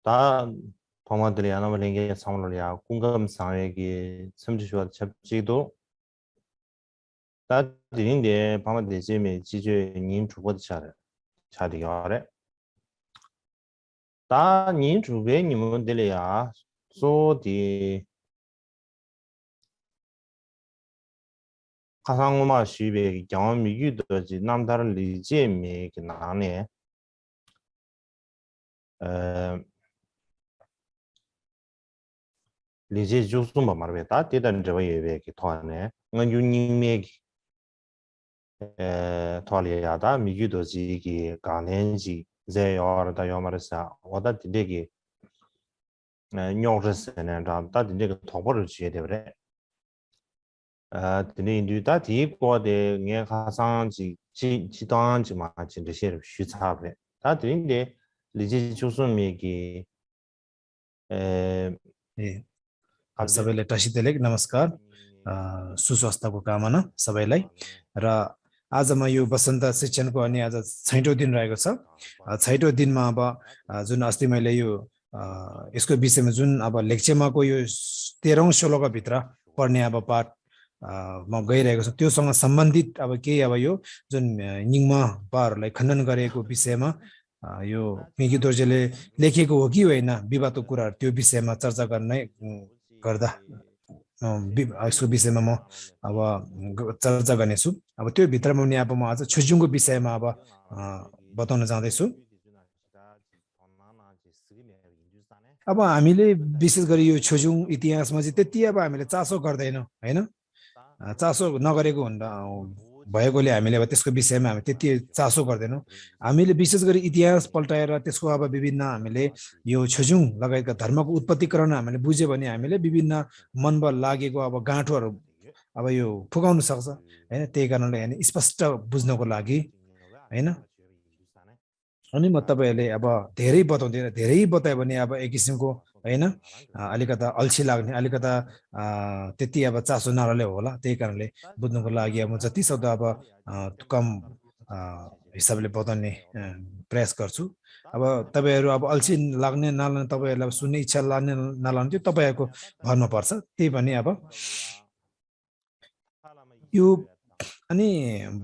다 동화들이 아나발링게 상물이야 공감 상회기 섬지슈와 접지도 다 드린데 방금 대지면 지주 님 주보的차례 다님 주베 님은 들이야 소디 가상음악 시베 경험 유도지 남다른 리제미 나네 리제 주스마 말베다 대단 저거 예베기 토하네 응 유님메기 토리아다 미규도지기 가넨지 제요르다 요마르사 오다 디데기 뇽르스네 다 디데기 토보를 지에 되버래 드네 인두다 디고데 녜 가상지 지단지 마진 데시르 슈차베 다 드인데 리제 주스미기 सबैलाई टसितेले नमस्कार सुस्वास्थ्यको कामना सबैलाई र आज म यो वसन्त शिक्षणको अनि आज 6औं दिन रहेको छ 6औं दिनमा अब जुन अस्ति मैले यो यसको विषयमा जुन अब लेक्चरमा को यो 13औं श्लोक भित्र पढ्ने अब पाठ म गइरहेको छ त्योसँग सम्बन्धित अब के अब यो जुन निगमा पाहरूलाई खण्डन गरेको विषयमा यो मिकी दोर्जेले लेखेको हो कि होइन विवादको कुराहरु त्यो विषयमा चर्चा गर्ने गर्दा यसको विषयमा म अब चर्चा गर्नेछु अब त्यो भित्रमा पनि अब म आज छुजुङको विषयमा अब बताउन जाँदै छु अब हामीले विशेष गरी यो छुजुङ इतिहासमा चाहिँ त्यति अब हामीले चासो गर्दैनौं हैन चासो नगरेको भन्दा भएकोले हामीले अब त्यसको विषयमा हामी त्यति चासो गर्दैनौं हामीले विशेष गरी इतिहास पल्टाएर त्यसको अब विभिन्न हामीले यो छुजुङ लगायतका धर्मको उत्पत्तिकरण हामीले बुझ्यो भने हामीले विभिन्न मनबल लागेको अब गाँठोहरु अब यो फुकाउन सक्छ हैन त्यही कारणले हैन स्पष्ट बुझ्नको लागि हैन अनि म तपाईहरुले अब धेरै बताए भने अब एक किसिमको हैन अलिकता अल्छी लाग्ने अलिकता त्यति अब चासो नरले होला त्यही कारणले बुझ्नको लागि म जति सक्दो अब कम हिसाबले बताउने प्रयास गर्छु अब तपाईहरु अब अल्छी लाग्ने नलाग्ने तपाईहरुलाई सुन्ने इच्छा लाग्ने नलाग्ने त्यो तपाईहरुको भरमा पर्छ त्यही पनि अब यो अनि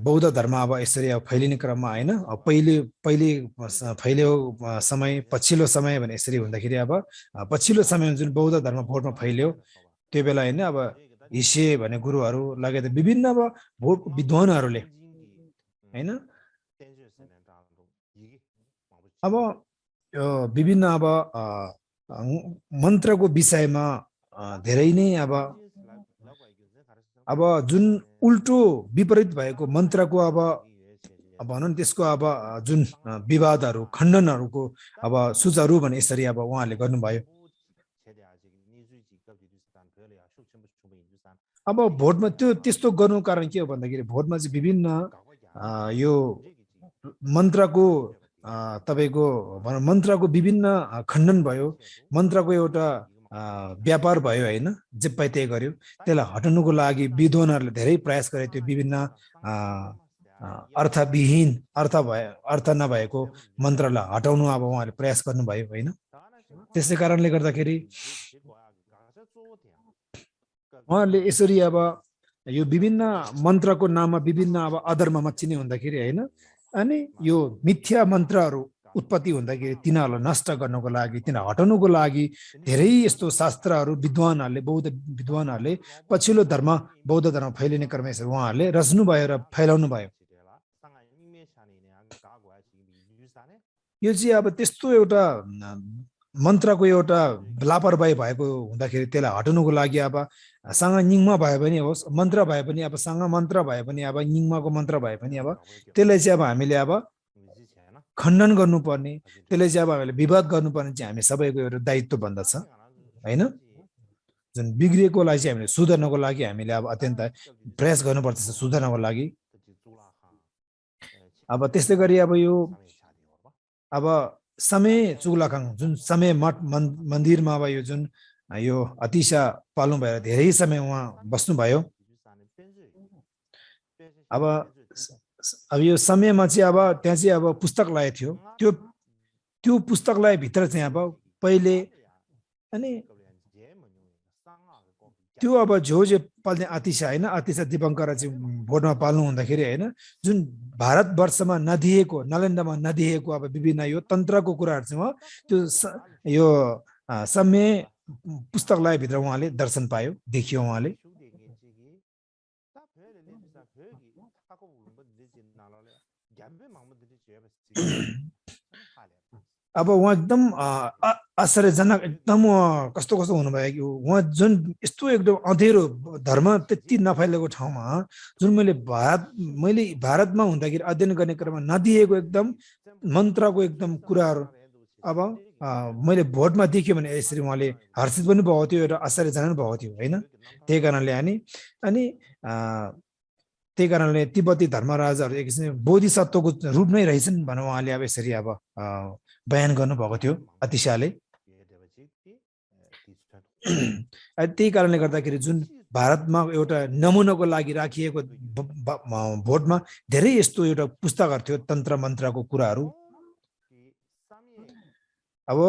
बौद्ध धर्म अब यसरी अब फैलिने क्रममा हैन पहिले फैल्यो समय पछिल्लो समय भने यसरी हुँदाखेरि अब पछिल्लो समयमा जुन बौद्ध धर्म भोटमा फैल्यो त्यो बेला हैन अब हिसे भन्ने गुरुहरु लगायत विभिन्न अब भोट विद्वानहरुले हैन अब विभिन्न अब मन्त्रको विषयमा धेरै नै अब जुन उल्टो विपरीत भएको मन्त्रको अब भनौं त्यसको अब जुन विवादहरु खण्डनहरुको अब सुझावहरु भने यसरी अब उहाँले गर्नुभयो अब भोटमा त्यो त्यस्तो गर्नु कारण के हो भन्दाखेरि भोटमा चाहिँ विभिन्न यो मन्त्रको तपाईको मन्त्रको विभिन्न खण्डन भयो मन्त्रको एउटा व्यापार भयो हैन जे पाए त्यही गर्यो त्यसलाई हटाउनको लागि विद्वानहरुले धेरै प्रयास गरे त्यो विभिन्न अर्थविहीन अर्थ नभएको मन्त्रलाई हटाउनु अब उहाँले प्रयास गर्नुभयो हैन त्यसै कारणले गर्दाखेरि उहाँले यसरी अब यो विभिन्न मन्त्रको नाममा विभिन्न अब अधर्ममा चिन्ने हुँदाखेरि हैन अनि यो मिथ्या मन्त्रहरु उत्पत्ति हुँदाखेरि तिनीहरुलाई नष्ट गर्नको लागि तिनीहरु हटाउनको लागि धेरै यस्तो शास्त्रहरु विद्वानहरुले बौद्ध विद्वानहरुले पछिल्लो धर्म बौद्ध धर्म फैलिने क्रममा उहाँहरुले रच्नु भयो र फैलाउनु भयो यो चाहिँ अब त्यस्तो एउटा मन्त्रको एउटा लापरवाही भएको हुँदाखेरि त्यसलाई हटाउनको लागि अब सँग निङमा भए पनि होस् मन्त्र भए पनि अब सँग मन्त्र भए पनि अब निङमाको मन्त्र भए पनि अब त्यसलाई चाहिँ अब हामीले अब खण्डन गर्नुपर्ने त्यसले चाहिँ अब हामीले विवाद गर्नुपर्ने चाहिँ हामी सबैको एउटा दायित्व बन्दछ हैन जुन बिग्रिएकोलाई चाहिँ हामीले सुधार्नको लागि हामीले अब अत्यन्त प्रयास गर्नुपर्छ सुधार्नको लागि अब त्यस्तै गरी अब यो अब समय चुगलाखाङ जुन समय मठ मन्दिरमा अब यो जुन यो अतिशा पाल्नु भएर धेरै समय उहाँ बस्नु भयो अब यो समयमा चाहिँ अब त्यहाँ चाहिँ अब पुस्तकालय थियो त्यो पुस्तकालय भित्र चाहिँ अब पहिले अनि त्यो अब झोजे पाल्ने आतिशा हैन आतिशा दीपङ्कर चाहिँ भोटमा पाल्नु हुँदाखेरि हैन जुन भारतवर्षमा नदिएको नलेन्द्रमा नदिएको अब विभिन्न यो तन्त्रको कुराहरु चाहिँ त्यो यो सम्य पुस्तकालय भित्र उहाँले दर्शन पायो देखियो उहाँले अब उहाँ एकदम आश्चर्यजनक एकदम कस्तो कस्तो हुनुभयो कि उहाँ जुन यस्तो एकदम अँधेरो धर्म त्यति नफैलेको ठाउँमा जुन मैले भारतमा हुँदाखेरि अध्ययन गर्ने क्रममा नदिएको एकदम मन्त्रको एकदम कुराहरू अब मैले भोटमा देख्यो भने यसरी उहाँले हर्षित पनि भएको थियो र आश्चर्यजनक भएको थियो हैन त्यही कारणले अनि त्यही कारणले तिब्बती धर्मराजाहरू एक किसिमले बोधिसत्वको रूप नै रहेछन् भनेर उहाँले अब यसरी अब बयान गर्नुभएको थियो अतिशाले त्यही कारणले गर्दाखेरि जुन भारतमा एउटा नमुनाको लागि राखिएको भोटमा धेरै यस्तो एउटा पुस्तकहरू थियो तन्त्र मन्त्रको कुराहरू अब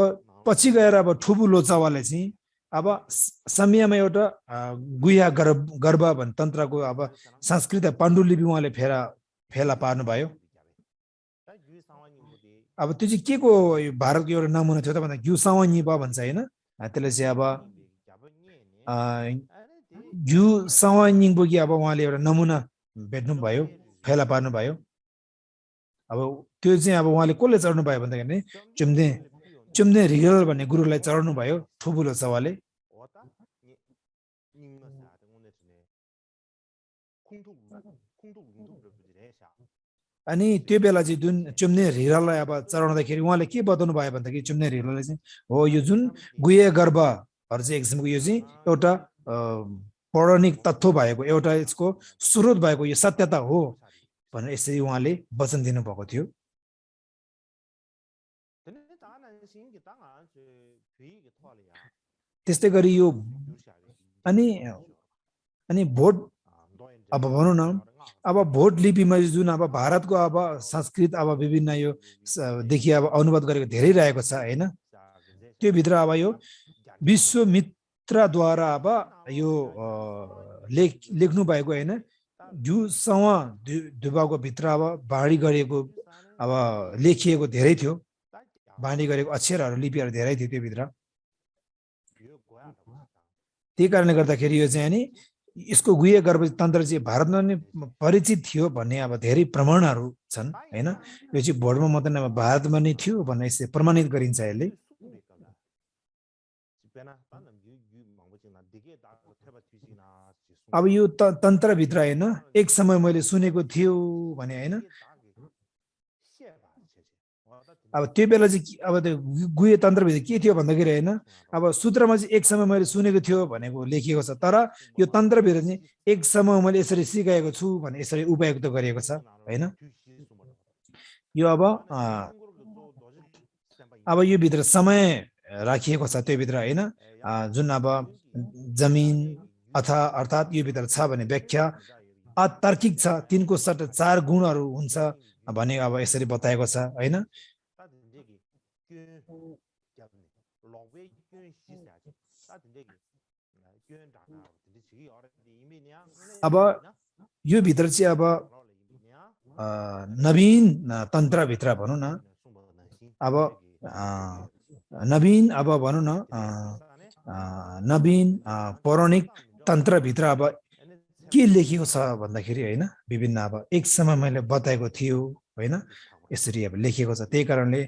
पछि गएर अब ठुबु लोचावाले चाहिँ अब समयमा एउटा गुह्य गर्भ भन्ने तन्त्रको अब संस्कृत पाण्डुलिपि उहाँले फेला पार्नु भयो अब त्यो चाहिँ के को भारतको एउटा नमुना थियो त भन्दा ग्युसावानिबा भन्छ हैन त्यसले चाहिँ अब ग्युसावानिबोगी अब उहाँले एउटा नमुना भेट्नु भयो फेला पार्नु भयो अब त्यो चाहिँ अब उहाँले कसले चढ्नु भयो भन्दाखेरि चुम्दे रिगल भन्ने गुरुलाई चढाउनु भयो ठुबुलो सवाले अनि त्यो बेला चाहिँ जुन चुम्ने हिरालाई अब चढाउँदाखेरि उहाँले के बताउनु भयो भन्दाखेरि चुम्ने हिराले चाहिँ हो यो जुन गुह्य गर्भहरू चाहिँ एक किसिमको यो चाहिँ एउटा पौराणिक तत्त्व भएको एउटा यसको स्रोत भएको यो सत्यता हो भनेर यसरी उहाँले वचन दिनुभएको थियो त्यस्तै गरी यो अनि भोट अब भनौँ न अब भोट लिपिमा जुन अब भारतको अब संस्कृत अब विभिन्न यो देखि अब अनुवाद गरेको धेरै रहेको छ हैन त्यो भित्र अब यो विश्वमित्रद्वारा अब यो लेख्नु भएको हैन जुसँग दुबाको भित्र अब बाँडी गरेको अब लेखिएको धेरै थियो बाँडी गरेको अक्षरहरू लिपिहरू धेरै थियो त्यो भित्र त्यही कारणले गर्दाखेरि यो चाहिँ नि यसको गुह्य गर्भ तन्त्र चाहिँ भारतमा नै परिचित थियो भन्ने अब धेरै प्रमाणहरू छन् हैन यो चाहिँ भोटमा मात्र नभए भारतमा नै थियो भन्ने यसले प्रमाणित गरिन्छ यसले अब यो तन्त्र भित्र हैन एक समय मैले सुनेको थियो भने हैन अब त्यो बेला चाहिँ अब त्यो गुह्य तन्त्रभित्र के थियो भन्दाखेरि हैन अब सूत्रमा चाहिँ एक समय मैले सुनेको थियो भनेको लेखिएको छ तर यो तन्त्रभित्र चाहिँ एक समय मैले यसरी सिकाएको छु भने यसरी उपयुक्त गरिएको छ हैन यो अब यो भित्र समय राखिएको छ त्यो भित्र हैन जुन अब जमिन अर्थात् यो भित्र छ भने व्याख्या अतार्किक छ तिनको सट्ट 4 गुणहरू हुन्छ भने अब यसरी बताएको छ हैन अब यो भित्र चाहिँ अब नवीन तन्त्र भित्र भनौँ न अब नवीन अब भनौँ न नवीन पौराणिक तन्त्र भित्र अब के लेखिएको छ भन्दाखेरि हैन विभिन्न अब एक समय मैले बताएको थियो हैन यसरी अब लेखिएको छ त्यही कारणले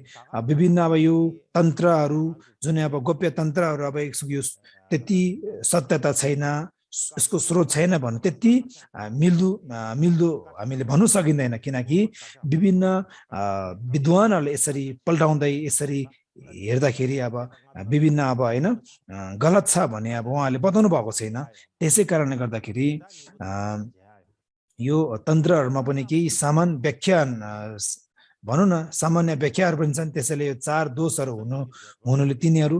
विभिन्न अब यो तन्त्रहरू जुन अब गोप्य तन्त्रहरू अब यो त्यति सत्यता छैन यसको स्रोत छैन भने त्यति मिल्दो हामीले भन्नु सकिँदैन किनकि विभिन्न विद्वानहरूले यसरी पल्टाउँदै यसरी हेर्दाखेरि अब विभिन्न अब हैन गलत छ भने अब उहाँले बताउनु भएको छैन त्यसै कारणले गर्दाखेरि यो तन्त्रहरूमा पनि केही सामान्य व्याख्या भनौँ न सामान्य व्याख्याहरू पनि छन् त्यसैले यो 4 दोषहरू हुनुले तिनीहरू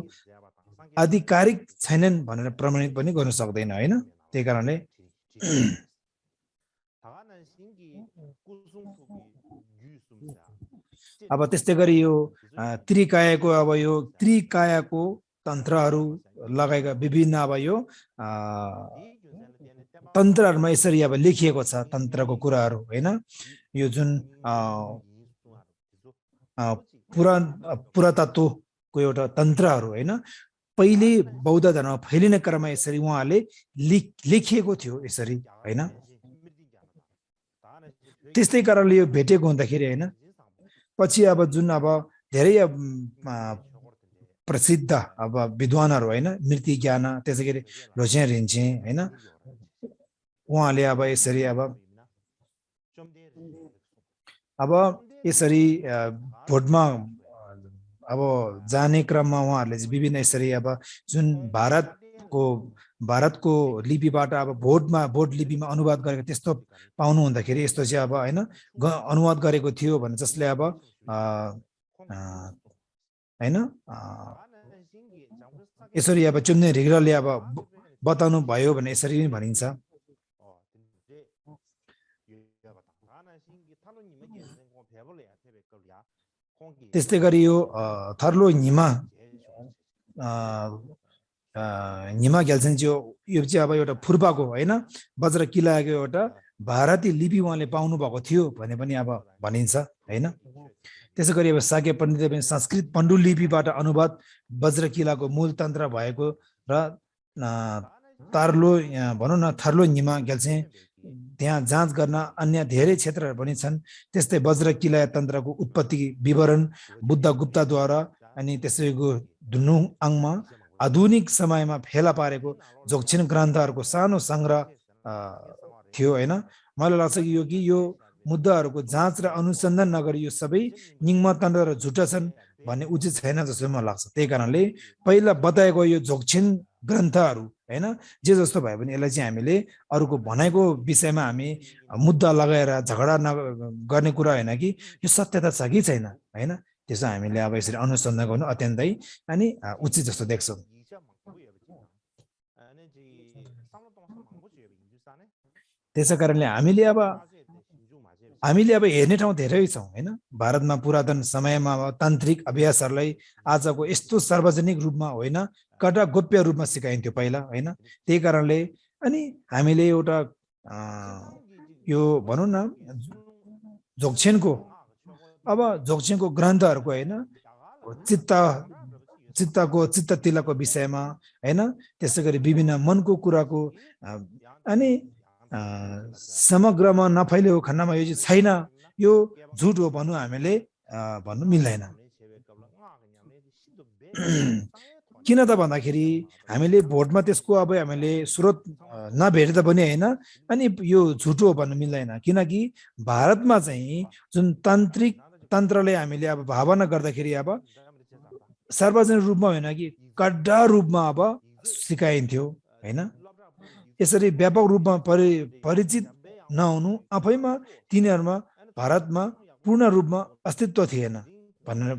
आधिकारिक छैनन् भनेर प्रमाणित पनि गर्न सक्दैन हैन त्यही कारणले अब त्यस्तै गरी यो त्रिकायको अब यो त्रिकायको तन्त्रहरू लगाएका विभिन्न अब यो तन्त्रहरूमा यसरी अब लेखिएको छ तन्त्रको कुराहरू हैन यो जुन पुरातत्वको एउटा तन्त्रहरू हैन पहिले बौद्ध धर्म फैलिने क्रममा यसरी उहाँले लेखिएको थियो यसरी हैन त्यस्तै कारणले यो भेटेको हुँदाखेरि हैन पछि अब जुन अब धेरै प्रसिद्ध अब विद्वानहरू हैन मृत्युज्ञान त्यसैगरी लोछे रिन्चे हैन उहाँले अब यसरी अब यसरी भोटमा अब जाने क्रममा उहाँहरूले विभिन्न यसरी अब जुन भारतको लिपिबाट अब भोट लिपिमा अनुवाद गरेको त्यस्तो पाउनु हुँदाखेरि यस्तो चाहिँ अब हैन अनुवाद गरेको थियो भने जसले अब हैन यसरी अब चुन्ने रिग्रले अब बताउनु भयो भने यसरी नै भनिन्छ त्यस्तै गरी यो थर्लो निमा ग्याल्सेन्ज्यो यो चाहिँ अब एउटा फुर्पाको हैन वज्र किलाको एउटा भारतीय लिपि उहाँले पाउनु भएको थियो भने पनि अब भनिन्छ हैन त्यसै गरी अब साके पण्डितले पनि संस्कृत पण्डुलिपिबाट अनुवाद वज्र किलाको मूल तन्त्र भएको र तार्लो भनौँ न थर्लो निमा ग्याल्से त्यहाँ जाँच गर्न अन्य धेरै क्षेत्रहरू पनि छन् त्यस्तै वज्र किला तन्त्रको उत्पत्ति विवरण बुद्ध गुप्ताद्वारा अनि त्यसैको दुनु अङमा आधुनिक समयमा फेला पारेको जोगछिन ग्रन्थहरूको सानो संग्रह थियो हैन मलाई लाग्छ कि यो मुद्दाहरूको जाँच र अनुसन्धान नगरी यो सबै निङ्म तन्त्र र झुटा छन् भन्ने उचित छैन जस्तो मलाई लाग्छ त्यही कारणले पहिला बताएको यो जोगछिन ग्रन्थहरू हैन जे जस्तो भए पनि यसलाई चाहिँ हामीले अरूको भनाइको विषयमा हामी मुद्दा लगाएर झगडा गर्ने कुरा होइन कि यो सत्यता छ कि छैन हैन त्यसो हामीले अब यसरी अनुसन्धान गर्नु अत्यन्तै अनि उचित जस्तो देख्छौँ त्यसै कारणले हामीले अब हेर्ने ठाउँ धेरै छौँ हैन भारतमा पुरातन समयमा तान्त्रिक अभ्यासहरूलाई आजको यस्तो सार्वजनिक रूपमा होइन कटा गोप्य रूपमा सिकाइन्थ्यो पहिला हैन त्यही कारणले अनि हामीले एउटा यो भनौँ न जोगछेनको ग्रन्थहरूको हैन चित्त तिलको विषयमा हैन त्यसै गरी विभिन्न मनको कुराको अनि समग्रमा नफैलिएको खण्डमा यो चाहिँ छैन यो झुट हो भन्नु हामीले भन्नु मिल्दैन किन त भन्दाखेरि हामीले भोटमा त्यसको अब हामीले स्रोत नभेट्दा पनि हैन अनि यो झुट हो भन्नु मिल्दैन किनकि भारतमा चाहिँ जुन तान्त्रिक तन्त्रले हामीले अब भावना गर्दाखेरि अब सार्वजनिक रूपमा होइन कि कडा रूपमा अब सिकाइन्थ्यो हैन यसरी व्यापक रूपमा परिचित नहुनु आफैमा तिनीहरूमा भारतमा पूर्ण रूपमा अस्तित्व थिएन भनेर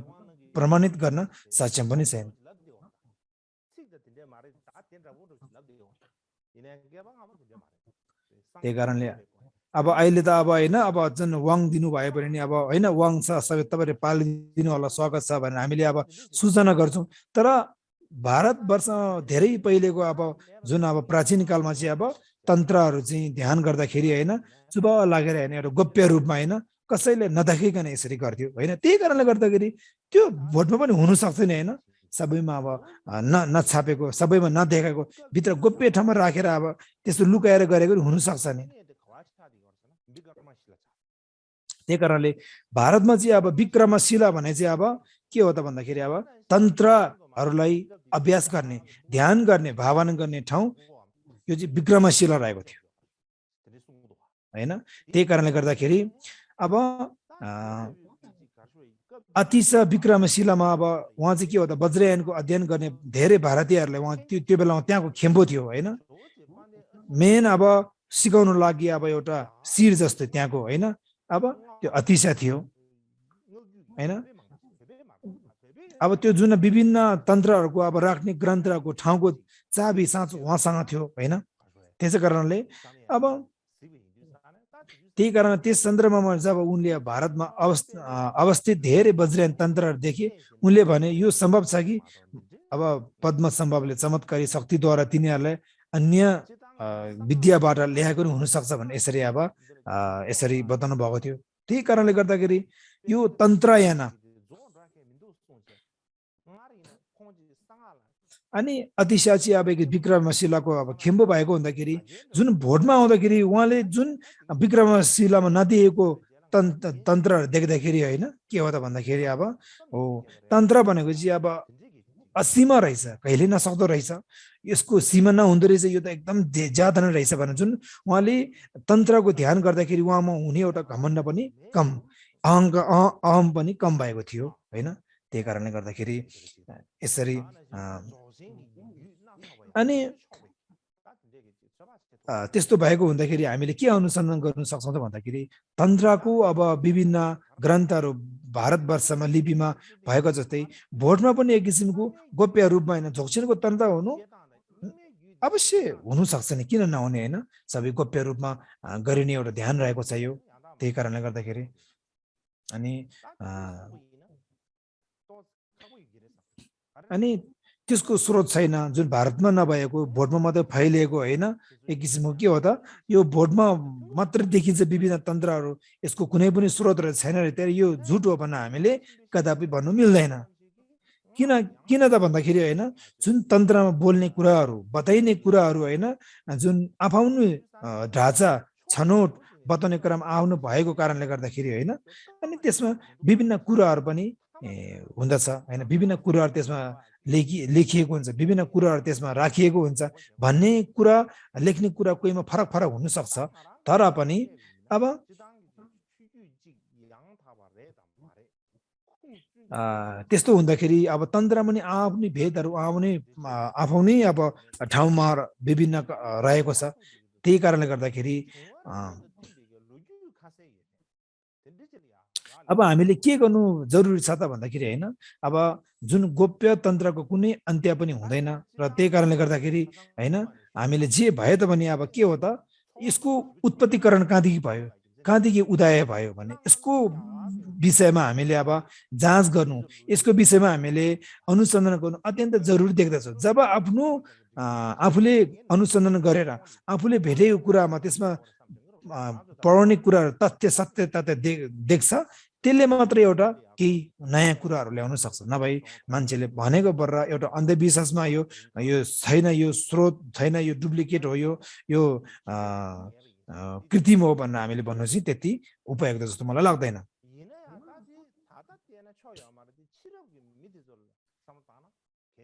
प्रमाणित गर्न सक्षम पनि छैन त्यही कारणले अब अहिले त अब हैन अब जुन वाङ दिनु भयो भने नि अब हैन वाङ छ सबै तपाईहरुले पालिदिनु होला स्वागत छ भनेर हामीले अब सूचना गर्छौं तर भारतवर्ष धेरै पहिलेको अब जुन अब प्राचीन कालमा चाहिँ अब तन्त्रहरू चाहिँ ध्यान गर्दाखेरि हैन चुप लागेर हैन एउटा गोप्य रूपमा हैन कसैले नदेखिकन यसरी गर्थ्यो हैन त्यही कारणले गर्दाखेरि त्यो भोटमा पनि हुन सक्दैन हैन सबैमा अब नछापेको सबैमा नदेखेको भित्र गोप्य ठाउँमा राखेर अब त्यस्तो लुकाएर गरेको हुन सक्छ नि त्यही कारणले भारतमा चाहिँ अब विक्रमशिला भने चाहिँ अब के हो त भन्दाखेरि अब तन्त्रहरूलाई अभ्यास गर्ने ध्यान गर्ने भावना गर्ने ठाउँ यो चाहिँ विक्रमशिला रहेको थियो हैन त्यही कारणले गर्दाखेरि अब अतिश विक्रमशिलामा अब उहाँ चाहिँ के हो त वज्रयानको अध्ययन गर्ने धेरै भारतीयहरूलाई उहाँ त्यो बेलामा त्यहाँको खेम्बो थियो हैन मेन अब सिकाउनु लागि अब एउटा शिर जस्तो त्यहाँको हैन अब त्यो अतिश थियो हैन अब त्यो जुन विभिन्न तन्त्रहरूको अब राख्ने ग्रन्थहरूको ठाउँको चाबी साँचो उहाँसँग थियो हैन त्यसै कारणले अब त्यही कारण त्यस सन्दर्भमा जब उनले भारतमा अवस्थित धेरै वज्रयान तन्त्रहरू देखे उनले भने यो सम्भव छ कि अब पद्म सम्भवले चमत्कारी शक्तिद्वारा तिनीहरूलाई अन्य विद्याबाट ल्याएको हुन सक्छ भन्ने यसरी अब यसरी बताउनु भएको थियो। त्यही कारणले गर्दाखेरि यो तन्त्रयान अनि अतिशाची अब विक्रमशिलाको अब खेम्बो भएको हुँदाखेरि जुन भोटमा आउँदाखेरि उहाँले जुन विक्रमशिलामा नदिएको तन्त्रहरू देख्दाखेरि होइन के हो त भन्दाखेरि अब हो तन्त्र भनेको चाहिँ अब असीम रहेछ, कहिले नसक्दो रहेछ, यसको सीमा नहुँदो रहेछ, यो त एकदम ज्यादा नै रहेछ भने जुन उहाँले तन्त्रको ध्यान गर्दाखेरि उहाँमा हुने एउटा घमण्ड पनि कम, अहम पनि कम भएको थियो होइन। त्यही कारणले गर्दाखेरि यसरी अनि त्यस्तो भएको हुँदाखेरि हामीले के अनुसन्धान गर्न सक्छौँ त भन्दाखेरि तन्त्रको अब विभिन्न ग्रन्थहरू भारतवर्षमा लिपिमा भएको जस्तै भोटमा पनि एक किसिमको गोप्य रूपमा होइन झोक्सिनको तन्त्र हुनु अवश्य हुनसक्छ नि, किन नहुने होइन, सबै गोप्य रूपमा गरिने एउटा ध्यान रहेको छ यो। त्यही कारणले गर्दाखेरि अनि त्यसको स्रोत छैन, जुन भारतमा नभएको भोटमा मात्रै फैलिएको होइन, एक किसिमको के हो त यो भोटमा मात्रै देखिन्छ विभिन्न तन्त्रहरू, यसको कुनै पनि स्रोतहरू छैन रे, तर यो झुट हो भन्न हामीले कदापि भन्नु मिल्दैन। किन त भन्दाखेरि होइन जुन तन्त्रमा बोल्ने कुराहरू बताइने कुराहरू होइन जुन आफ्नो ढाँचा छनौट बताउने क्रम आउनु भएको कारणले गर्दाखेरि होइन, अनि त्यसमा विभिन्न कुराहरू पनि हुँदछ होइन, विभिन्न कुराहरू त्यसमा लेखिएको हुन्छ, विभिन्न कुराहरू त्यसमा राखिएको हुन्छ भन्ने कुरा लेख्ने कुरा कोहीमा फरक फरक हुनसक्छ, तर पनि अब त्यस्तो हुँदाखेरि अब तन्त्रमा पनि आफ्नै भेदहरू आफ्नै अब ठाउँमा विभिन्न रहेको छ। त्यही कारणले गर्दाखेरि अब हामीले के गर्नु जरुरी छ त भन्दाखेरि होइन अब जुन गोप्य तन्त्रको कुनै अन्त्य पनि हुँदैन र त्यही कारणले गर्दाखेरि होइन हामीले जे भयो त भने अब के हो त यसको उत्पत्तिकरण कहाँदेखि भयो, कहाँदेखि उदय भयो भने यसको विषयमा हामीले अब जाँच गर्नु, यसको विषयमा हामीले अनुसन्धान गर्नु अत्यन्त जरुरी देख्दछौँ। जब आफूले अनुसन्धान गरेर आफूले भेटेको कुरामा त्यसमा पौराणिक कुराहरू सत्य देख्छ, त्यसले मात्रै एउटा केही नयाँ कुराहरू ल्याउन सक्छ। नभए मान्छेले भनेको बर्रा एउटा अन्धविश्वासमा यो छैन, यो स्रोत छैन, यो डुप्लिकेट हो, यो कृत्रिम हो भनेर हामीले भन्नु चाहिँ त्यति उपयुक्त जस्तो मलाई लाग्दैन।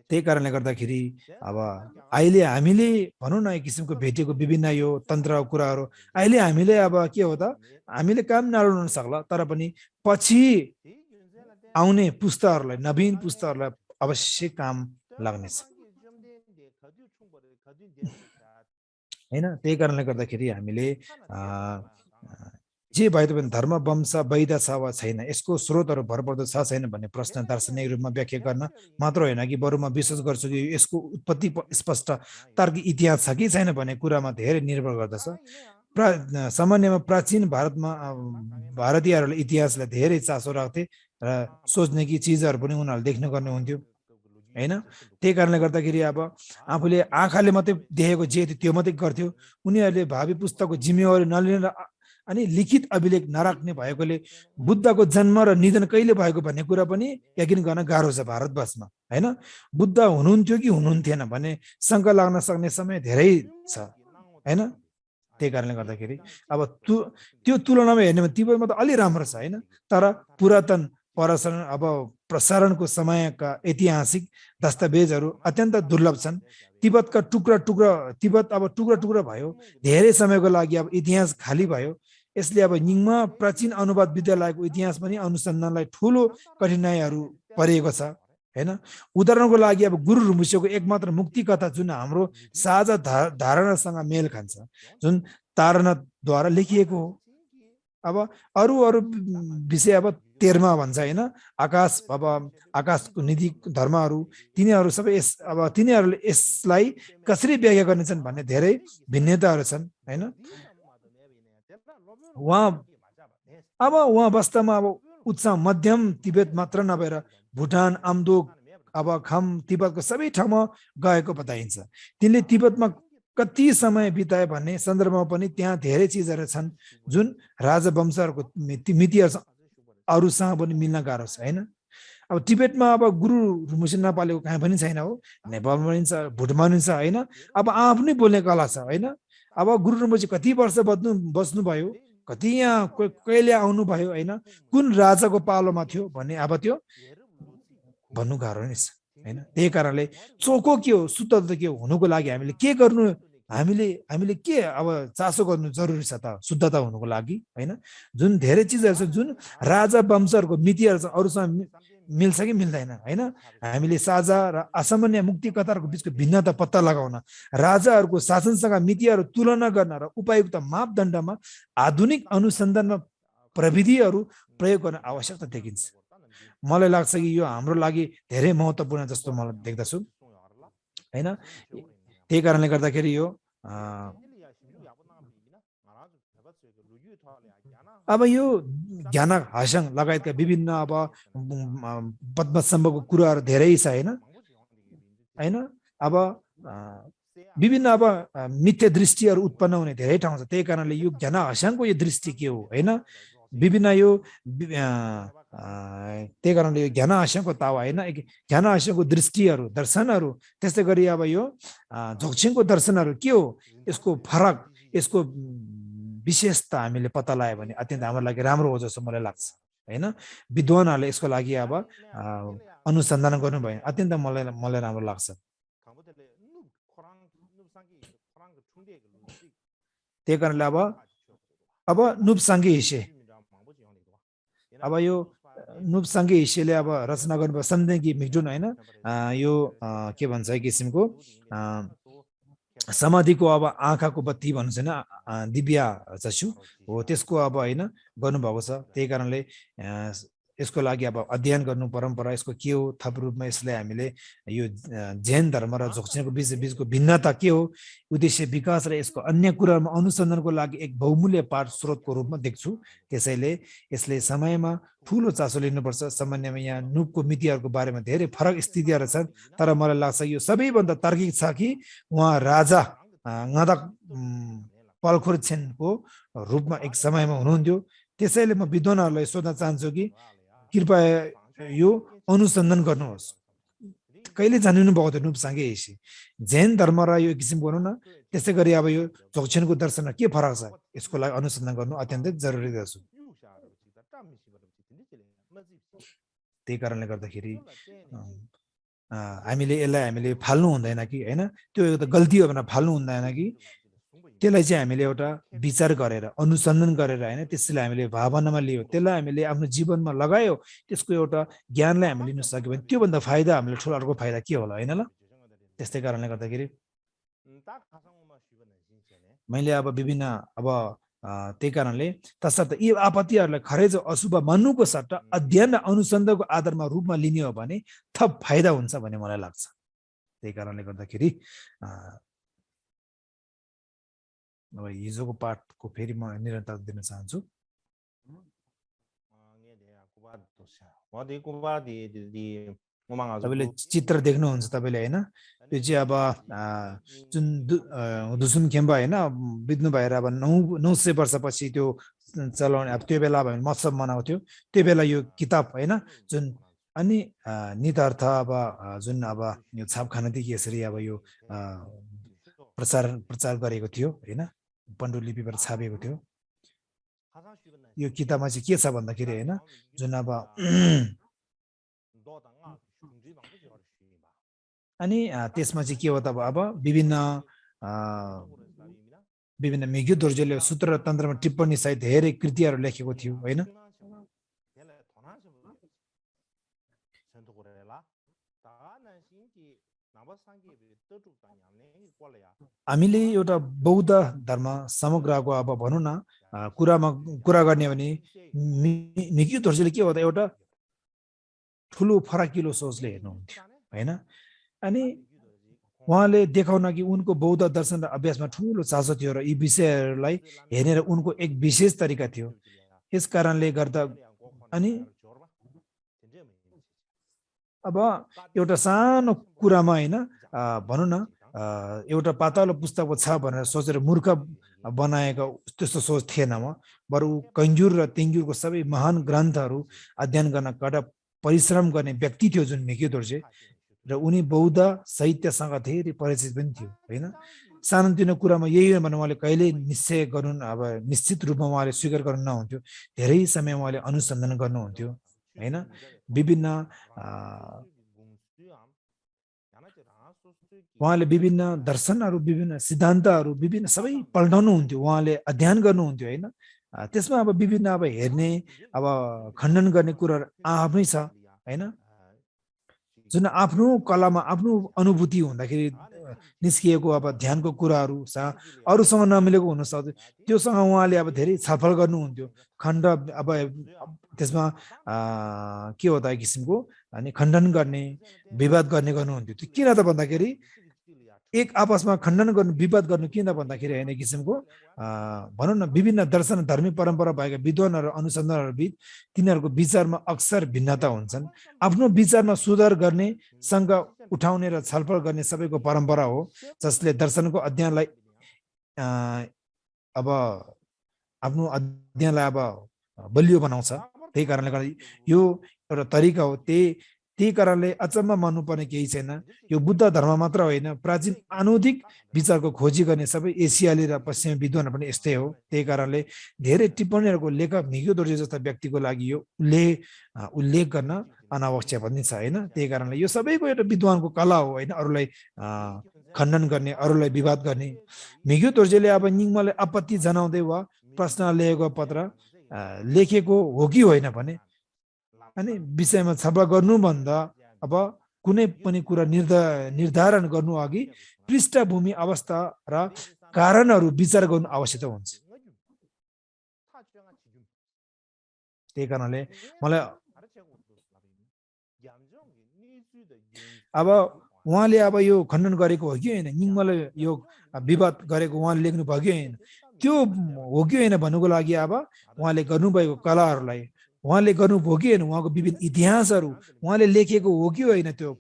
त्यही कारणले गर्दाखेरि अब अहिले हामीले भनौँ न एक किसिमको भेटेको विभिन्न यो तन्त्र कुराहरू अहिले हामीले अब के हो त हामीले काम नगर्न सक्ला, तर पनि पछि आउने पुस्ताहरूलाई, नवीन पुस्ताहरूलाई अवश्य काम लाग्नेछ होइन। त्यही कारणले गर्दाखेरि हामीले जे भए पनि धर्म वंश वैध छ वा छैन, यसको स्रोतहरू भरपर्दो छ छैन भन्ने प्रश्न दार्शनिक रूपमा व्याख्या गर्न मात्र होइन कि बरुमा विश्वास गर्छु कि यसको उत्पत्ति स्पष्ट तार्किक इतिहास छ कि छैन भन्ने कुरामा धेरै निर्भर गर्दछ। सामान्यमा प्राचीन भारतमा भारतीयहरूले इतिहासलाई धेरै चासो राख्थे र सोच्ने कि चिजहरू पनि उनीहरूले देख्न गर्ने हुन्थ्यो होइन। त्यही कारणले गर्दाखेरि अब आफूले आँखाले मात्रै देखेको जे थियो त्यो मात्रै गर्थ्यो, उनीहरूले भावी पुस्ताको जिम्मेवारी नलिएर अनि लिखित अभिलेख नराख्ने भएकोले बुद्धको जन्म र निधन कहिले भएको भन्ने कुरा पनि यकिन गर्न गाह्रो छ भारतवर्षमा होइन। बुद्ध हुनुहुन्थ्यो कि हुनुहुन्थेन भन्ने शङ्का लाग्न सक्ने समय धेरै छ होइन। त्यही कारणले गर्दाखेरि अब त्यो तुलनामा हेर्ने भने तिब्बतमा त अलि राम्रो छ होइन, तर पुरातन प्रसारणको समयका ऐतिहासिक दस्तावेजहरू अत्यन्त दुर्लभ छन्। तिब्बत अब टुक्रा टुक्रा भयो, धेरै समयको लागि अब इतिहास खाली भयो। यसले अब निङमा प्राचीन अनुवाद विद्यालयको इतिहास पनि अनुसन्धानलाई ठुलो कठिनाइहरू परेको छ होइन। उदाहरणको लागि अब गुरु रुम्बुसेको एकमात्र मुक्ति कथा जुन हाम्रो साझा धारणासँग मेल खान्छ, जुन तारनाथद्वारा लेखिएको हो। अब अरू विषय अब तेर्मा भन्छ होइन, आकाशको निधि धर्महरू तिनीहरू सबै तिनीहरूले यसलाई कसरी व्याख्या गर्नेछन् भन्ने धेरै भिन्नताहरू छन् होइन। उहाँ अब उहाँ वास्तवमा अब उच्च मध्यम तिब्बत मात्र नभएर भुटान आम्दोक अब खाम तिब्बतको सबै ठाउँमा गएको बताइन्छ। तिनले तिब्बतमा कति समय बिताए भन्ने सन्दर्भमा पनि त्यहाँ धेरै चिजहरू छन् जुन राजवंशहरूको मितिहरू अरूसँग पनि मिल्न गाह्रो छ हैन। अब तिब्बतमा अब गुरु रुमुसिन नपालेको कहीँ पनि छैन हो, नेपालमा पनि छ, भुटानमा पनि छ हैन। अब आफ्नै बोल्ने कला छ हैन। अब गुरु रुमुसी कति वर्ष बस्नुभयो, कति यहाँ कहिले आउनु भयो हैन, कुन राजाको पालोमा थियो भन्ने अब त्यो भन्नु गाह्रो नै छ हैन। त्यही कारणले चोखो के हो, शुद्धता के हो हुनुको लागि हामीले के गर्नु, हामीले के अब चासो गर्नु जरुरी छ त शुद्धता हुनुको लागि हैन। जुन धेरै चिजहरू छ, जुन राजा वंशहरूको मितिहरू छ अरूसँग मिल्छ कि मिल्दैन हैन। हामीले साझा र असामान्य मुक्ति कथाहरूको बिचको भिन्नता पत्ता लगाउन, राजाहरूको शासनसँग मितिहरू तुलना गर्न र उपयुक्त मापदण्डमा आधुनिक अनुसन्धानमा प्रविधिहरू प्रयोग गर्न आवश्यकता देखिन्छ। मलाई लाग्छ कि यो हाम्रो लागि धेरै महत्त्वपूर्ण जस्तो मलाई देख्दछु हैन। त्यही कारणले गर्दाखेरि यो अब यो ज्ञान हासङ लगायतका विभिन्न अब पद्मसम्भवको कुराहरू धेरै छ हैन। अब विभिन्न अब मिथ्या दृष्टिहरू उत्पन्न हुने धेरै ठाउँ छ। त्यही कारणले यो ज्ञान हासङको यो दृष्टि के हो हैन, विभिन्न यो त्यही कारणले यो ज्ञान हासङको तावा हैन, ज्ञान हासङको दृष्टिहरू दर्शनहरू, त्यस्तै गरी अब यो झोक्छिङको दर्शनहरू के हो, यसको फरक, यसको विशेषता हामीले पत्ता लगायो भने अत्यन्त हाम्रो लागि राम्रो हो जस्तो मलाई लाग्छ हैन। विद्वानहरूले यसको लागि अब अनुसन्धान गर्नुभयो अत्यन्त मलाई राम्रो लाग्छ। त्यही कारणले अब नुपसाङ्गे हिस्से, अब यो नुपसाङ्गे हिस्सेले अब रचना गर्नुभयो सन्देगी मिगडुन हैन। यो के भन्छ एक किसिमको समाधिको अब आँखाको बत्ती भन्छ हैन, दिव्या चक्षु हो त्यसको अब हैन गर्नुभएको छ। त्यही कारणले यसको लागि अब अध्ययन गर्नु परम्परा यसको के हो, थप रूपमा यसलाई हामीले यो जैन धर्म र झोक्छिङको बिचको भिन्नता के हो, उद्देश्य विकास र यसको अन्य कुरामा अनुसन्धानको लागि एक बहुमूल्य पाठ स्रोतको रूपमा देख्छु। त्यसैले यसले समयमा ठुलो चासो लिनुपर्छ। सामान्यमा यहाँ नुपको मितिहरूको बारेमा धेरै फरक स्थितिहरू छन्, तर मलाई लाग्छ यो सबैभन्दा तार्किक छ कि उहाँ राजा ngada पलखुरछेनको रूपमा एक समयमा हुनुहुन्थ्यो। त्यसैले म विद्वानहरूलाई सोध्न चाहन्छु कि कृपया यो अनुसन्धान गर्नुहोस्, कहिले जानिनु भएको थियो नुपसाङ्गे हिस्से, जैन धर्म र यो किसिम गर्नु न। त्यसै गरी अब यो झोक्छिङको दर्शनमा के फरक छ यसको लागि अनुसन्धान गर्नु अत्यन्तै जरुरी छ। त्यही कारणले गर्दाखेरि हामीले यसलाई हामीले फाल्नु हुँदैन कि हैन, त्यो एउटा गल्ती हो भनेर फाल्नु हुँदैन कि त्यसलाई चाहिँ हामीले एउटा विचार गरेर अनुसन्धान गरेर हैन, त्यसलाई हामीले भावनामा लियो, त्यसलाई हामीले आफ्नो जीवनमा लगायो, त्यसको एउटा ज्ञानलाई हामीले लिन सक्यो भने त्योभन्दा फाइदा हामीले ठुलो अर्को फाइदा के होला हैन ल। त्यस्तै कारणले गर्दाखेरि मैले अब विभिन्न अब त्यही कारणले तसर्थ यी आपत्तिहरूलाई खरेज अशुभ मान्नुको सट्टा अध्ययन र अनुसन्धानको आधारमा रूपमा लिने हो भने थप फाइदा हुन्छ भन्ने मलाई लाग्छ। त्यही कारणले गर्दाखेरि अब हिजोको पाठको फेरि म निरन्तरता दिन चाहन्छु। तपाईँले चित्र देख्नुहुन्छ तपाईँले हैन, त्यो चाहिँ अब जुन दुसुम खेम्बा हैन बित्नु भएर अब 900 वर्षपछि त्यो चलाउने, अब त्यो बेला अब मत्सव मनाउँथ्यो, त्यो बेला यो किताब हैन जुन अनि नितार्थ अब जुन अब यो छापखानादेखि यसरी अब यो प्रचार गरेको थियो हैन, पण्डुलिपिबाट छापिएको थियो। यो किताबमा चाहिँ के छ भन्दाखेरि हैन, जुन अब अनि त्यसमा चाहिँ के हो त अब विभिन्न मिग्यु दोर्जेले सूत्र र तन्त्रमा टिप्पणी सहित धेरै कृतिहरू लेखेको थियो हैन। हामीले एउटा बौद्ध धर्म समग्रको अब भनौँ न कुरा गर्ने भने मिग्यु दोर्जेले के हो त एउटा ठुलो फराकिलो सोचले हेर्नुहुन्थ्यो हैन। अनि उहाँले देखाउन कि उनको बौद्ध दर्शन र अभ्यासमा ठुलो चासो थियो र यी विषयहरूलाई हेरेर उनको एक विशेष तरिका थियो। यस कारणले गर्दा अनि अब एउटा सानो कुरामा हैन भनौँ न एउटा पातलो पुस्तकको छ भनेर सोचेर मूर्ख बनाएको त्यस्तो सोच थिएन म। बरु कन्जुर र तेन्जुरको सबै महान ग्रन्थहरू अध्ययन गर्न कडा परिश्रम गर्ने व्यक्ति थियो जुन मिक्यो दोर्जे, र उनी बौद्ध साहित्यसँग धेरै परिचित पनि थियो हैन। सानोतिनो कुरामा यही हो भने उहाँले कहिल्यै निश्चय गर्नु अब निश्चित रूपमा उहाँले स्वीकार गर्नु नहुन्थ्यो। धेरै समय उहाँले अनुसन्धान गर्नुहुन्थ्यो हैन। विभिन्न उहाँले विभिन्न दर्शनहरू, विभिन्न सिद्धान्तहरू, विभिन्न सबै पल्टाउनुहुन्थ्यो, उहाँले अध्ययन गर्नुहुन्थ्यो हैन। त्यसमा अब विभिन्न अब हेर्ने अब खण्डन गर्ने कुराहरू आफ्नै छ हैन। जुन आफ्नो कलामा आफ्नो अनुभूति हुँदाखेरि निस्किएको अब ध्यानको कुराहरू छ, अरूसँग नमिलेको हुन सक्छ, त्योसँग उहाँले अब धेरै छलफल गर्नुहुन्थ्यो। खण्ड अब त्यसमा के हो त एक किसिमको अनि खण्डन गर्ने, विवाद गर्ने गर्नुहुन्थ्यो। त्यो किन त भन्दाखेरि एक आपसमा खण्डन गर्नु, विवाद गर्नु किन भन्दाखेरि होइन, एक किसिमको भनौँ न विभिन्न दर्शन धार्मिक परम्परा भएका विद्वानहरू अनुसन्धानहरू बिच तिनीहरूको विचारमा अक्सर भिन्नता हुन्छन्। आफ्नो विचारमा सुधार गर्ने, शङ्का उठाउने र छलफल गर्ने सबैको परम्परा हो, जसले दर्शनको अध्ययनलाई अब आफ्नो अध्ययनलाई अब बलियो बनाउँछ। त्यही कारणले गर्दा यो एउटा तरिका हो। त्यही कारणले अचम्म मान्नुपर्ने केही छैन। यो बुद्ध धर्म मात्र होइन, प्राचीन आनुधिक विचारको खोजी गर्ने सबै एसियाली र पश्चिमी विद्वानहरू पनि यस्तै हो। त्यही कारणले धेरै टिप्पणीहरूको लेखक मिक्यो दोर्जे जस्ता व्यक्तिको लागि यो उल्लेख गर्न अनावश्यक पनि छ हैन। त्यही कारणले यो सबैको एउटा विद्वानको कला हो हैन, अरूलाई खण्डन गर्ने, अरूलाई विवाद गर्ने। मिक्यो दोर्जेले अब निङ्मालाई आपत्ति जनाउँदै वा प्रश्न लेखेको पत्र लेखेको हो कि होइन भने अनि विषयमा छलफल गर्नुभन्दा अब कुनै पनि कुरा निर्धारण गर्नु अघि पृष्ठभूमि अवस्था र कारणहरू विचार गर्नु आवश्यक हुन्छ। त्यही कारणले मलाई अब उहाँले अब यो खण्डन गरेको हो कि होइन, निङ्माले यो विवाद गरेको उहाँले लेख्नु भयो कि होइन, त्यो हो कि होइन भन्नुको लागि अब उहाँले गर्नुभएको कलाहरूलाई उहाँले गर्नुभयो कि होइन, उहाँको विभिन्न इतिहासहरू उहाँले लेखेको हो कि होइन, त्यो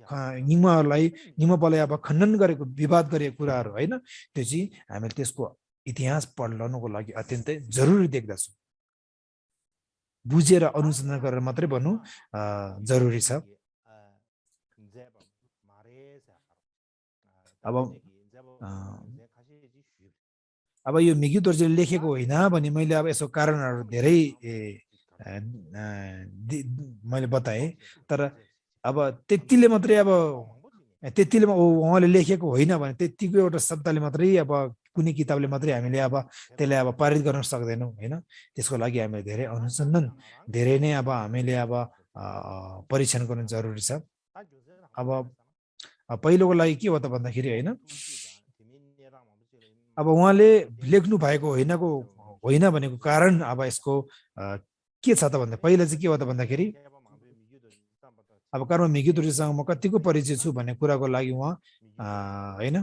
निङ्मालाई अब खण्डन गरेको, विवाद गरेको कुराहरू होइन, त्यो चाहिँ हामीले त्यसको इतिहास पढ्नको लागि अत्यन्तै जरुरी देख्दछौँ। बुझेर अनुसन्धान गरेर मात्रै भन्नु जरुरी छ। अब यो मिक्यो दोर्जेले लेखेको होइन भने मैले अब यसो कारणहरू धेरै मैले बताएँ, तर अब त्यतिले मात्रै अब त्यतिले उहाँले लेखेको होइन भने त्यतिको एउटा शब्दले मात्रै अब कुनै किताबले मात्रै हामीले अब त्यसलाई अब पारित गर्न सक्दैनौँ होइन। त्यसको लागि हामीले धेरै अनुसन्धान, धेरै नै अब हामीले अब परीक्षण गर्नु जरुरी छ। अब पहिलोको लागि के हो त भन्दाखेरि होइन, अब उहाँले लेख्नु भएको होइन भनेको कारण अब यसको के छ त भन्दा पहिला चाहिँ के हो त भन्दाखेरि अब कर्म मिक्यो दोर्जेसँग म कतिको परिचित छु भन्ने कुराको लागि उहाँ होइन,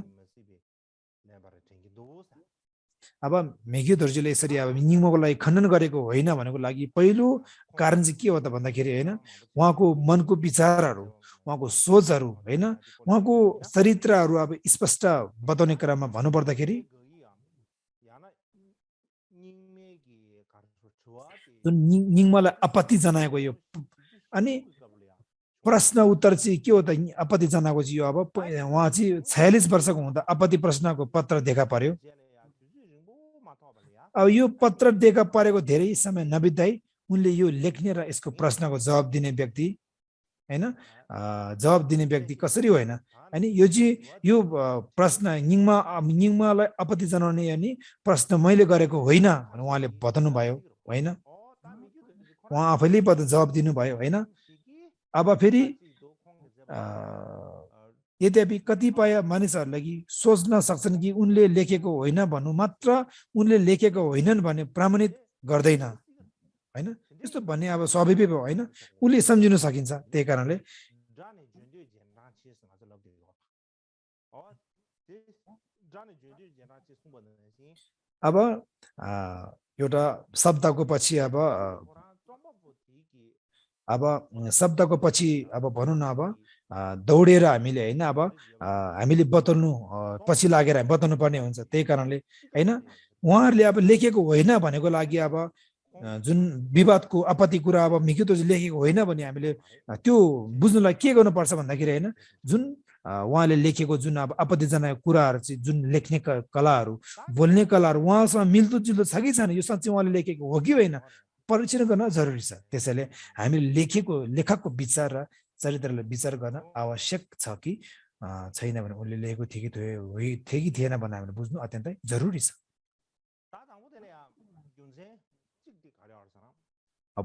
अब मिक्यो दोर्जेले यसरी अब निङ्माको लागि खण्डन गरेको होइन भनेको लागि पहिलो कारण चाहिँ के हो त भन्दाखेरि होइन, उहाँको मनको विचारहरू, उहाँको सोचहरू होइन, उहाँको चरित्रहरू अब स्पष्ट बताउने क्रममा भन्नुपर्दाखेरि जुन निङ्मालाई आपत्ति जनाएको यो अनि प्रश्न उत्तर चाहिँ के हो त, आपत्ति जनाएको चाहिँ यो अब उहाँ चाहिँ 46 वर्षको हुँदा आपत्ति प्रश्नको पत्र देखा पर्यो। अब यो पत्र देखा परेको धेरै समय नबित्दै उनले यो लेख्ने र यसको प्रश्नको जवाब दिने व्यक्ति होइन, जवाब दिने व्यक्ति कसरी होइन अनि यो चाहिँ यो प्रश्न निङ्मालाई आपत्ति जनाउने अनि प्रश्न मैले गरेको होइन भने उहाँले बताउनु भयो होइन, उहाँ आफैले जवाब दिनुभयो होइन। अब फेरि यद्यपि कतिपय मानिसहरूलाई कि सोच्न सक्छन् कि उनले लेखेको होइन भन्नु मात्र उनले लेखेको होइनन् भन्ने प्रमाणित गर्दैन होइन, त्यस्तो भन्ने अब स्वाभाविक हो होइन, उसले सम्झिन सकिन्छ। त्यही कारणले अब एउटा शब्दको पछि अब शब्दको पछि अब भनौँ न अब दौडेर हामीले हैन अब हामीले बताउनु पछि लागेर हामी बताउनु पर्ने हुन्छ त्यही कारणले हैन उहाँहरूले अब लेखेको होइन भनेको लागि अब जुन विवादको आपत्ति कुरा अब मिकितोजी लेखेको होइन भने हामीले त्यो बुझ्नुलाई के गर्नुपर्छ भन्दाखेरि हैन जुन उहाँले लेखेको जुन अब आपत्तिजनक कुराहरू चाहिँ जुन लेख्ने कलाहरू बोल्ने कलाहरू उहाँसँग मिल्दोजुल्दो छ कि छैन यो साँच्चै उहाँले लेखेको हो कि होइन परीक्षण गर्न जरुरी छ त्यसैले हामीले लेखकको विचार र चरित्रलाई विचार गर्न आवश्यक छ कि छैन भने उनले लेखेको थियो कि थिएन भन्ने हामीले बुझ्नु अत्यन्तै जरुरी छ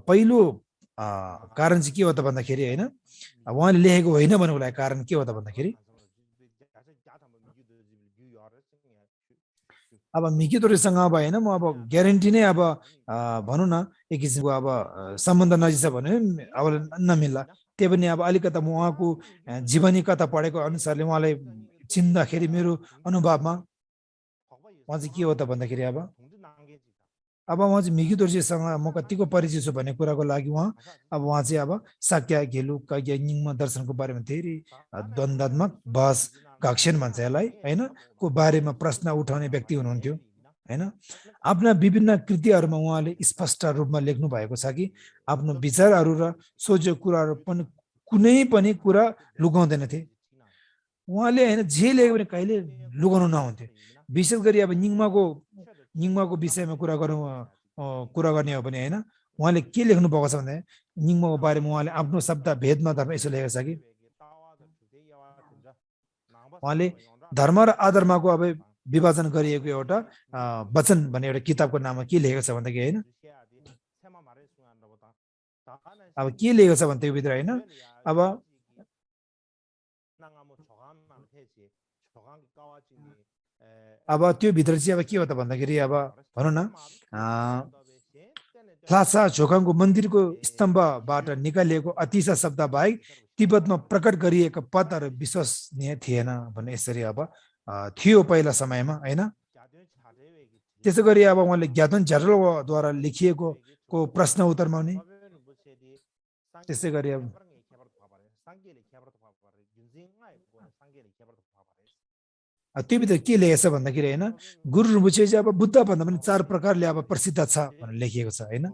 पहिलो कारण चाहिँ के हो त भन्दाखेरि हैन उहाँले लेखेको होइन भन्नुको लागि कारण के हो त भन्दाखेरि अब मिकितोरीसँग अब हैन म अब ग्यारेन्टी नै अब भनौँ न एक किसिमको अब सम्बन्ध नजिक छ भने अब नमिल्ला त्यही पनि अब अलिकता म उहाँको जीवनी कथा पढेको अनुसारले उहाँलाई चिन्दाखेरि मेरो अनुभवमा उहाँ चाहिँ के हो त भन्दाखेरि अब उहाँ चाहिँ मिकितोर्जीसँग म कतिको परिचित छु भन्ने कुराको लागि उहाँ चाहिँ अब साक्या घेलु काग्या निङमा दर्शनको बारेमा धेरै द्वन्दात्मक बहस कक्षन भन्छ यसलाई हैन को बारेमा प्रश्न उठाउने व्यक्ति हुनुहुन्थ्यो हैन आफ्ना विभिन्न कृतिहरूमा उहाँले स्पष्ट रूपमा लेख्नु भएको छ कि आफ्नो विचारहरू र सोचेको कुराहरू पनि कुनै पनि कुरा लुकाउँदैनथे उहाँले हैन जे लेख्यो भने कहिले लुकाउनु नहुन्थ्यो विशेष गरी अब निङमाको विषयमा कुरा गर्ने हो भने हैन उहाँले के लेख्नु भएको छ भने निङमाको बारेमा उहाँले आफ्नो शब्द भेदमा धर्म यसो लेखेको छ कि उहाँले धर्म र अधर्मको अब विभाजन गरिएको एउटा वचन भन्ने एउटा किताबको नाममा के लेखेको छ भन्दाखेरि हैन अब के लेखेको छ भने त्यो भित्र हैन अब त्यो भित्र चाहिँ अब के हो त भन्दाखेरि अब भनौँ न ल्हासा झोकाङको मन्दिरको स्तम्भबाट निकालिएको अतिशा शब्द बाहेक तिब्बतमा प्रकट गरिएका पदहरू विश्वसनीय थिएन भन्ने यसरी अब थियो पहिला समयमा हैन त्यसै गरी अब उहाँले ज्ञातन झर्लद्वारा लेखिएको प्रश्न उत्तरमा पनि त्यसै गरी अब त्यो भित्र के लेखेको छ भन्दाखेरि हैन गुरु रिम्पोछे चाहिँ अब बुद्ध भन्दा पनि 4 प्रकारले अब प्रसिद्ध छ भनेर लेखिएको छ हैन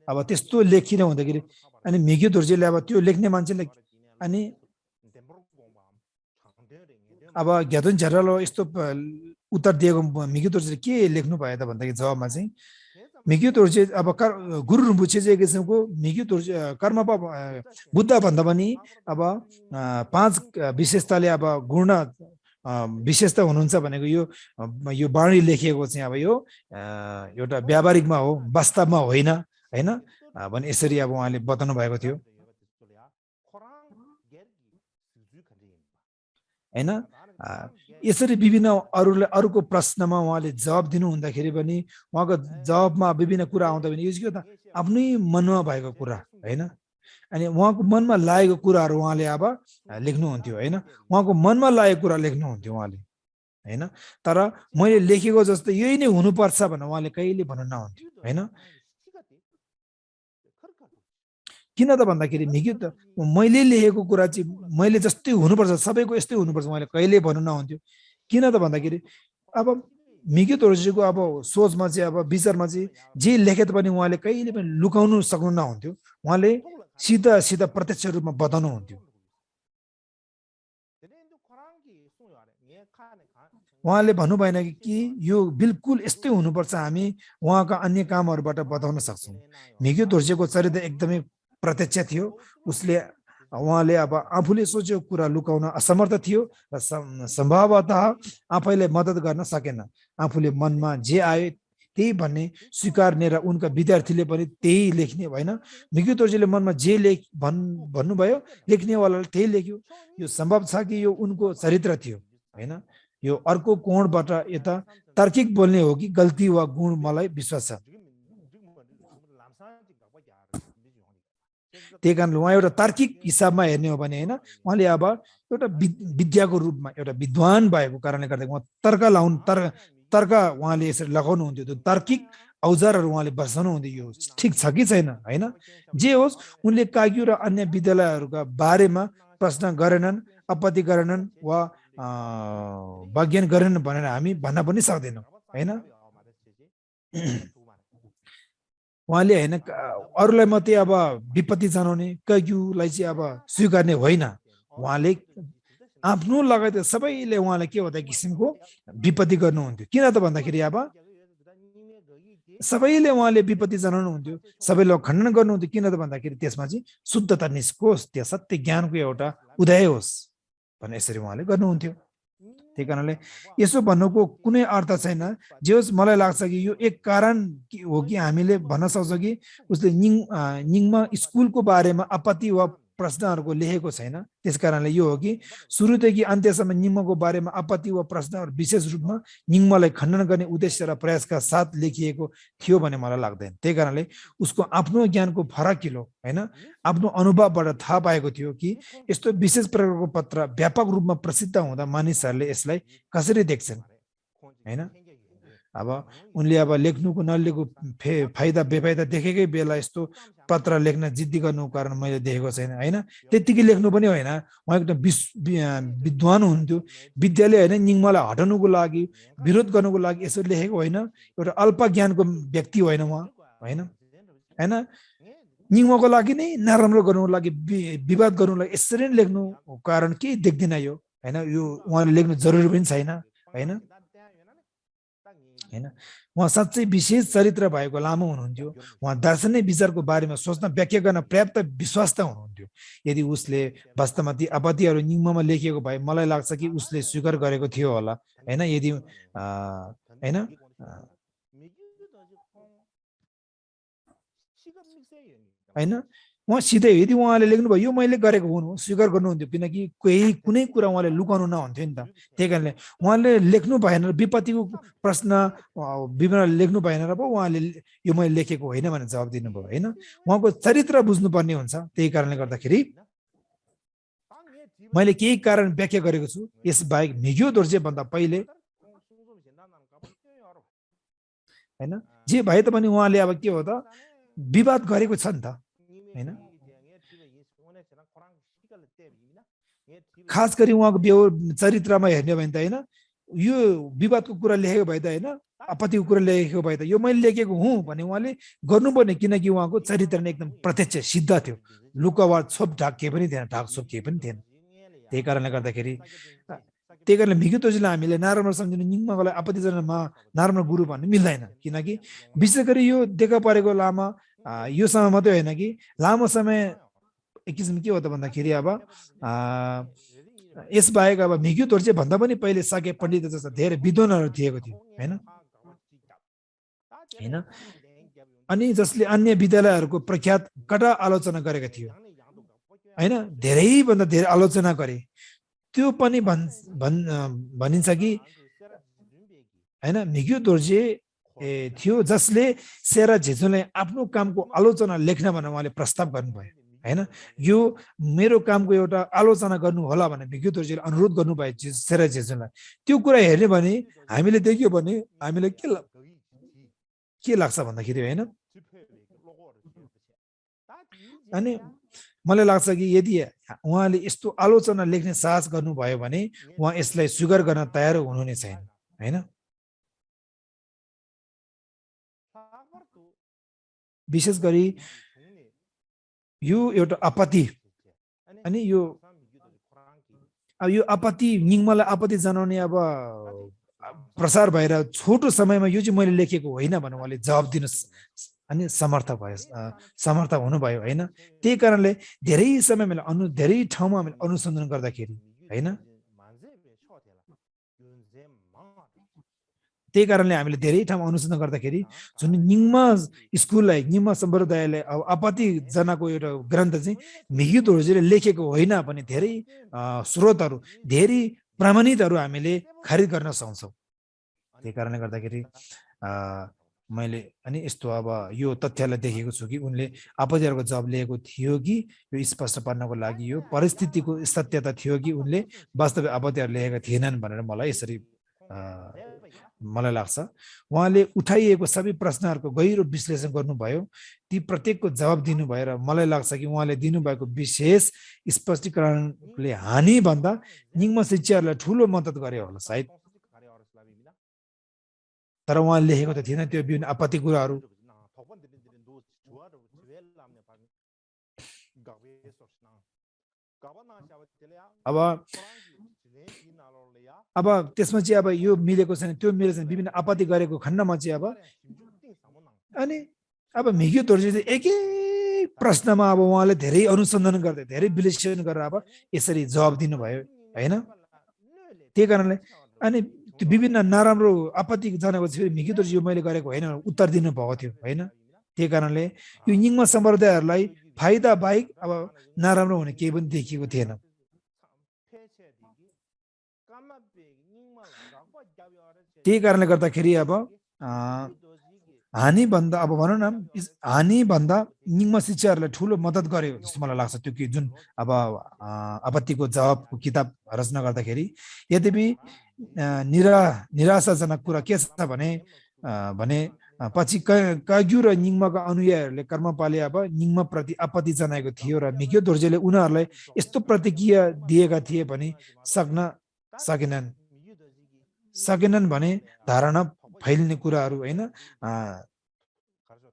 अब त्यस्तो लेखिन हुँदाखेरि अनि मिकितोर्जीले अब त्यो लेख्ने मान्छेले अनि अब ज्ञातन झर्ल यस्तो उत्तर दिएको मिकितोर्जीले के लेख्नु भयो त भन्दाखेरि जवाबमा चाहिँ मिकितोर्जी अब गुरु रिम्पोछे चाहिँ एक किसिमको मिकितोर्जी कर्मपा बुद्ध भन्दा पनि अब 5 विशेषताले अब गुण विशेषता हुनुहुन्छ भनेको यो बाणी लेखिएको चाहिँ अब यो एउटा व्यावहारिकमा हो वास्तवमा होइन हैन भने यसरी अब उहाँले बताउनु भएको थियो हैन यसरी विभिन्न अरूको प्रश्नमा उहाँले जवाब दिनु हुँदाखेरि पनि उहाँको जवाबमा विभिन्न कुरा आउँदा पनि यो के त आफ्नै मनमा भएको कुरा हैन अनि उहाँको मनमा लागेको कुराहरू उहाँले अब लेख्नुहुन्थ्यो हैन उहाँको मनमा लागेको कुरा लेख्नुहुन्थ्यो उहाँले हैन तर मैले लेखेको जस्तो यही नै हुनुपर्छ भनेर उहाँले कहिले भन्नु नहुन्थ्यो हैन किन त भन्दाखेरि मैले लेखेको कुरा चाहिँ मैले जस्तै हुनुपर्छ सबैको यस्तै हुनुपर्छ उहाँले कहिले भन्नु नहुन्थ्यो किन त भन्दाखेरि अब मिकितोर्जीको अब सोचमा चाहिँ अब विचारमा चाहिँ जे लेखे पनि उहाँले कहिले पनि लुकाउनु सक्नु नहुन्थ्यो उहाँले सिधा प्रत्यक्ष रूपमा बताउनु हुन्थ्यो उहाँले भन्नु भएन कि यो बिल्कुल यस्तै हुनुपर्छ हामी उहाँका अन्य कामहरूबाट बताउन सक्छौँ मिकितोर्जीको चरित्र एकदमै प्रत्यक्ष थियो उहाँले अब आफूले सोचेको कुरा लुकाउन असमर्थ थियो र सम्भवतः आफैले मद्दत गर्न सकेन आफूले मनमा जे आयो त्यही भन्ने स्वीकार्ने र उनका विद्यार्थीले पनि त्यही लेख्ने होइन मिकितोर्जीले मनमा जे भन्नुभयो लेख्नेवालाले त्यही लेख्यो यो सम्भव छ कि यो उनको चरित्र थियो हैन यो अर्को कोणबाट यता तार्किक बोल्ने हो कि गल्ती वा गुण मलाई विश्वास छ त्यही कारणले उहाँ एउटा तार्किक हिसाबमा हेर्ने हो भने हैन उहाँले अब एउटा विद्याको रूपमा एउटा विद्वान भएको कारणले गर्दा उहाँ तर्क उहाँले यसरी लगाउनु हुन्थ्यो त्यो तार्किक औजारहरू उहाँले बसाउनु हुन्थ्यो यो ठिक छ कि छैन हैन जे होस् उनले काग्यू र अन्य विद्यालयहरूका बारेमा प्रश्न गरेनन् आपत्ति गरेनन् वा वज्ञान गरेनन् भनेर हामी भन्न पनि सक्दैनौँ हैन उहाँले हैन अरूलाई मात्रै अब विपत्ति जनाउने काग्यूलाई चाहिँ अब स्वीकार्ने होइन उहाँले आफ्नो लगायत सबैले उहाँलाई के भन्दा किसिमको विपत्ति गर्नुहुन्थ्यो किन त भन्दाखेरि अब सबैले उहाँले विपत्ति जनाउनु हुन्थ्यो सबैले खण्डन गर्नुहुन्थ्यो किन त भन्दाखेरि त्यसमा चाहिँ शुद्धता निस्कोस् त्यो सत्य ज्ञानको एउटा उदय होस् भन्ने यसरी उहाँले गर्नुहुन्थ्यो त्यही कारणले यसो भन्नुको कुनै अर्थ छैन जे होस् मलाई लाग्छ कि यो एक कारण हो कि हामीले भन्न सक्छौँ कि उसले निङमा स्कुलको बारेमा आपत्ति वा प्रश्नहरूको लेखेको छैन त्यसकारणले यो हो कि सुरुदेखि अन्त्यसम्म निङमाको बारेमा आपत्ति वा प्रश्नहरू विशेष रूपमा निङमालाई खण्डन गर्ने उद्देश्य र प्रयासका साथ लेखिएको थियो भन्ने मलाई लाग्दैन त्यही कारणले उसको आफ्नो ज्ञानको फराकिलो हैन आफ्नो अनुभवबाट थाहा पाएको थियो कि यस्तो विशेष प्रकारको पत्र व्यापक रूपमा प्रसिद्ध हुँदा मानिसहरूले यसलाई कसरी देख्छन् हैन अब उनले अब लेख्नुको नलेख्नुको फाइदा बेफाइदा देखेकै बेला यस्तो पत्र लेख्न जिद्दी गर्नुको कारण मैले देखेको छैन हैन त्यतिकै लेख्नु पनि होइन उहाँ एकदम विद्वान हुन्थ्यो विद्यालय हैन निङमालाई हटाउनुको लागि विरोध गर्नुको लागि यसो लेखेको होइन एउटा अल्प ज्ञानको व्यक्ति होइन उहाँ हैन हैन निङमाको लागि नै नराम्रो गर्नुको लागि विवाद गर्नुको लागि यसरी नै लेख्नु कारण केही देख्दिन यो हैन यो उहाँले लेख्नु जरुरी पनि छैन हैन हैन उहाँ साँच्चै विशेष चरित्र भएको लामो हुनुहुन्थ्यो उहाँ दार्शनिक विचारको बारेमा सोच्न व्याख्या गर्न पर्याप्त विश्वास हुनुहुन्थ्यो यदि उसले वास्तवमा ती आपत्तिहरू निङमामा लेखिएको भए मलाई लाग्छ कि उसले स्वीकार गरेको थियो होला हैन यदि हैन हैन उहाँ सिधै यदि उहाँले लेख्नु भयो यो मैले गरेको हुनु स्वीकार गर्नुहुन्थ्यो किनकि कुनै कुरा उहाँले लुकाउनु नहुन्थ्यो नि त त्यही कारणले उहाँले लेख्नु भएन विपत्तिको प्रश्न विवरण लेख्नु भएन र पो उहाँले यो मैले लेखेको होइन भनेर जवाब दिनुभयो हैन उहाँको चरित्र बुझ्नुपर्ने हुन्छ त्यही कारणले गर्दाखेरि मैले केही कारण व्याख्या गरेको छु यस बाहेक मिग्यो दोर्जे भन्दा पहिले हैन जे भए तापनि उहाँले अब के हो त विवाद गरेको छ नि त हैन खास गरी उहाँको चरित्रमा हेर्ने भयो भने त हैन यो विवादको कुरा लेखेको भए त हैन आपत्तिको कुरा लेखेको भए त यो मैले लेखेको हुँ भने उहाँले गर्नुपर्ने किनकि उहाँको चरित्र नै एकदम प्रत्यक्ष सिद्ध थियो लुकावा छोप ढाक केही पनि थिएन ढाक छोप केही पनि थिएन त्यही कारणले गर्दाखेरि त्यही कारणले मिग्यो दोर्जेलाई हामीले नराम्रो सम्झिनु निङमालाई आपत्ति जनाउनमा नराम्रो गुरु भन्नु मिल्दैन किनकि विशेष गरी यो देखा परेको लामा यो समय मात्रै होइन कि लामो समय एक किसिम के हो त भन्दाखेरि अब यसबाहेक अब मिग्यो दोर्जे भन्दा पनि पहिले साके पण्डित जस्ता धेरै विद्वानहरू थिएको थियो हैन हैन अनि जसले अन्य विद्यालयहरूको प्रख्यात कडा आलोचना गरेका थियो हैन धेरैभन्दा धेरै आलोचना गरे त्यो पनि भनिन्छ कि हैन मिग्यो दोर्जे थियो जसले सेरा झेजुलाई आफ्नो कामको आलोचना लेख्न भनेर उहाँले प्रस्ताव गर्नुभयो हैन यो मेरो कामको एउटा आलोचना गर्नु होला भनेर मिग्यो दोर्जेले अनुरोध गर्नुभयो सेरा झेजुलाई त्यो कुरा हेर्ने भने हामीले देख्यो भने हामीले के लाग्छ भन्दाखेरि हैन अनि मलाई लाग्छ कि यदि उहाँले यस्तो आलोचना लेख्ने साहस गर्नुभयो भने उहाँ यसलाई स्वीकार गर्न तयार हुनुहुने छैन हैन विशेष गरी यो एउटा आपत्ति अनि यो आपत्ति निङमालाई आपत्ति जनाउने अब प्रसार भएर छोटो समयमा यो चाहिँ मैले लेखेको होइन भने उहाँले जवाब दिन अनि समर्थ हुनुभयो हैन त्यही कारणले धेरै समय धेरै ठाउँमा हामीले अनुसन्धान गर्दाखेरि हैन त्यही कारणले हामीले धेरै ठाउँमा अनुसन्धान गर्दाखेरि जुन निङमा स्कुललाई निङमा सम्प्रदायलाई अब आपत्ति जनाको एउटा ग्रन्थ चाहिँ मिग्यो दोर्जेले लेखेको होइन भने धेरै स्रोतहरू धेरै प्रमाणितहरू हामीले खारिज गर्न सक्छौँ त्यही कारणले गर्दाखेरि मैले अनि यस्तो अब यो तथ्यलाई देखेको छु कि उनले आपत्तिहरूको जवाब लिएको थियो कि यो स्पष्ट पार्नको लागि यो परिस्थितिको सत्यता थियो कि उनले वास्तविक आपत्तिहरू लिएका थिएनन् भनेर मलाई यसरी मलाई लाग्छ। उहाँले उठाइएको सबै प्रश्नहरूको गहिरो विश्लेषण गर्नुभयो, ती प्रत्येकको जवाब दिनुभयो र मलाई लाग्छ कि उहाँले दिनुभएको विशेष स्पष्टीकरणले हानिभन्दा निम्न शिक्षाहरूलाई ठुलो मद्दत गर्यो होला सायद। तर उहाँले लेखेको त थिएन त्यो विभिन्न आपत्ति कुराहरू। अब त्यसमा चाहिँ अब यो मिलेको छैन, त्यो मिलेको छैन, विभिन्न आपत्ति गरेको खण्डमा चाहिँ अब अनि अब मिग्यू दोर्जे चाहिँ एकै प्रश्नमा अब उहाँले धेरै अनुसन्धान गर्दै धेरै विश्लेषण गरेर अब यसरी जवाब दिनुभयो हैन। त्यही कारणले अनि त्यो विभिन्न नराम्रो आपत्ति जनाको चाहिँ मिग्यू दोर्जे यो मैले गरेको होइन उत्तर दिनु भएको थियो हैन। त्यही कारणले यो निम्न सम्प्रदायहरूलाई फाइदा बाहेक अब नराम्रो हुने केही पनि देखिएको थिएन। त्यही कारणले गर्दाखेरि अब हानिभन्दा अब भनौँ न हानिभन्दा निम्न शिक्षाहरूलाई ठुलो मद्दत गर्यो जस्तो मलाई लाग्छ त्यो कि जुन अब आपत्तिको जवाबको किताब रचना गर्दाखेरि। यद्यपि निराशाजनक कुरा के छ भने पछि काग्यू र निङ्माका अनुयायीहरूले कर्मपाले अब निङ्मा प्रति आपत्ति जनाएको थियो र मिग्यू दोर्जेले उनीहरूलाई यस्तो प्रतिक्रिया दिएका थिए भने सकेनन् भने धारणा फैलिने कुराहरू होइन।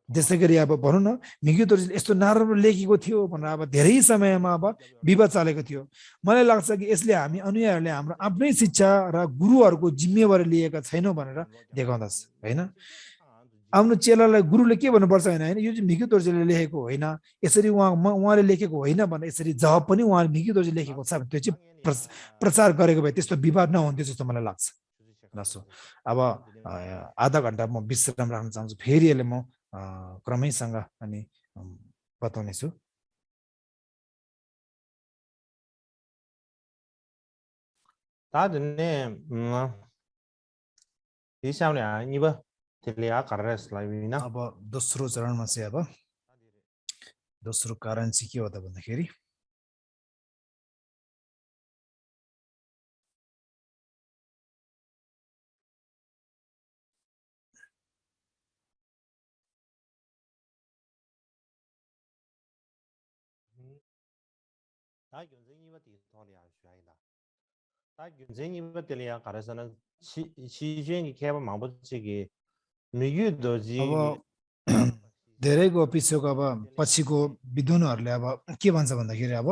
त्यसै गरी अब भनौँ न मिग्यू दोर्जेले यस्तो नराम्रो लेखेको थियो भनेर अब धेरै समयमा अब विवाद चलेको थियो। मलाई लाग्छ कि यसले हामी अनुयायीहरूले हाम्रो आफ्नै शिक्षा र गुरुहरूको जिम्मेवारी लिएका छैनौँ भनेर देखाउँदछ होइन। आफ्नो चेलालाई गुरुले के भन्नुपर्छ होइन यो चाहिँ मिग्यू दोर्जेले लेखेको होइन, यसरी उहाँले लेखेको होइन भनेर यसरी जवाब पनि उहाँले मिग्यू दोर्जेले लेखेको छ त्यो चाहिँ प्रचार गरेको भए त्यस्तो विवाद नहुन्थ्यो जस्तो मलाई लाग्छ। अब आधा घन्टा म विश्राम राख्न चाहन्छु, फेरि यसले म क्रमैसँग अनि बताउने छु। अब दोस्रो चरणमा चाहिँ अब दोस्रो कारण चाहिँ के हो त भन्दाखेरि अब धेरैको पछिको अब पछिको विद्वानहरूले अब के भन्छ भन्दाखेरि अब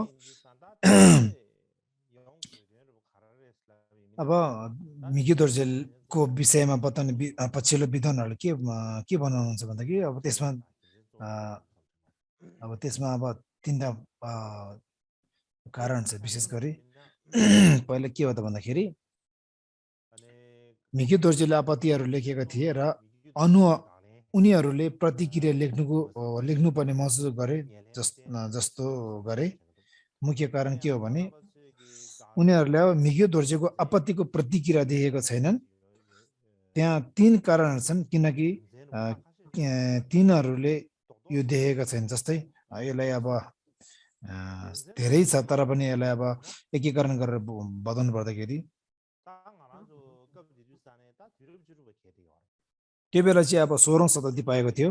मिग्यू दोर्जेको विषयमा बताउने पछिल्लो विद्वानहरूले के भन्नुहुन्छ भन्दाखेरि अब त्यसमा अब तिनवटा कारण छ विशेष गरी। पहिला के हो त भन्दाखेरि मिग्यू दोर्जेले आपत्तिहरू लेखेका थिए र उनीहरूले प्रतिक्रिया लेख्नुपर्ने महसुस गरे जस्तो गरे। मुख्य कारण के हो भने उनीहरूले अब मिग्यू दोर्जेको आपत्तिको प्रतिक्रिया देखेका छैनन्। त्यहाँ तीन कारणहरू छन् किनकि तिनीहरूले यो देखेका छैनन्। जस्तै यसलाई अब धेरै छ तर पनि यसलाई अब एकीकरण गरेर बताउनु पर्दाखेरि त्यो बेला चाहिँ अब 16औं शताब्दी पाएको थियो।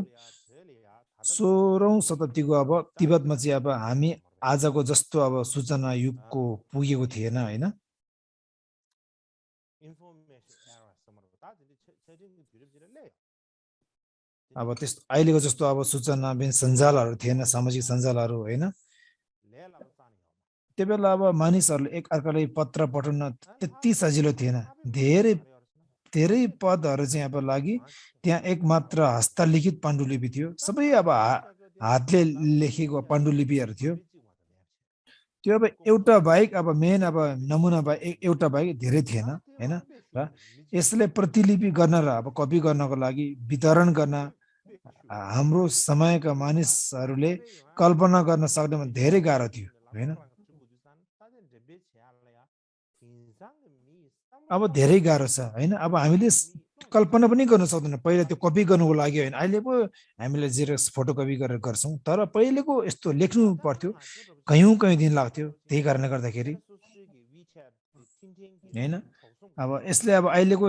16औं शताब्दीको अब तिब्बतमा चाहिँ अब हामी आजको जस्तो अब सूचना युगको पुगेको थिएन होइन। अब त्यस्तो अहिलेको जस्तो अब सूचना सञ्जालहरू थिएन, सामाजिक सञ्जालहरू होइन। त्यो बेला अब मानिसहरूले एक अर्कालाई पत्र पठाउन त्यति सजिलो थिएन। धेरै पदहरू चाहिँ अब लागि त्यहाँ एक मात्र हस्तलिखित पाण्डुलिपि थियो। सबै अब हातले लेखेको पाण्डुलिपिहरू थियो। त्यो अब एउटा बाहेक अब मेन अब नमुना बाहेक एउटा बाहेक धेरै थिएन होइन। र यसलाई प्रतिलिपि गर्न र अब कपी गर्नको लागि वितरण गर्न हाम्रो समयका मानिसहरूले कल्पना गर्न सक्नेमा धेरै गाह्रो थियो होइन। अब धेरै गाह्रो छ होइन। अब हामीले कल्पना पनि गर्न सक्दैन पहिला त्यो कपी गर्नुको लागि होइन अहिले पो हामीले जेरक्स फोटोकपी गरेर गर्छौं तर पहिलेको यस्तो लेख्नु पर्थ्यो कयौं दिन लाग्थ्यो त्यही कारणले गर्दाखेरि हैन अब यसले अब अहिलेको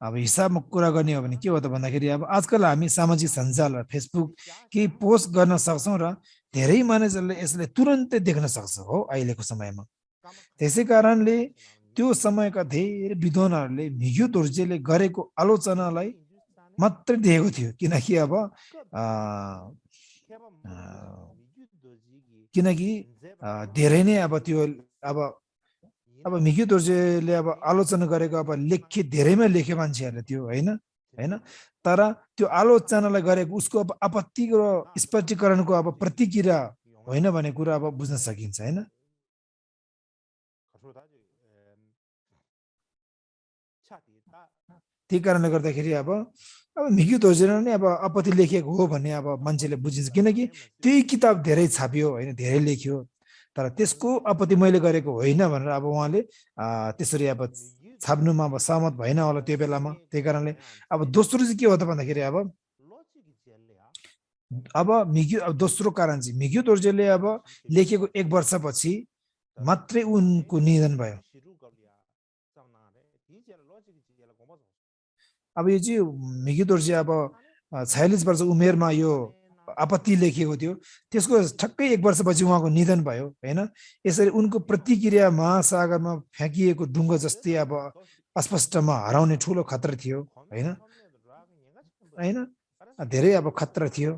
अब हिसाबमा कुरा गर्ने हो भने के हो त भन्दाखेरि अब आजकल हामी सामाजिक सञ्जाल फेसबुक केही पोस्ट गर्न सक्छौं र धेरै मानिसहरूले यसले तुरुन्तै देख्न सक्छ हो अहिलेको समयमा त्यसै कारणले त्यो समयका धेरै विद्वानहरूले मिग्यू दोर्जेले गरेको आलोचनालाई मात्रै दिएको थियो किनकि अब धेरै नै अब त्यो अब मिग्यू दोर्जेले अब आलोचना गरेको अब धेरैमा लेखे मान्छेहरूले त्यो हैन तर त्यो आलोचनालाई गरेको उसको अब आपत्ति र स्पष्टीकरणको अब प्रतिक्रिया होइन भन्ने कुरा अब बुझ्न सकिन्छ हैन त्यही कारणले गर्दाखेरि अब मिग्यू दोर्जेले नै अब आपत्ति लेखेको हो भन्ने अब मान्छेले बुझिन्छ किनकि त्यही किताब धेरै छापियो हैन धेरै लेख्यो तर त्यसको आपत्ति मैले गरेको होइन भनेर अब उहाँले त्यसरी अब छाप्नुमा अब सहमत भएन होला त्यो बेलामा त्यही कारणले अब दोस्रो चाहिँ के हो त भन्दाखेरि अब दोस्रो कारण चाहिँ मिग्यू दोर्जेले अब लेखेको 1 वर्षपछि मात्रै उनको निधन भयो अब यो चाहिँ मिग्यू दोर्जे अब 46 वर्ष उमेरमा यो आपत्ति लेखेको थियो त्यसको ठक्कै 1 वर्षपछि उहाँको निधन भयो हैन यसरी उनको प्रतिक्रिया महासागरमा फ्याँकिएको ढुङ्गा जस्तै अब अस्पष्टमा हराउने ठूलो खतरा थियो हैन धेरै अब खतरा थियो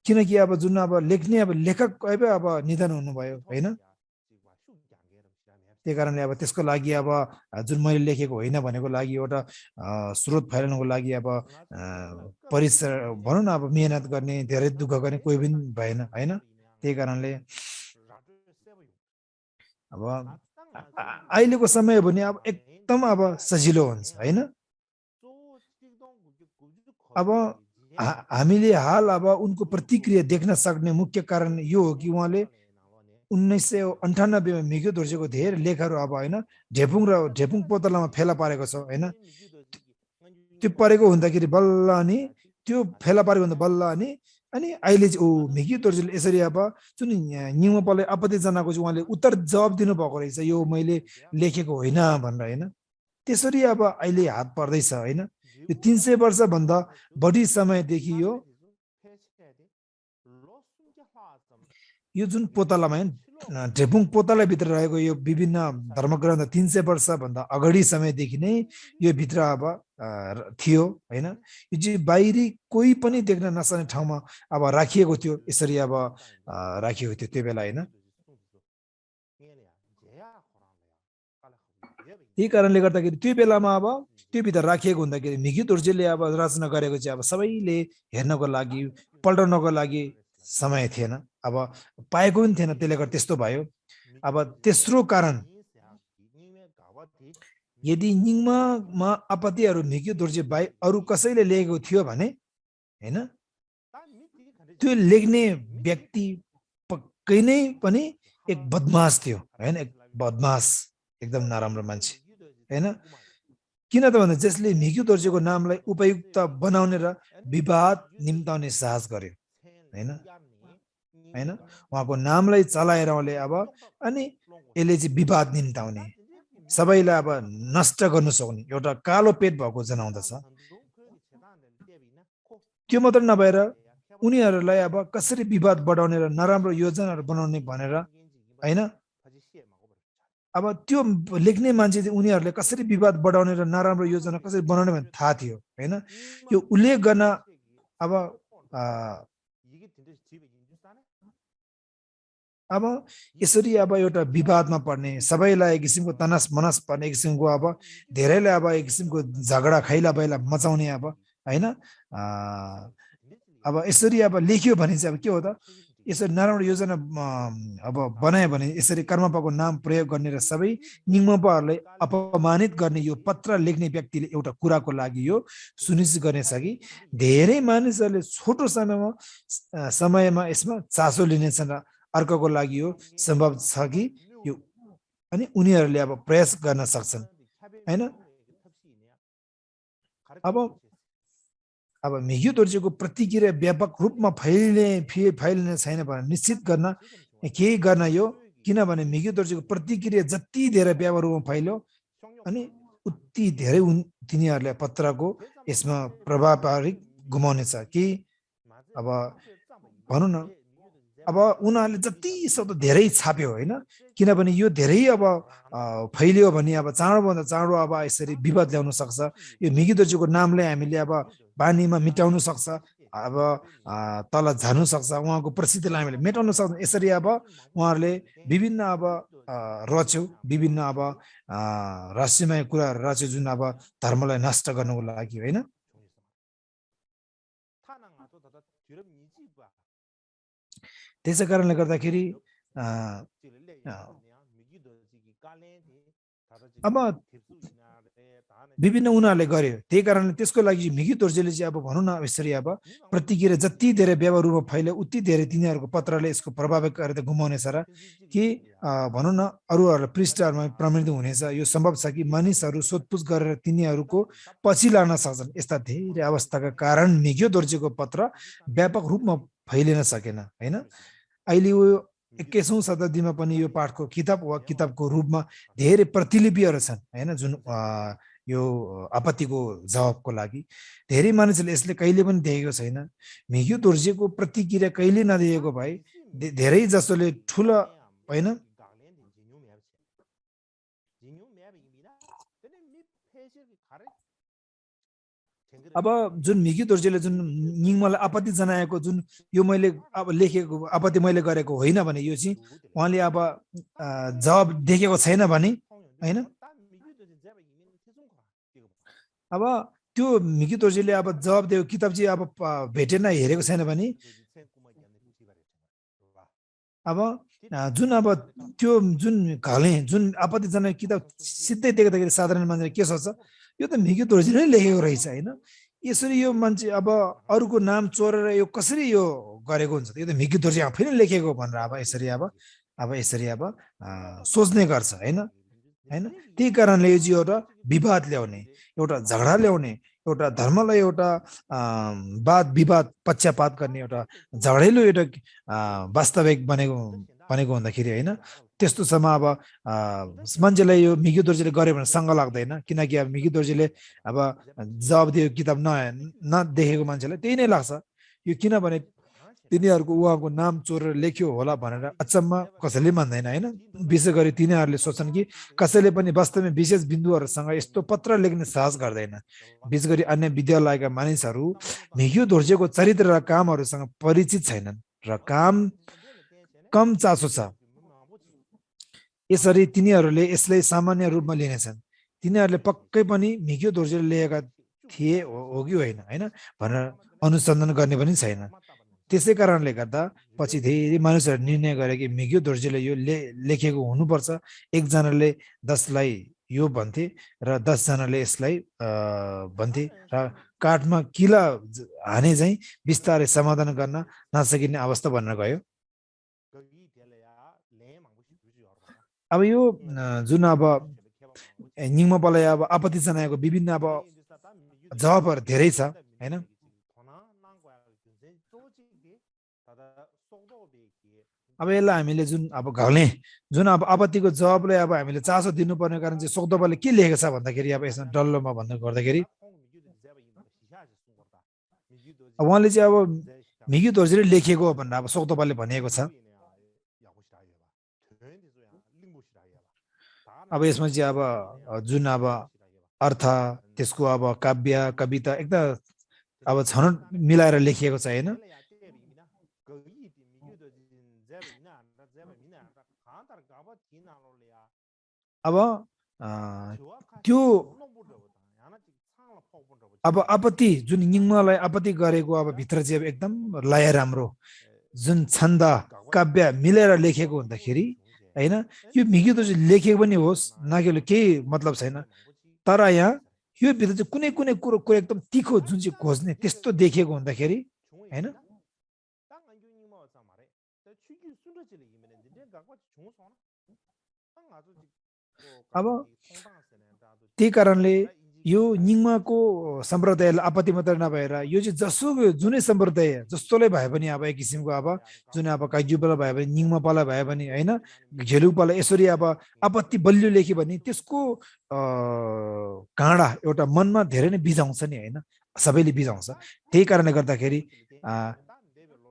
किनकि अब जुन अब लेख्ने अब लेखक अब निधन हुनुभयो हैन त्यही कारणले अब त्यसको लागि अब जुन मैले लेखेको होइन भनेको लागि एउटा स्रोत फैलाउनको लागि अब परिश्रम भनौँ न अब मेहनत गर्ने धेरै दुःख गर्ने कोही पनि भएन हैन त्यही कारणले अब अहिलेको समय भने अब एकदम अब सजिलो हुन्छ हैन अब हामीले हाल अब उनको प्रतिक्रिया देख्न सक्ने मुख्य कारण यो हो कि उहाँले 1998 मा मिग्यू दोर्जेको धेरै लेखहरू अब हैन ढेपुङ पोतलामा फेला पारेको छ हैन त्यो परेको हुँदाखेरि बल्ल अनि त्यो फेला पारेको हुँदा बल्ल अनि अहिले चाहिँ मिग्यू दोर्जेले यसरी अब जुन न्युमपले आपत्ति जनाको चाहिँ उहाँले उत्तर जवाब दिनु भएको रहेछ यो मैले लेखेको होइन भनेर हैन त्यसरी अब अहिले हात पर्दैछ हैन यो 300 वर्ष भन्दा बढी समयदेखि यो जुन पोतलामा ढेपुङ पोतला भित्र रहेको यो विभिन्न धर्मग्रन्थ 300 वर्ष भन्दा अगाडि समयदेखि नै यो भित्र अब थियो हैन यो चाहिँ बाहिरी कोही पनि देख्न नसक्ने ठाउँमा अब राखिएको थियो यसरी अब राखिएको थियो त्यो बेला हैन त्यही कारणले गर्दाखेरि त्यो बेलामा अब त्यो भित्र राखिएको हुँदाखेरि मिग्यू दोर्जेले अब रचना गरेको चाहिँ अब सबैले हेर्नको लागि पल्टाउनको लागि समय थिएन अब पाएको पनि थिएन त्यसले गर्दा त्यस्तो भयो अब तेस्रो कारण यदि निङमा आपत्तिहरू मिग्यू दोर्जे बाहेक अरू कसैले लेखेको थियो भने हैन त्यो लेख्ने व्यक्ति पक्कै नै पनि एक बदमाश थियो हैन एक बदमाश एकदम नराम्रो मान्छे हैन किन त भन्दा जसले मिग्यू दोर्जेको नामलाई उपयुक्त बनाउने र विवाद निम्ताउने साहस गर्यो हैन उहाँको नामलाई चलाएर उहाँले अब अनि यसले चाहिँ विवाद निम्ताउने सबैलाई अब नष्ट गर्न सक्ने एउटा कालो पेट भएको जनाउँदछ त्यो मात्र नभएर उनीहरूलाई अब कसरी विवाद बढाउने र नराम्रो योजनाहरू बनाउने भनेर हैन अब त्यो लेख्ने मान्छे चाहिँ उनीहरूले कसरी विवाद बढाउने र नराम्रो योजना कसरी बनाउने भन्ने थाहा थियो हैन यो उल्लेख गर्न अब यसरी अब एउटा विवादमा पर्ने सबैलाई एक किसिमको तनास मनास पर्ने एक किसिमको अब धेरैलाई अब एक किसिमको झगडा खैला बैला मचाउने अब हैन अब यसरी अब लेख्यो भने चाहिँ अब के हो त यसरी नराम्रो योजना अब बनायो भने यसरी कर्मपाको नाम प्रयोग गर्ने र सबै निम्नपाहरूलाई अपमानित गर्ने यो पत्र लेख्ने व्यक्तिले एउटा कुराको लागि यो सुनिश्चित गर्नेछ कि धेरै मानिसहरूले छोटो समयमा यसमा चासो लिनेछन् र अर्कोको लागि यो सम्भव छ कि यो अनि उनीहरूले अब प्रयास गर्न सक्छन् हैन अब मिग्यू दोर्जेको प्रतिक्रिया व्यापक रूपमा फैलिने छैन भने निश्चित गर्न केही गर्न यो किनभने मिग्यू दोर्जेको प्रतिक्रिया जति धेरै व्यापक रूपमा फैल्यो अनि उति धेरै तिनीहरूले पत्रको यसमा प्रभावकारी गुमाउनेछ कि अब भनौँ न अब उनीहरूले जति सक्दो धेरै छाप्यो होइन किनभने यो धेरै अब फैलियो भने अब चाँडोभन्दा चाँडो अब यसरी विवाद ल्याउन सक्छ यो मिग्यू दोर्जेको नामले हामीले अब बानीमा मिटाउन सक्छ अब तल झार्नु सक्छ उहाँको प्रसिद्धिलाई हामीले मेटाउन सक्छ यसरी अब उहाँहरूले विभिन्न अब रच्यो विभिन्न अब रहस्यमय कुराहरू रच्यो जुन अब धर्मलाई नष्ट गर्नको लागि होइन त्यसै कारणले गर्दाखेरि अब विभिन्न उनीहरूले गर्यो त्यही कारणले त्यसको लागि मिग्यू दोर्जेले चाहिँ अब भनौँ न यसरी अब प्रतिक्रिया जति धेरै व्यापक रूपमा फैल्यो उति धेरै तिनीहरूको पत्रले यसको प्रभावकारिता गुमाउनेछ र कि भनौँ न अरूहरूलाई पृष्ठहरूमा प्रमाणित हुनेछ यो सम्भव छ कि मानिसहरू सोधपुछ गरेर तिनीहरूको पछि लान सक्छन् यस्ता धेरै अवस्थाका कारण मिग्यू दोर्जेको पत्र व्यापक रूपमा फैलिन सकेन होइन अहिले यो 21औं शताब्दीमा पनि यो पाठको किताब वा किताबको रूपमा धेरै प्रतिलिपिहरू छन् होइन जुन यो आपत्तिको जवाबको लागि धेरै मानिसहरूले यसले कहिले पनि देखेको छैन मिग्यू दोर्जेको प्रतिक्रिया कहिले नदिएको भए धेरै जसोले ठुलो होइन अब जुन मिग्यू दोर्जेले जुन निङमालाई आपत्ति जनाएको जुन यो मैले अब लेखेको आपत्ति मैले गरेको होइन भने यो चाहिँ उहाँले अब जवाब देखेको छैन भने होइन अब त्यो मिग्यू दोर्जेले अब जवाब दिएको किताब चाहिँ अब भेटेन हेरेको छैन भने अब जुन अब त्यो जुन घले जुन आपत्ति जनाएको किताब सिधै देख्दाखेरि साधारण मान्छेले के सोच्छ यो त मिग्यू दोर्जेले नै लेखेको रहेछ होइन यसरी यो मान्छे अब अरूको नाम चोरेर यो कसरी यो गरेको हुन्छ यो त मिग्यू दोर्जे आफै नै लेखेको भनेर अब यसरी अब सोच्ने गर्छ होइन होइन त्यही कारणले यो चाहिँ एउटा विवाद ल्याउने एउटा झगडा ल्याउने एउटा धर्मलाई एउटा वाद विवाद पक्षपात गर्ने एउटा झगडेलो एउटा वास्तविक बनेको हुँदाखेरि होइन त्यस्तो समय अब मान्छेलाई यो मिग्यू दोर्जेले गर्यो भने सँग लाग्दैन किनकि अब मिग्यू दोर्जेले अब जवाब दिएको किताब नदेखेको मान्छेलाई त्यही नै लाग्छ यो किनभने तिनीहरूको उहाँको नाम चोरेर लेख्यो होला भनेर अचम्म कसैले मान्दैन होइन विशेष गरी तिनीहरूले सोच्छन् कि कसैले पनि वास्तवमा विशेष बिन्दुहरूसँग यस्तो पत्र लेख्ने साहस गर्दैन विशेष गरी अन्य विद्यालयका मानिसहरू मिग्यू दोर्जेको चरित्र र कामहरूसँग परिचित छैनन् र कम चासो छ यसरी तिनीहरूले यसलाई सामान्य रूपमा लिनेछन् तिनीहरूले पक्कै पनि मिग्यू दोर्जेले लेखेका थिए हो कि होइन होइन भनेर अनुसन्धान गर्ने पनि छैन त्यसै कारणले गर्दा पछि धेरै मानिसहरूले निर्णय गरे कि मिग्यू दोर्जेले यो लेखेको हुनुपर्छ एकजनाले 10लाई यो भन्थे र 10जनाले यसलाई भन्थे र काठमा किला हाने चाहिँ बिस्तारै समाधान गर्न नसकिने अवस्था बन्न गयो अब यो जुन अब निङमापालाई अब आपत्ति जनाएको विभिन्न अब जवाबहरू धेरै छ होइन अब यसलाई हामीले जुन अब घल्ने जुन अब आपत्तिको जवाबलाई अब हामीले चासो दिनुपर्ने कारण चाहिँ सोक्दोपाले के लेखेको छ भन्दाखेरि अब यसमा डल्लोमा भन्नु गर्दाखेरि उहाँले चाहिँ अब मिग्यू दोर्जेले लेखेको भनेर अब सोक्दोपाले भनेको छ अब यसमा चाहिँ अब जुन अब अर्थ त्यसको अब काव्य कविता एकदम अब छनौट मिलाएर लेखिएको छ होइन अब त्यो अब आपत्ति जुन निङमालाई आपत्ति गरेको अब भित्र चाहिँ अब एकदम लय राम्रो जुन छन्द काव्य मिलेर लेखेको हुँदाखेरि होइन यो मिग्यू दोर्जे लेखेको पनि होस् नकेले केही मतलब छैन तर यहाँ यो भित्र चाहिँ कुनै कुनै कुरो एकदम तिखो जुन चाहिँ खोज्ने त्यस्तो देखिएको हुँदाखेरि होइन अब त्यही कारणले यो निङमाको सम्प्रदायलाई आपत्ति मात्र नभएर यो चाहिँ जुनै सम्प्रदाय जस्तोलाई भए पनि अब एक किसिमको अब जुन अब काइजुपाला भयो भने निङमापाला भयो भने होइन झेलुपाला यसरी अब आपत्ति बलियो लेख्यो भने त्यसको काँडा एउटा मनमा धेरै नै बिजाउँछ नि होइन सबैले बिजाउँछ त्यही कारणले गर्दाखेरि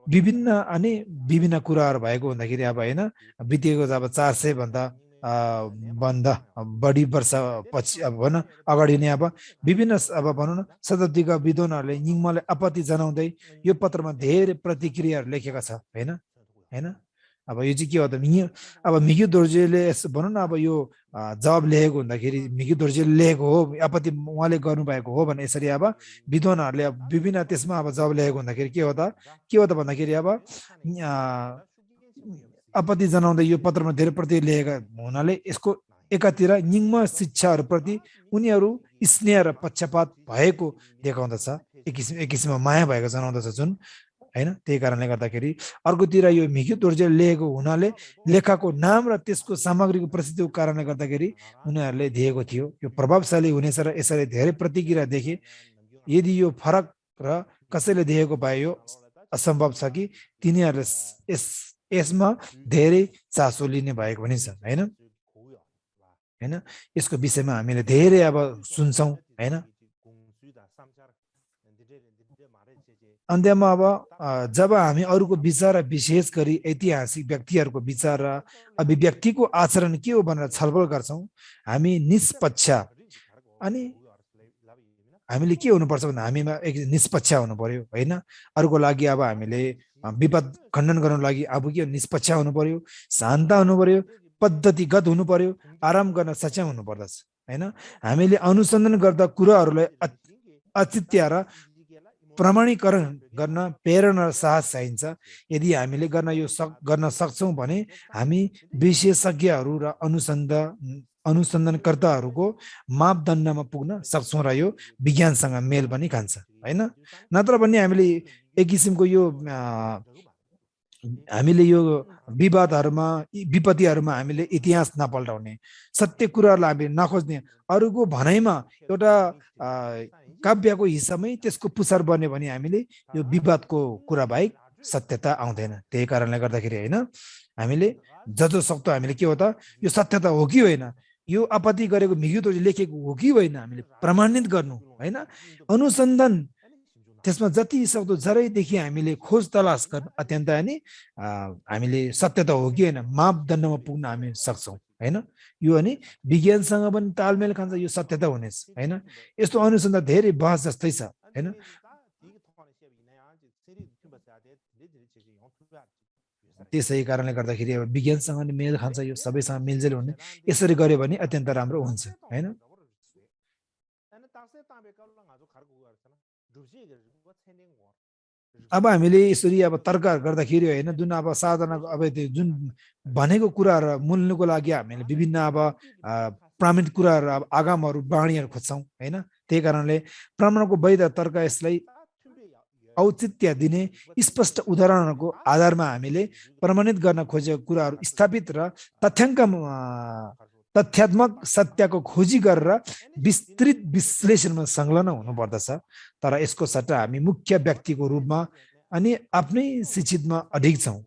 विभिन्न कुराहरू भएको हुँदाखेरि अब होइन बितेको अब 400 भन्दा बढी वर्ष पछि अब भनौँ अगाडि नै अब विभिन्न अब भनौँ न शताब्दीका विद्वानहरूले निङमालाई आपत्ति जनाउँदै यो पत्रमा धेरै प्रतिक्रियाहरू लेखेका छ होइन होइन अब यो चाहिँ के हो त अब मिग्यू दोर्जेले भनौँ न अब यो जवाब लेखेको हुँदाखेरि मिग्यू दोर्जेले लेखेको हो आपत्ति उहाँले गर्नुभएको हो भने यसरी अब विद्वानहरूले विभिन्न त्यसमा अब जवाब लेखेको हुँदाखेरि के हो त भन्दाखेरि अब आपत्ति जनाउँदै यो पत्रमा धेरै प्रति लेखेका हुनाले यसको एकातिर निङमा शिक्षाहरूप्रति उनीहरू स्नेह र पक्षपात भएको देखाउँदछ एक किसिममा माया भएको जनाउँदछ जुन होइन त्यही कारणले गर्दाखेरि अर्कोतिर यो मिग्यू दोर्जेले लेखेको हुनाले लेखाको नाम र त्यसको सामग्रीको प्रसिद्धिको कारणले गर्दाखेरि उनीहरूले दिएको थियो यो प्रभावशाली हुनेछ र यसरी धेरै प्रतिक्रिया देखे यदि यो फरक र कसैले देखेको भए यो असम्भव छ कि तिनीहरूले यसमा धेरै चासो लिने भएको पनि छ होइन होइन यसको विषयमा हामीले धेरै अब सुन्छौँ होइन अन्त्यमा अब जब हामी अरूको विचार विशेष गरी ऐतिहासिक व्यक्तिहरूको विचार र अभिव्यक्तिको आचरण के हो भनेर छलफल गर्छौँ हामी निष्पक्ष अनि हामीले के हुनुपर्छ भन्दा हामीमा एक निष्पक्ष हुनु पर्यो होइन अरूको लागि अब हामीले विपद खण्डन गर्नको लागि अब के निष्पक्ष हुनु पर्यो शान्त हुनु पर्यो पद्धतिगत हुनु पर्यो आराम गर्न सक्षम हुनु पर्दछ होइन हामीले अनुसन्धान गर्दा कुराहरूलाई औचित्य र प्रमाणीकरण गर्न प्रेरणा र साहस चाहिन्छ यदि हामीले गर्न सक्छौँ भने हामी विशेषज्ञहरू र अनुसन्धानकर्ताहरूको मापदण्डमा पुग्न सक्छौँ र यो विज्ञानसँग मेल पनि खान्छ होइन नत्र पनि हामीले एक किसिमको यो हामीले यो विवादहरूमा विपत्तिहरूमा हामीले इतिहास नपल्टाउने सत्य कुराहरूलाई हामीले नखोज्ने अरूको भनाइमा एउटा काव्यको हिस्सामै त्यसको पुसार बन्यो भने हामीले यो विवादको कुरा बाहेक सत्यता आउँदैन त्यही कारणले गर्दाखेरि होइन हामीले जसोसक्दो हामीले के हो त यो सत्यता हो कि होइन यो आपत्ति गरेको मिग्यू दोर्जेले लेखेको हो कि होइन हामीले प्रमाणित गर्नु होइन अनुसन्धान त्यसमा जति सक्दो जरैदेखि हामीले खोज तलास गर्नु अत्यन्त अनि हामीले सत्यता हो कि होइन मापदण्डमा पुग्न हामी सक्छौँ होइन यो अनि विज्ञानसँग पनि तालमेल खान्छ यो सत्यता हुनेछ होइन यस्तो अनुसन्धान धेरै बहस जस्तै छ होइन त्यसै कारणले गर्दाखेरि अब विज्ञानसँग नि मेल खान्छ यो सबैसँग मिलजुल हुने यसरी गर्यो भने अत्यन्त राम्रो हुन्छ होइन अब हामीले यसरी अब तर्कहरू गर्दाखेरि होइन जुन अब साधना अब जुन भनेको कुराहरू मूल्यको लागि हामीले विभिन्न अब प्रामाणिक कुराहरू अब आगामहरू बाणीहरू खोज्छौँ होइन त्यही कारणले प्रमाणको वैध तर्क यसलाई औचित्य दिने स्पष्ट उदाहरणहरूको आधारमा हामीले प्रमाणित गर्न खोजेको कुराहरू स्थापित र तथ्यात्मक सत्यको खोजी गरेर विस्तृत विश्लेषणमा संलग्न हुनुपर्दछ तर यसको सट्टा हामी मुख्य व्यक्तिको रूपमा अनि आफ्नै शिक्षितमा अडिग छौँ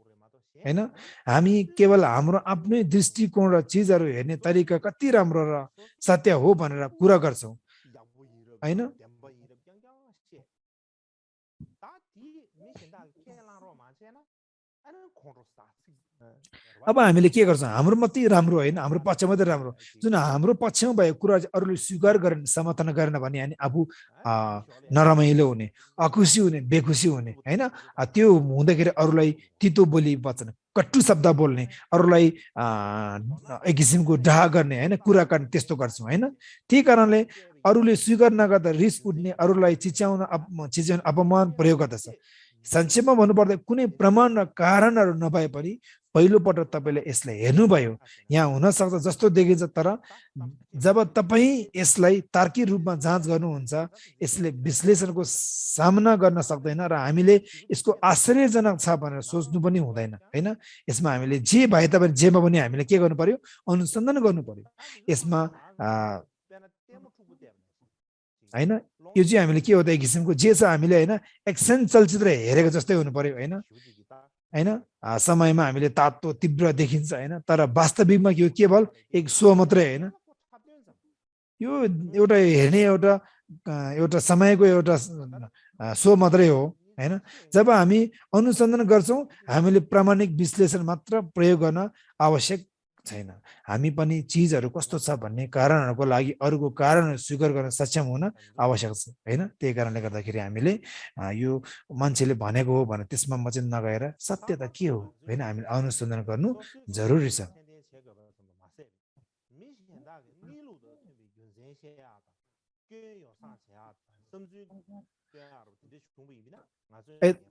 होइन हामी केवल हाम्रो आफ्नै दृष्टिकोण र चिजहरू हेर्ने तरिका कति राम्रो र सत्य हो भनेर कुरा गर्छौँ होइन अब हामीले के गर्छौँ हाम्रो मात्रै राम्रो होइन हाम्रो पक्ष मात्रै राम्रो जुन हाम्रो पक्षमा भएको कुरा अरूले स्वीकार गरेन समर्थन गरेन भने हामी आफू नरमाइलो हुने अखुसी हुने बेखुसी हुने होइन त्यो हुँदाखेरि अरूलाई तितो बोली वचन कटु शब्द बोल्ने अरूलाई एक किसिमको डाहा गर्ने होइन कुरा गर्ने त्यस्तो गर्छौँ होइन त्यही कारणले अरूले स्वीकार नगर्दा रिस उठ्ने अरूलाई चिच्याउन अपमान प्रयोग गर्दछ संक्षेपमा भन्नुपर्दा कुनै प्रमाण र कारणहरू नभए पनि पहिलोपटक तपाईँले यसलाई हेर्नुभयो यहाँ हुनसक्छ जस्तो देखिन्छ तर जब तपाईँ यसलाई तार्किक रूपमा जाँच गर्नुहुन्छ यसले विश्लेषणको सामना गर्न सक्दैन र हामीले यसको आश्चर्यजनक छ भनेर सोच्नु पनि हुँदैन होइन यसमा हामीले जे भए तापनि जेमा पनि हामीले के गर्नु पर्यो अनुसन्धान गर्नु पर्यो यसमा हैन यो चाहिँ हामीले के हो त एक किसिमको जे छ हामीले हैन एक्सन चलचित्र हेरेको जस्तै हुनु पर्यो हैन हैन समयमा हामीले तातो तीव्र देखिन्छ हैन तर वास्तविकमा यो केवल एक सो मात्रै हैन यो एउटा हेर्ने एउटा समयको एउटा सो मात्रै हो हैन जब हामी अनुसन्धान गर्छौं हामीले प्रामाणिक विश्लेषण मात्र प्रयोग गर्न आवश्यक छैन हामी पनि चीजहरु कस्तो छ भन्ने कारणहरुको लागि अरूको कारणहरु स्वीकार गर्न सक्षम हुन आवश्यक छ हैन त्यही कारणले गर्दाखेरि हामीले यो मान्छेले भनेको हो भने त्यसमा म चाहिँ नगएर सत्यता के हो हैन हामीले अनुसन्धान गर्नु जरुरी छ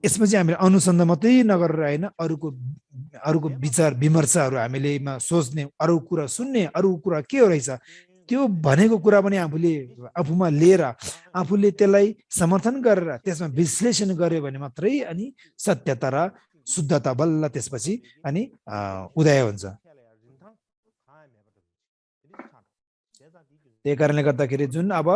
यसमा चाहिँ हामीले अनुसन्धान मात्रै नगरेर हैन अरूको विचार विमर्शहरु हामीले सोच्ने अरू कुरा सुन्ने अरू कुरा के हो रहेछ त्यो भनेको कुरा पनि आफूमा लिएर आफूले त्यसलाई समर्थन गरेर त्यसमा विश्लेषण गर्यो भने मात्रै अनि सत्यता र शुद्धता बल्ल त्यसपछि अनि उदय हुन्छ त्यही कारणले गर्दाखेरि जुन अब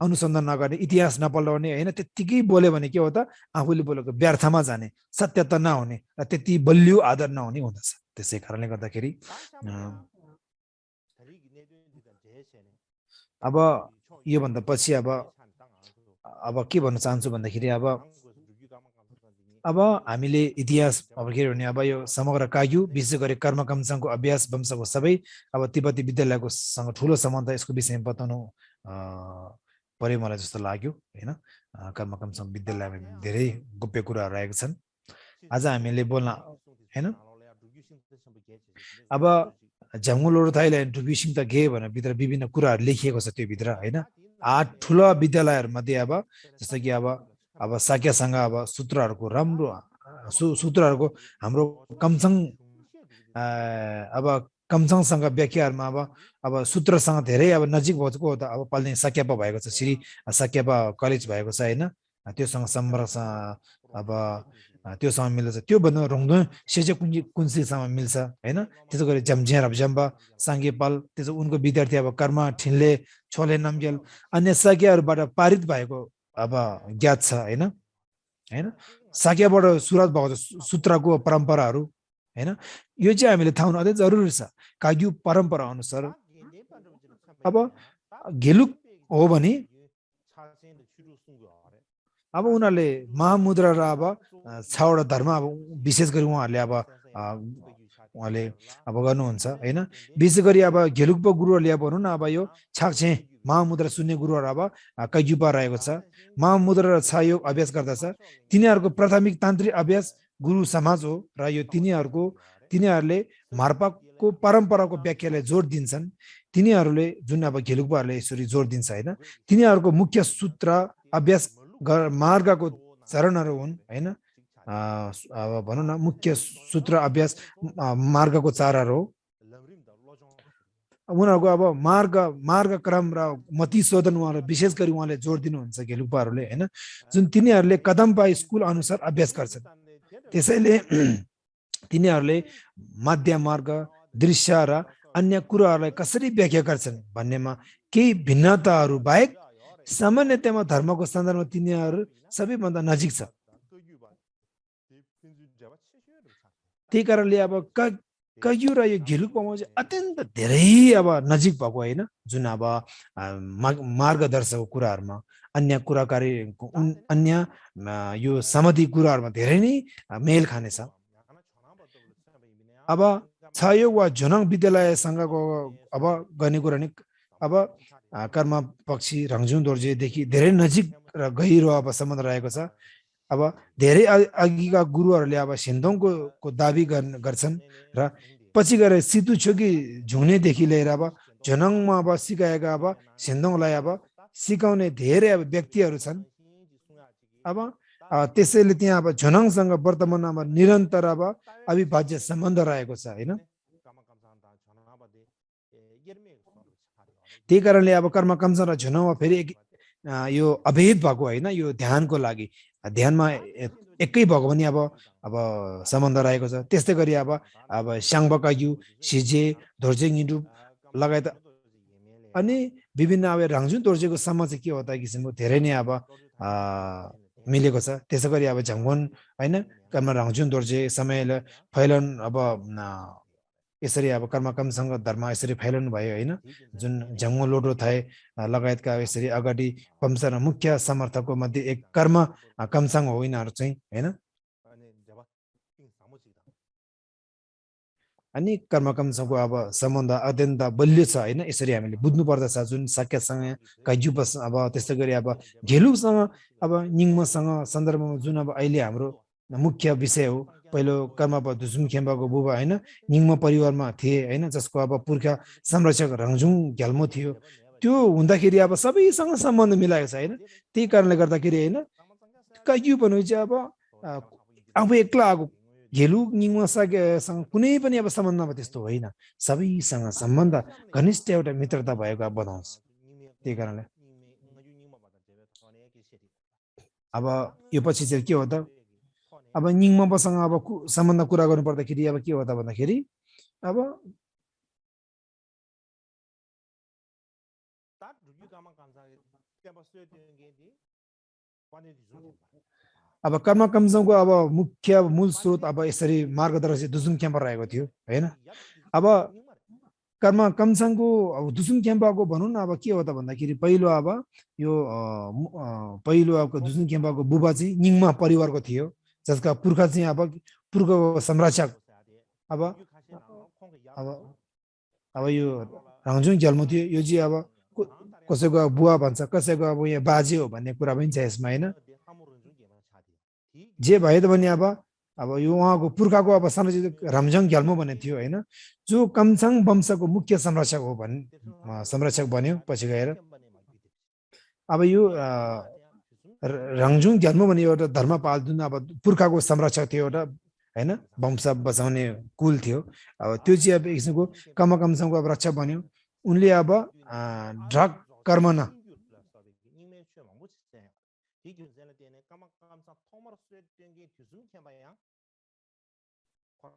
अनुसन्धान नगर्ने इतिहास नपल्टाउने हैन त्यतिकै बोल्यो भने के हो त आफूले बोलेको व्यर्थमा जाने सत्यता नहुने र त्यति बलियो आदर नहुने हुँदछ त्यसै कारणले गर्दाखेरि अब यो भन्दा पछि अब के भन्न चाहन्छु भन्दाखेरि अब हामीले इतिहास अब के भने अब यो समग्र कायु विशेष गरी कर्म कमसङको अभ्यास वंशको सबै अब तिब्बती विद्यालयको सँग ठूलो सम्बन्ध यसको विषयमा बताउनु पर्यो मलाई जस्तो लाग्यो हैन कर्म कमसङ विद्यालयमा धेरै गोप्य कुराहरु रहेका छन् आज हामीले बोल्न हैन अब जंगुलोर थाइल्यान्ड टुबिसिङ त गे भनेर भित्र विभिन्न कुराहरु लेखिएको छ त्यो भित्र हैन 8 ठूला विद्यालयहरु मध्ये जस्तो कि अब साक्यासँग अब सूत्रहरुको राम्रो सूत्रहरुको हाम्रो कमसङ अब कमसङसँग व्याख्याहरुमा अब सूत्रसँग धेरै अब नजिक भएको हो त अब पल्ने साक्यापा भएको छ श्री साक्यापा कलेज भएको छ हैन त्योसँग सम्पर्क अब त्योसँग मिल्छ त्यो भन्दा रङदो सेजे कुन्सीसँग मिल्छ हैन त्यसो गरी जमझेर जम्बा सांगेपाल त्यसो उनको विद्यार्थी अब कर्मा ठिनले छोले नामगेल अन्य साक्याहरुबाट पारित भएको अब ज्ञात छ हैन साक्याबाट सुरुवात भएको सूत्रको परम्पराहरु हैन यो चाहिँ हामीले थाहा हुनु अझै जरुरी छ काग्यु परम्परा अनुसार अब गेलुक हो भने अब उनीहरुले महामुद्रा र अब छवटा धर्म अब विशेष गरी उहाँले अब गर्नुहुन्छ हैन विशेष गरी अब गेलुकपा गुरुहरुले भनौं न अब यो छाक्छे महामुद्रा सुन्ने गुरुहरु अब कैयुपा रहेको छ महामुद्रा र छायोग अभ्यास गर्दछ तिनीहरुको प्राथमिक तान्त्रिक अभ्यास गुरु समाज हो र यो तिनीहरुले मार्पाको परम्पराको व्याख्यालाई जोड दिन्छन् तिनीहरुले जुन अब गेलुकपाहरुले यसरी जोड दिन्छ हैन तिनीहरुको मुख्य सूत्र अभ्यास मार्गको चरणहरु हुन् हैन अब भनौं न मुख्य सूत्र अभ्यास मार्गको चारहरु हो उनीहरुको अब मार्ग क्रम र मति शोधन उहाँले विशेष गरी उहाँले जोड दिनुहुन्छ गेलुकपाहरुले हैन जुन तिनीहरुले कदमपा स्कुल अनुसार अभ्यास गर्छन् त्यसैले तिनीहरुले मध्य मार्ग दृश्य र अन्य कुराहरुलाई कसरी व्याख्या गर्छन् भन्नेमा केही भिन्नताहरु बाहेक सामान्यतया धर्मको सन्दर्भमा तिनीहरु सबैभन्दा नजिक छ त्यही कारणले अब काग्यु र यो गेलुकपामा चाहिँ अत्यन्त धेरै अब नजिक भएको हैन जुन अब मार्गदर्शकको कुराहरुमा अन्य कुराकारी अन्य यो समाधि कुराहरुमा धेरै नै मेल खाने छ अब छयोग वा झोनङ विद्यालयसँगको अब गर्ने कुरा नि अब कर्म पक्षी रङजुङ दोर्जेदेखि धेरै नजिक र गहिरो अब सम्बन्ध रहेको छ अब धेरै अघिका गुरुहरुले अब सिन्धोङको दाबी गर्छन् र पछि गएर सितुछोकी झुङ्नेदेखि लिएर अब झोनङमा अब सिकाएका अब सिन्धोङलाई अब सिकाउने धेरै अब व्यक्तिहरु छन् अब त्यसैले त्यहाँ अब झोनङसँग वर्तमानमा अब निरन्तर अब अविभाज्य सम्बन्ध रहेको छ हैन त्यही कारणले अब कर्म कमसङ र झोनङमा फेरि यो अभेद भएको हैन यो ध्यानको लागि ध्यानमा एकै भएको पनि अब सम्बन्ध रहेको छ त्यस्तै गरी अब स्याङबकायु सिजे धोर्जेङ इन्डु लगायत अनि विभिन्न अब राङजुङ दोर्जेको सम्म चाहिँ के हो त किसिमको धेरै नै अब मिलेको छ। त्यसै गरी अब झङ्गोन हैन कर्म राङजुङ दोर्जे समयले फैलन अब यसरी अब कर्म कमसँग धर्म यसरी फैलाउनु भयो हैन। जुन झङ्गो लोडो थाए लगायतका यसरी अगाडि कमसँग मुख्य समर्थकको मध्ये एक कर्म कमसँग हो यिनीहरू चाहिँ हैन। अनि कर्म कमसँगको अब सम्बन्ध अत्यन्त बलियो छ हैन। यसरी हामीले बुझ्नु पर्दछ जुन साक्यसँग काइजुप अब त्यस्तै गरी अब घेलुसँग अब निङमसँग सन्दर्भमा जुन अब अहिले हाम्रो मुख्य विषय हो। पहिलो कर्म दुजुम खेम्बाको बुबा हैन निङम परिवारमा थिए हैन, जसको अब पुर्खा संरक्षक रङजुङ ग्याल्मो थियो। त्यो हुँदाखेरि अब सबैसँग सम्बन्ध मिलाएको छ हैन। त्यही कारणले गर्दाखेरि हैन काइजु भन्नु चाहिँ अब एक्ला आएको घेलु निङमसँग कुनै पनि अब सम्बन्धमा त्यस्तो होइन, सबैसँग सम्बन्ध घनिष्ठ एउटा मित्रता भएको अब बताउँछ। त्यही कारणले अब यो पछि चाहिँ के हो त अब निङमसँग अब सम्बन्ध कुरा गर्नु पर्दाखेरि अब के हो त भन्दाखेरि अब अब कर्म कमजङको अब मुख्य मूल स्रोत अब यसरी मार्गदर्शी दुजुङ क्याम्प रहेको थियो हैन। अब कर्म कमजङको अब दुजुङ क्याम्पको भनौँ न अब के हो त भन्दाखेरि पहिलो अब यो पहिलो अब दुजुङ क्याम्पको बुबा चाहिँ निङमा परिवारको थियो, जसका पुर्खा चाहिँ अब पुर्खाको संरक्षक अब अब अब यो राङजुङ ग्याल्मो थियो। यो चाहिँ अब कसैको बुवा भन्छ, कसैको अब यहाँ बाजे हो भन्ने कुरा पनि छ यसमा हैन। जे भए पनि अब यो उहाँको पुर्खाको अब संरक्षक रामजङ ग्याल्मो भन्ने थियो हैन, जो कमसाङ वंशको मुख्य संरक्षक हो संरक्षक बन्यो पछि गएर। अब यो राङजुङ ग्याल्मो भन्ने एउटा धर्मपाल जुन अब पुर्खाको संरक्षक थियो एउटा हैन, वंश बचाउने कुल थियो। अब त्यो चाहिँ अब किसिमको कमसाङको अब रक्षक बन्यो। उनले अब ड्रग कर्मन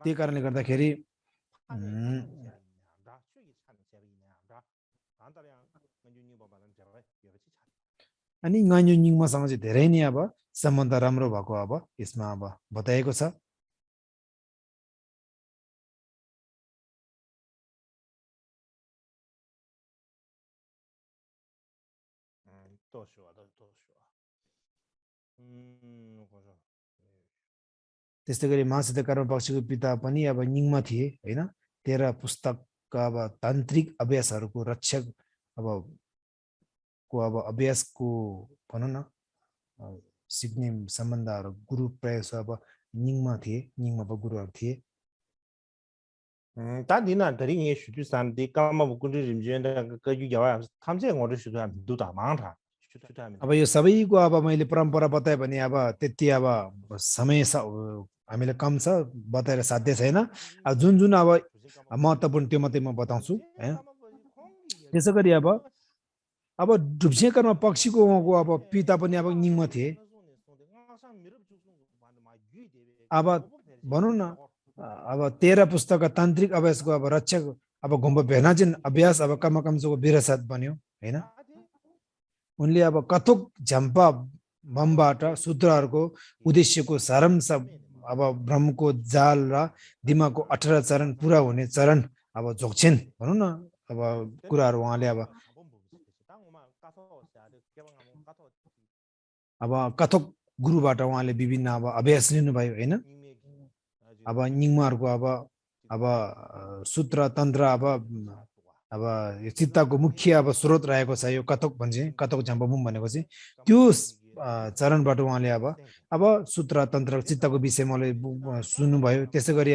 त्यही कारणले गर्दाखेरि अनि गान्जु निङमासँग चाहिँ धेरै नै अब सम्बन्ध राम्रो भएको अब यसमा अब बताएको छ। त्यस्तै गरी महासिद्ध कर्म पक्षको पिता पनि अब निङमा थिए हैन। 13 पुस्तकका अब तान्त्रिक अभ्यासहरूको रक्षक अब अभ्यासको भनौँ न सिक्ने सम्बन्धहरू गुरु प्राय अब निङमा थिए, निङमा अब गुरुहरू थिए। अब यो सबैको अब मैले परम्परा बताएँ भने अब त्यति अब समय हामीले कम छ, बताएर साध्य छैन। अब जुन अब महत्त्वपूर्ण त्यो मात्रै म बताउँछु हैन। त्यसै गरी अब डुब्से कर्म पक्षीको उहाँको अब पिता पनि अब निङमा थिए। अब भनौँ न अब 13 पुस्तकका तान्त्रिक अभ्यासको अब रक्षक अब गुम्बा भेनाजिन अभ्यास अब कमकमजोको विरासत बन्यो हैन। उनले अब कथोक झम्पा बमबाट सूत्रहरूको उद्देश्यको सारांश अब ब्रह्मको जाल र दिमागको 18 चरण पुरा हुने चरण अब झोक्छेन भनौँ न अब कुराहरू उहाँले अब कथोक गुरुबाट उहाँले विभिन्न अब अभ्यास लिनुभयो हैन। अब निङमाहरूको अब सूत्र तन्त्र अब यो चित्तको मुख्य अब स्रोत रहेको छ यो कथोक भन्छ, कथोक झम्पबुम भनेको चाहिँ त्यो चरणबाट उहाँले अब सूत्र तन्त्र चित्तको विषयमा उहाँले सुन्नुभयो। त्यसै गरी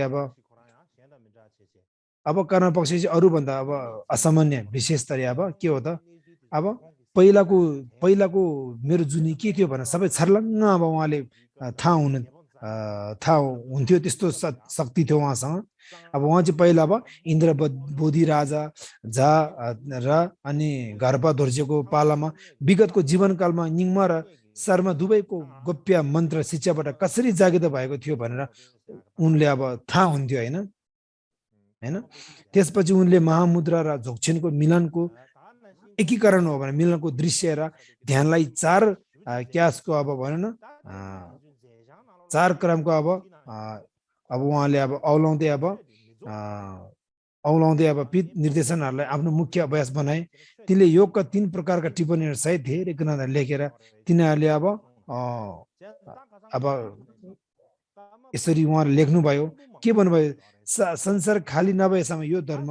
अब कर्म पक्ष चाहिँ अरूभन्दा अब असामान्य विशेष तरी अब के हो त अब पहिलाको मेरो जुनी के थियो भने सबै छर्लङ्ग अब उहाँले थाहा हुन्थ्यो, त्यस्तो शक्ति थियो उहाँसँग। अब उहाँ चाहिँ पहिला अब इन्द्र बोधी राजा झा र अनि घरपा धोर्जेको पालामा विगतको जीवनकालमा निङमा र शर्मा दुवैको गोप्य मन्त्र शिक्षाबाट कसरी जागृत भएको थियो भनेर उनले अब थाहा हुन्थ्यो हैन। त्यसपछि उनले महामुद्रा र झोक्छेनको मिलनको एकीकरण हो भने मिलनको दृश्य र ध्यानलाई चार क्यासको अब भनौँ न चार क्रमको अब उहाँले अब औलाउँदै अब पित निर्देशनहरूलाई आफ्नो मुख्य अभ्यास बनाए। तिनले योगका 3 प्रकारका टिप्पणीहरू सहित धेरै ग्रन्थहरू लेखेर तिनीहरूले अब यसरी उहाँले लेख्नुभयो। के भन्नुभयो, संसार खाली नभएसम्म यो धर्म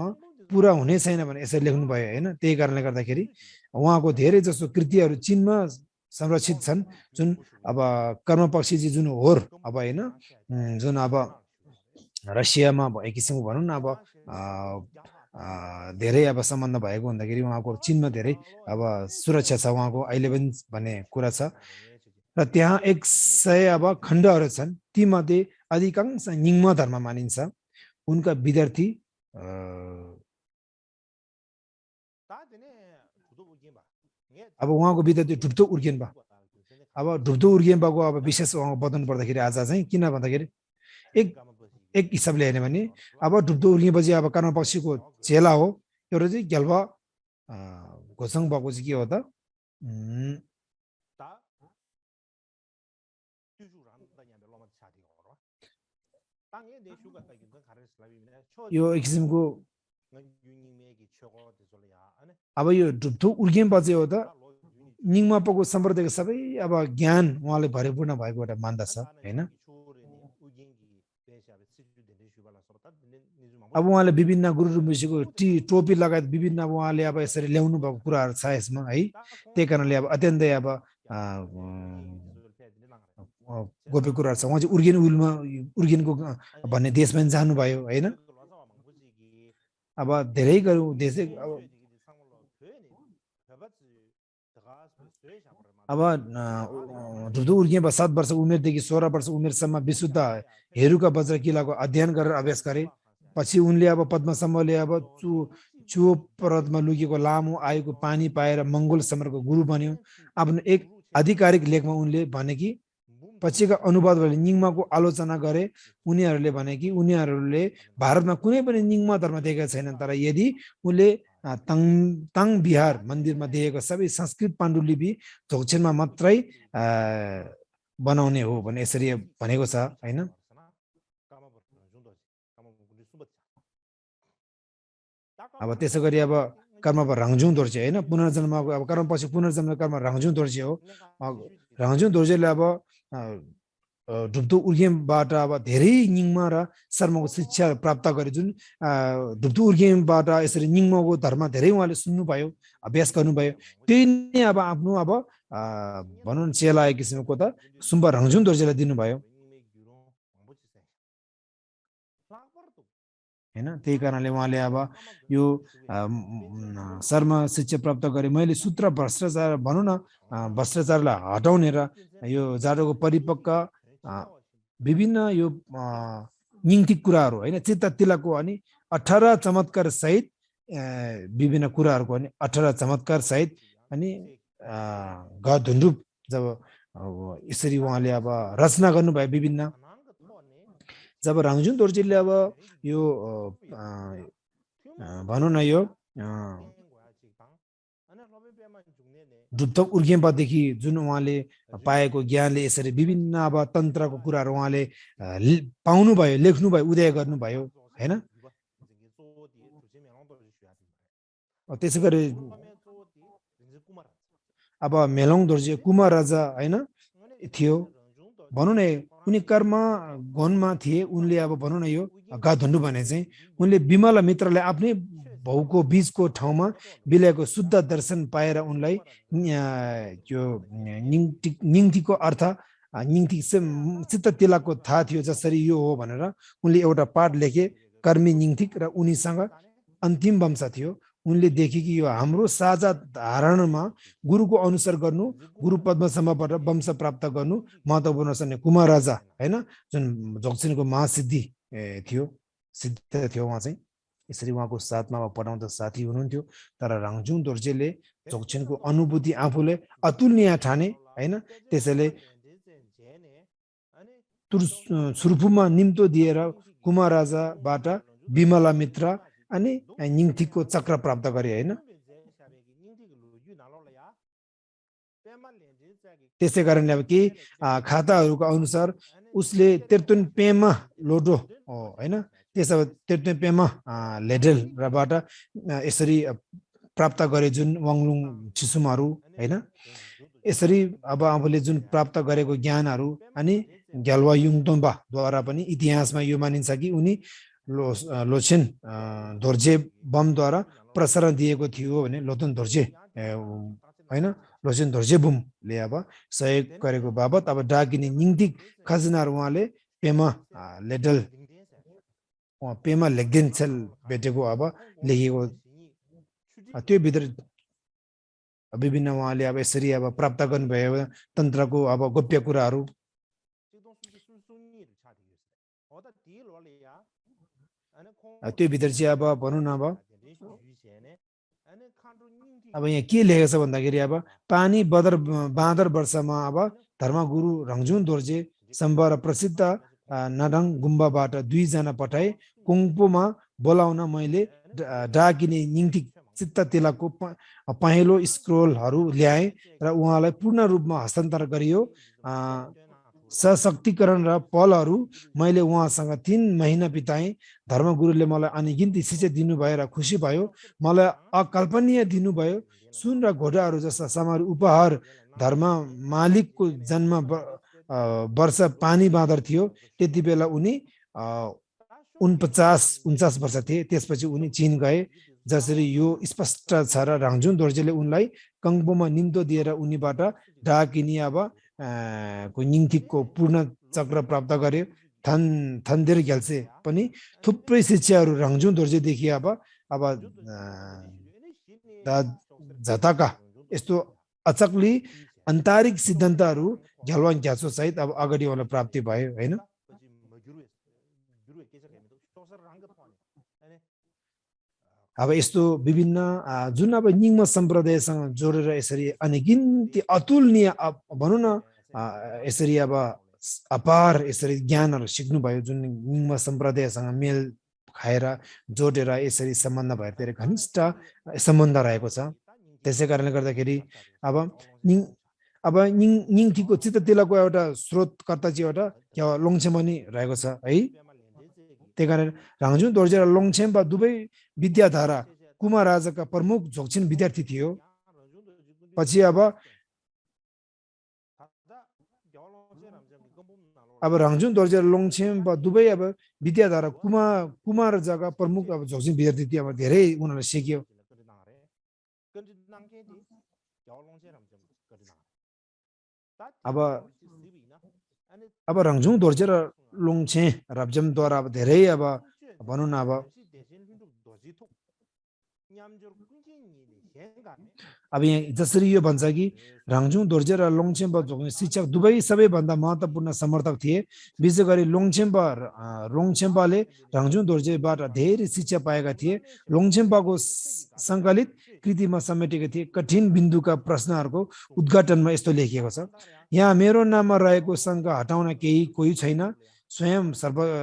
पुरा हुने छैन भने यसरी लेख्नुभयो होइन। त्यही कारणले गर्दाखेरि उहाँको धेरै जसो कृतिहरू चीनमा संरक्षित छन्, जुन अब कर्मपक्षी जुन होर अब होइन, जुन अब रसियामा एक किसिमको भनौँ न अब धेरै अब सम्बन्ध भएको हुँदाखेरि उहाँको चीनमा धेरै अब सुरक्षा छ उहाँको अहिले पनि भन्ने कुरा छ। र त्यहाँ 100 अब खण्डहरू छन्, तीमध्ये अधिकांश निङ्म धर्म मानिन्छ। उनका विद्यार्थी अब उहाँको विद्यार्थी ढुप्तो उर्गेन्बा। अब ढुप्तो उर्गेन्बाको अब विशेष उहाँको बताउनु पर्दाखेरि आज चाहिँ किन भन्दाखेरि एक हिसाबले हेर्ने भने अब ढुप्तो उर्गेपछि अब कर्मपक्षीको चेला हो। एउटा चाहिँ ग्याल्बा घोसङ भएको चाहिँ के हो त, यो एक किसिमको अब यो ढुप्तो उर्गेम्बा चाहिँ हो त निङ्मापाको सम्प्रदायको सबै अब ज्ञान उहाँले भरिपूर्ण भएको एउटा मान्दछ होइन। अब उहाँले विभिन्न गुरु ऋषिको टोपी लगायत विभिन्न अब उहाँले अब यसरी ल्याउनु भएको कुराहरू छ यसमा है। त्यही कारणले अब अत्यन्तै अब गोप्य कुराहरू छ। उहाँ चाहिँ उर्गेनको भन्ने देशमा पनि जानुभयो होइन। अब धेरै देशै अब ढुप्तो उर्गेन्बा 7 वर्ष उमेरदेखि 16 वर्ष उमेरसम्म विशुद्ध हेरुका वज्र किलाको अध्ययन गरेर अभ्यास गरे। पछि उनले अब पद्मसम्मले अब चुओ पर्वतमा लुकेको लामो आयुको पानी पाएर मङ्गोल सम्राटको गुरु बन्यो। आफ्नो एक आधिकारिक लेखमा उनले भने कि पछिका अनुवादहरूले निङ्माको आलोचना गरे। उनीहरूले भने कि उनीहरूले भारतमा कुनै पनि निङ्मा धर्म देखेका छैनन्, तर यदि उनले ताङ बिहार मन्दिरमा देखेको सबै संस्कृत पाण्डुलिपि झोक्छेनमा मात्रै बनाउने हो भने यसरी भनेको छ होइन। अब त्यसै गरी अब कर्म राङजुङ दोर्जे होइन, पुनर्जन्मको अब कर्मपछि पुनर्जन्म कर्म राङजुङ दोर्जे हो। राङजुङ दोर्जेले अब ढुप्तो उर्गेमबाट अब धेरै निङ्मा र शर्माको शिक्षा प्राप्त गरे। जुन ढुप्तो उर्गेमबाट यसरी निङ्माको धर्म धेरै उहाँले सुन्नुभयो, अभ्यास गर्नुभयो। त्यही नै अब आफ्नो अब भनौँ न चेला एक किसिमको त सुम्बा राङजुङ दोर्जेलाई दिनुभयो होइन। त्यही कारणले उहाँले अब यो शर्मा शिक्षा प्राप्त गरे। मैले सूत्र भ्रष्टाचार भनौँ न भ्रष्टाचारलाई हटाउने र यो जाडोको परिपक्व विभिन्न यो निङ्तिक कुराहरू होइन, चित्त तिलकको अनि 18 चमत्कार सहित विभिन्न कुराहरूको अनि 18 चमत्कार सहित अनि गधुन्डुप जब यसरी उहाँले अब रचना गर्नुभयो विभिन्न। जब राङजुङ दोर्जेले अब यो भनौँ न यो ढुप्तो उर्गेम्बादेखि जुन उहाँले पाएको ज्ञानले यसरी विभिन्न अब तन्त्रको कुराहरू उहाँले पाउनुभयो, लेख्नुभयो, उदय गर्नुभयो होइन। त्यसै गरी अब मेलोङ दोर्जे कुमार राजा होइन थियो भनौँ न। उनी कर्म गनमा थिए। उनले अब भनौँ न यो गधुन्डु भने चाहिँ उनले विमला मित्रलाई आफ्नै भाउको बीचको ठाउँमा बिलाएको शुद्ध दर्शन पाएर उनलाई यो निङ्तिको अर्थ निङ्ति चित्त तिलकको थाहा थियो जसरी यो हो भनेर उनले एउटा पाठ लेखे कर्मी निङ्तिक र उनीसँग अन्तिम वंश थियो। उनले देखे कि यो हाम्रो साझा धारणमा गुरुको अनुसार गर्नु, गुरु पद्मसम्मबाट वंश प्राप्त गर्नु महत्त्वपूर्ण छ। कुमार राजा होइन जुन झोक्सिनको महासिद्धि थियो, सिद्ध थियो उहाँ चाहिँ। यसरी उहाँको साथमा पढाउँदा साथी हुनुहुन्थ्यो। तर राङजुङ दोर्जेले झोक्सिनको अनुभूति आफूले अतुलनीय ठाने होइन। त्यसैले सुर्फुमा निम्तो दिएर कुमार राजाबाट विमला मित्र अनि निङ्तिकको चक्र प्राप्त गरे होइन। त्यसै कारणले अब के खाताहरूको अनुसार उसले 53 पेमा लोडो हैन त्यसो तेर्तुन पेमा लेडल रबाट यसरी प्राप्त गरे जुन वाङलुङ छिसुमहरू हैन यसरी अब आफूले जुन प्राप्त गरेको ज्ञानहरू अनि ग्याल्वा युङतोम्बा द्वारा पनि इतिहासमा यो मानिन्छ कि उनी लोछेन धोर्जे बमद्वारा प्रसारण दिएको थियो भने लोतन धोर्जे हैन लोछेन धोर्जे बुमले अब सहयोग गरेको बाबत अब डाकिने निङ्दिक खजनार उहाँले पेमा लेडल पेमा लेग्देन्सेल भेटेको अब लेखेको त्यो भित्र विभिन्न उहाँले अब यसरी अब प्राप्त गर्नुभयो तन्त्रको अब गोप्य कुराहरू त्यो भित्र चाहिँ अब भनौँ न अब यहाँ के लेखेको छ भन्दाखेरि अब पानी बाँदर वर्षमा अब धर्मगुरु रङजुन दोर्जे सम्बर प्रसिद्ध नडङ गुम्बाबाट 2 जना पठाए कुङपोमा बोलाउन मैले डाकिने निङ्तिक चित्त तिलकको पहेँलो स्क्रोलहरू ल्याए र उहाँलाई पूर्ण रूपमा हस्तान्तरण गरियो सशक्तिकरण र पलहरू मैले उहाँसँग 3 महिना बिताएँ धर्मगुरुले मलाई अनगिन्ती शिक्षा दिनुभयो र खुसी भयो मलाई अकल्पनीय दिनुभयो सुन र घोडाहरू जस्ता सामग्री उपहार धर्म मालिकको जन्म वर्ष पानी बाँदर थियो त्यति बेला उनी 49 वर्ष थिए त्यसपछि उनी चीन गए जसरी यो स्पष्ट छ र रङजुन दोर्जेले उनलाई कङ्बोमा निम्तो दिएर उनीबाट डाकिनी अब को निङ्तिकको पूर्ण चक्र प्राप्त गर्यो थन्देर ग्याल्से पनि थुप्रै शिक्षाहरू रङजुन दोर्जेदेखि अब झताका यस्तो अचक्ली अन्तरिक सिद्धान्तहरू झलवान ग्यासो सहित अब अगाडि उहाँलाई प्राप्ति भयो हैन अब यस्तो विभिन्न जुन अब निङ्म सम्प्रदायसँग जोडेर यसरी अनगिन्ती अतुलनीय भनौँ न यसरी अब अपार यसरी ज्ञानहरू सिक्नुभयो जुन निङ्म सम्प्रदायसँग मेल खाएर जोडेर यसरी सम्बन्ध भएर धेरै घनिष्ठ सम्बन्ध रहेको छ त्यसै कारणले गर्दाखेरि अब निङ्तीको चित्त तिलकको एउटा स्रोतकर्ता चाहिँ एउटा लोङछेम्बा नि रहेको छ है त्यही कारण रङजुन दोर्जे र लोङछेम्बा दुवै विद्याधारा कुमार राजाका प्रमुख झोक्छिन विद्यार्थी थियो पछि अब रङजुन दोर्जे र लोङछेम्बा दुवै अब विद्याधारा कुमार राजाका प्रमुख अब झोक्छिन विद्यार्थी थियो अब धेरै उनीहरूले सिक्यो अब रङजुन दोर्जे र लोङछे राब्जमद्वारा अब धेरै अब भनौँ न अब यहाँ जसरी यो भन्छ कि रङजुन दोर्जे र लोङछेम्बा शिक्षक दुवै सबैभन्दा महत्त्वपूर्ण समर्थक थिए विशेष गरी लोङछेम्बाले रङजुन दोर्जेबाट धेरै शिक्षा पाएका थिए लोङछेम्बाको सङ्कलित कृतिमा समेटेका थिए कठिन बिन्दुका प्रश्नहरूको उद्घाटनमा यस्तो लेखिएको छ यहाँ मेरो नाममा रहेको शङ्का हटाउन कोही छैन स्वयं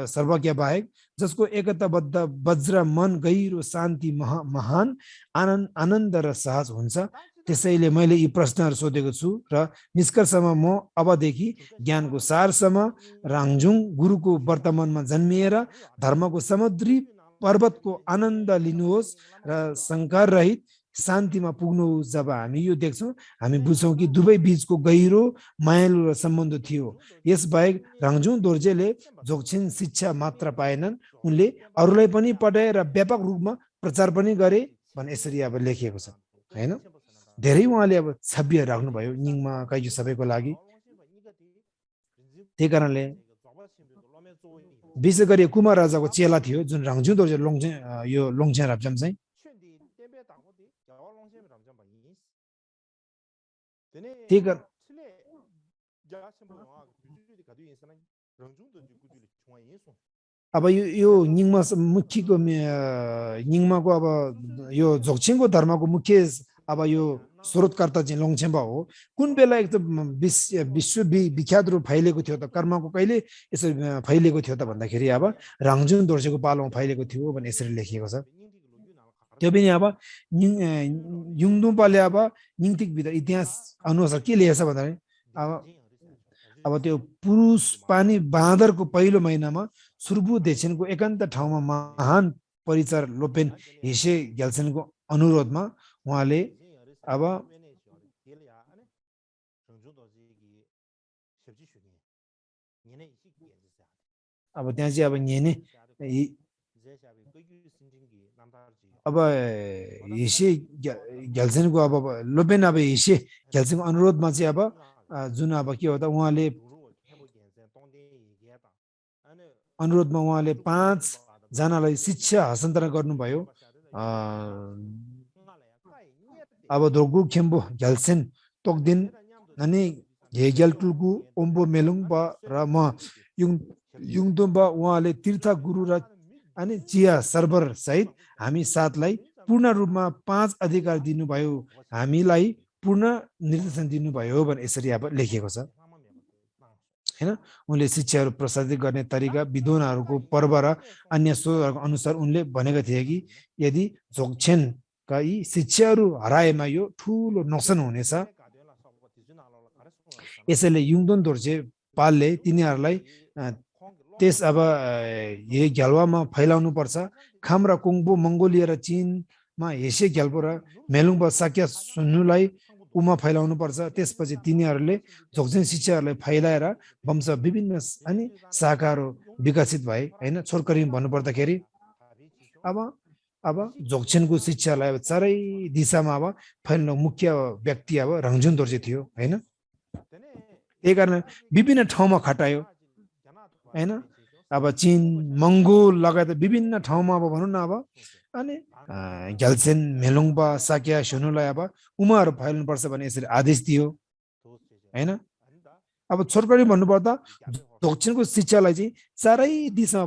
सर्वज्ञ बाहेक जसको एकताबद्ध वज्र मन गहिरो शान्ति महान आनन्द र सहज हुन्छ त्यसैले मैले यी प्रश्नहरू सोधेको छु र निष्कर्षमा म अबदेखि ज्ञानको सारसम्म रङजुन गुरुको वर्तमानमा जन्मिएर धर्मको समुद्री पर्वतको आनन्द लिनुहोस् र शङ्कर रहित शान्तिमा पुग्नु जब हामी यो देख्छौँ हामी बुझ्छौँ कि दुवै बीचको गहिरो मायालु र सम्बन्ध थियो यसबाहेक रङजुन दोर्जेले झोक्छिन शिक्षा मात्र पाएनन् उनले अरूलाई पनि पढाए र व्यापक रूपमा प्रचार पनि गरे भने यसरी अब लेखिएको छ हैन धेरै उहाँले अब छवि राख्नुभयो निङमा काइजु सबैको लागि त्यही कारणले विशेष गरी कुमार राजाको चेला थियो जुन रङजुन दोर्जे यो लोङछे राब्जम चाहिँ अब यो निङमा मुख्यको निङमाको अब यो झोक्छिङको धर्मको मुख्य अब यो स्रोतकर्ता चाहिँ लोङछेम्बा हो कुन बेला एकदम विश्व विख्यात रूप फैलिएको थियो त कर्मको कहिले यसरी फैलिएको थियो त भन्दाखेरि अब रङजुन दोर्जेको पालोमा फैलिएको थियो भने यसरी लेखिएको छ त्यो पनि अब युङदुम्पाले अब निङ्तिक भित्र इतिहास अनुसार के लेखेछ भन्दाखेरि अब त्यो पुरुष पानी बाँदरको पहिलो महिनामा सुर्बु देशनको एकान्त ठाउँमा महान परिचार लोपेन हिसे ग्याल्सेनको अनुरोधमा उहाँले अब त्यहाँ चाहिँ अब यही नै अब हिसे ग्याल्सेनको अब लोपेन अब हिसे ग्याल्सेनको अनुरोधमा चाहिँ अब जुन अब के हो त उहाँले अनुरोधमा उहाँले 5 जनालाई शिक्षा हस्तान्तरण गर्नुभयो अब दोगु खेम्बो ग्याल्सेन तोकदिन अनि हेग्यालटुलगु ओम्बो मेलुङबा र म युङदुम्बा उहाँले तीर्थ गुरु र अनि चिया सर्भर सहित हामी साथलाई पूर्ण रूपमा 5 अधिकार दिनुभयो हामीलाई पूर्ण निर्देशन दिनुभयो भने यसरी अब लेखिएको छ हैन उनले शिक्षाहरू प्रसारित गर्ने तरिका विद्वानहरूको पर्व र अन्य स्रोतहरूको अनुसार उनले भनेका थिए कि यदि जोक्छेनका यी शिक्षाहरू हराएमा यो ठुलो नोक्सान हुनेछ यसैले युङदोन दोर्जे पालले तिनीहरूलाई त्यस अब यही ग्याल्वामा फैलाउनु पर्छ खाम र कुङ्बो मङ्गोलिया र चीनमा हेसे ग्याल्बो र मेलुङबा साक्या सुन्नुलाई उमा फैलाउनु पर्छ त्यसपछि तिनीहरूले जोक्छेन शिक्षाहरूलाई फैलाएर वंश विभिन्न अनि शाखाहरू विकसित भए हैन छोरकरी भन्नु पर्दाखेरि अब जोक्छेनको शिक्षालाई अब चारै दिशामा अब फैलाउनु मुख्य व्यक्ति अब रङजुन दोर्जे थियो हैन त्यही कारण विभिन्न ठाउँमा खटायो हैन अब चीन मङ्गोल लगायत विभिन्न ठाउँमा अब भनौँ न अब अनि ग्याल्सेन मेलुङबा साक्या सुनुलाई अब उमाहरू फैलाउनुपर्छ भन्ने यसरी आदेश दियो हैन अब छोटकरी भन्नुपर्दा दक्षिणको शिक्षालाई चाहिँ चारै दिशामा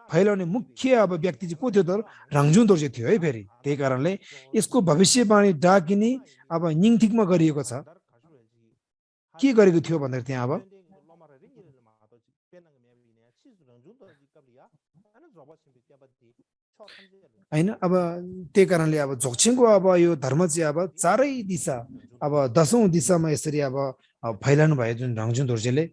फैलाउने मुख्य अब व्यक्ति चाहिँ को थियो त रङजुन दोर्जे थियो है फेरि त्यही कारणले यसको भविष्यवाणी डाकिनी अब निङथिकमा गरिएको छ के गरेको थियो भन्दाखेरि त्यहाँ अब हैन अब त्यही कारणले अब जोक्छेनको अब यो धर्म चाहिँ अब चारै दिशा अब 10औं दिशामा यसरी अब फैलाउनु भयो जुन रङजुन दोर्जेले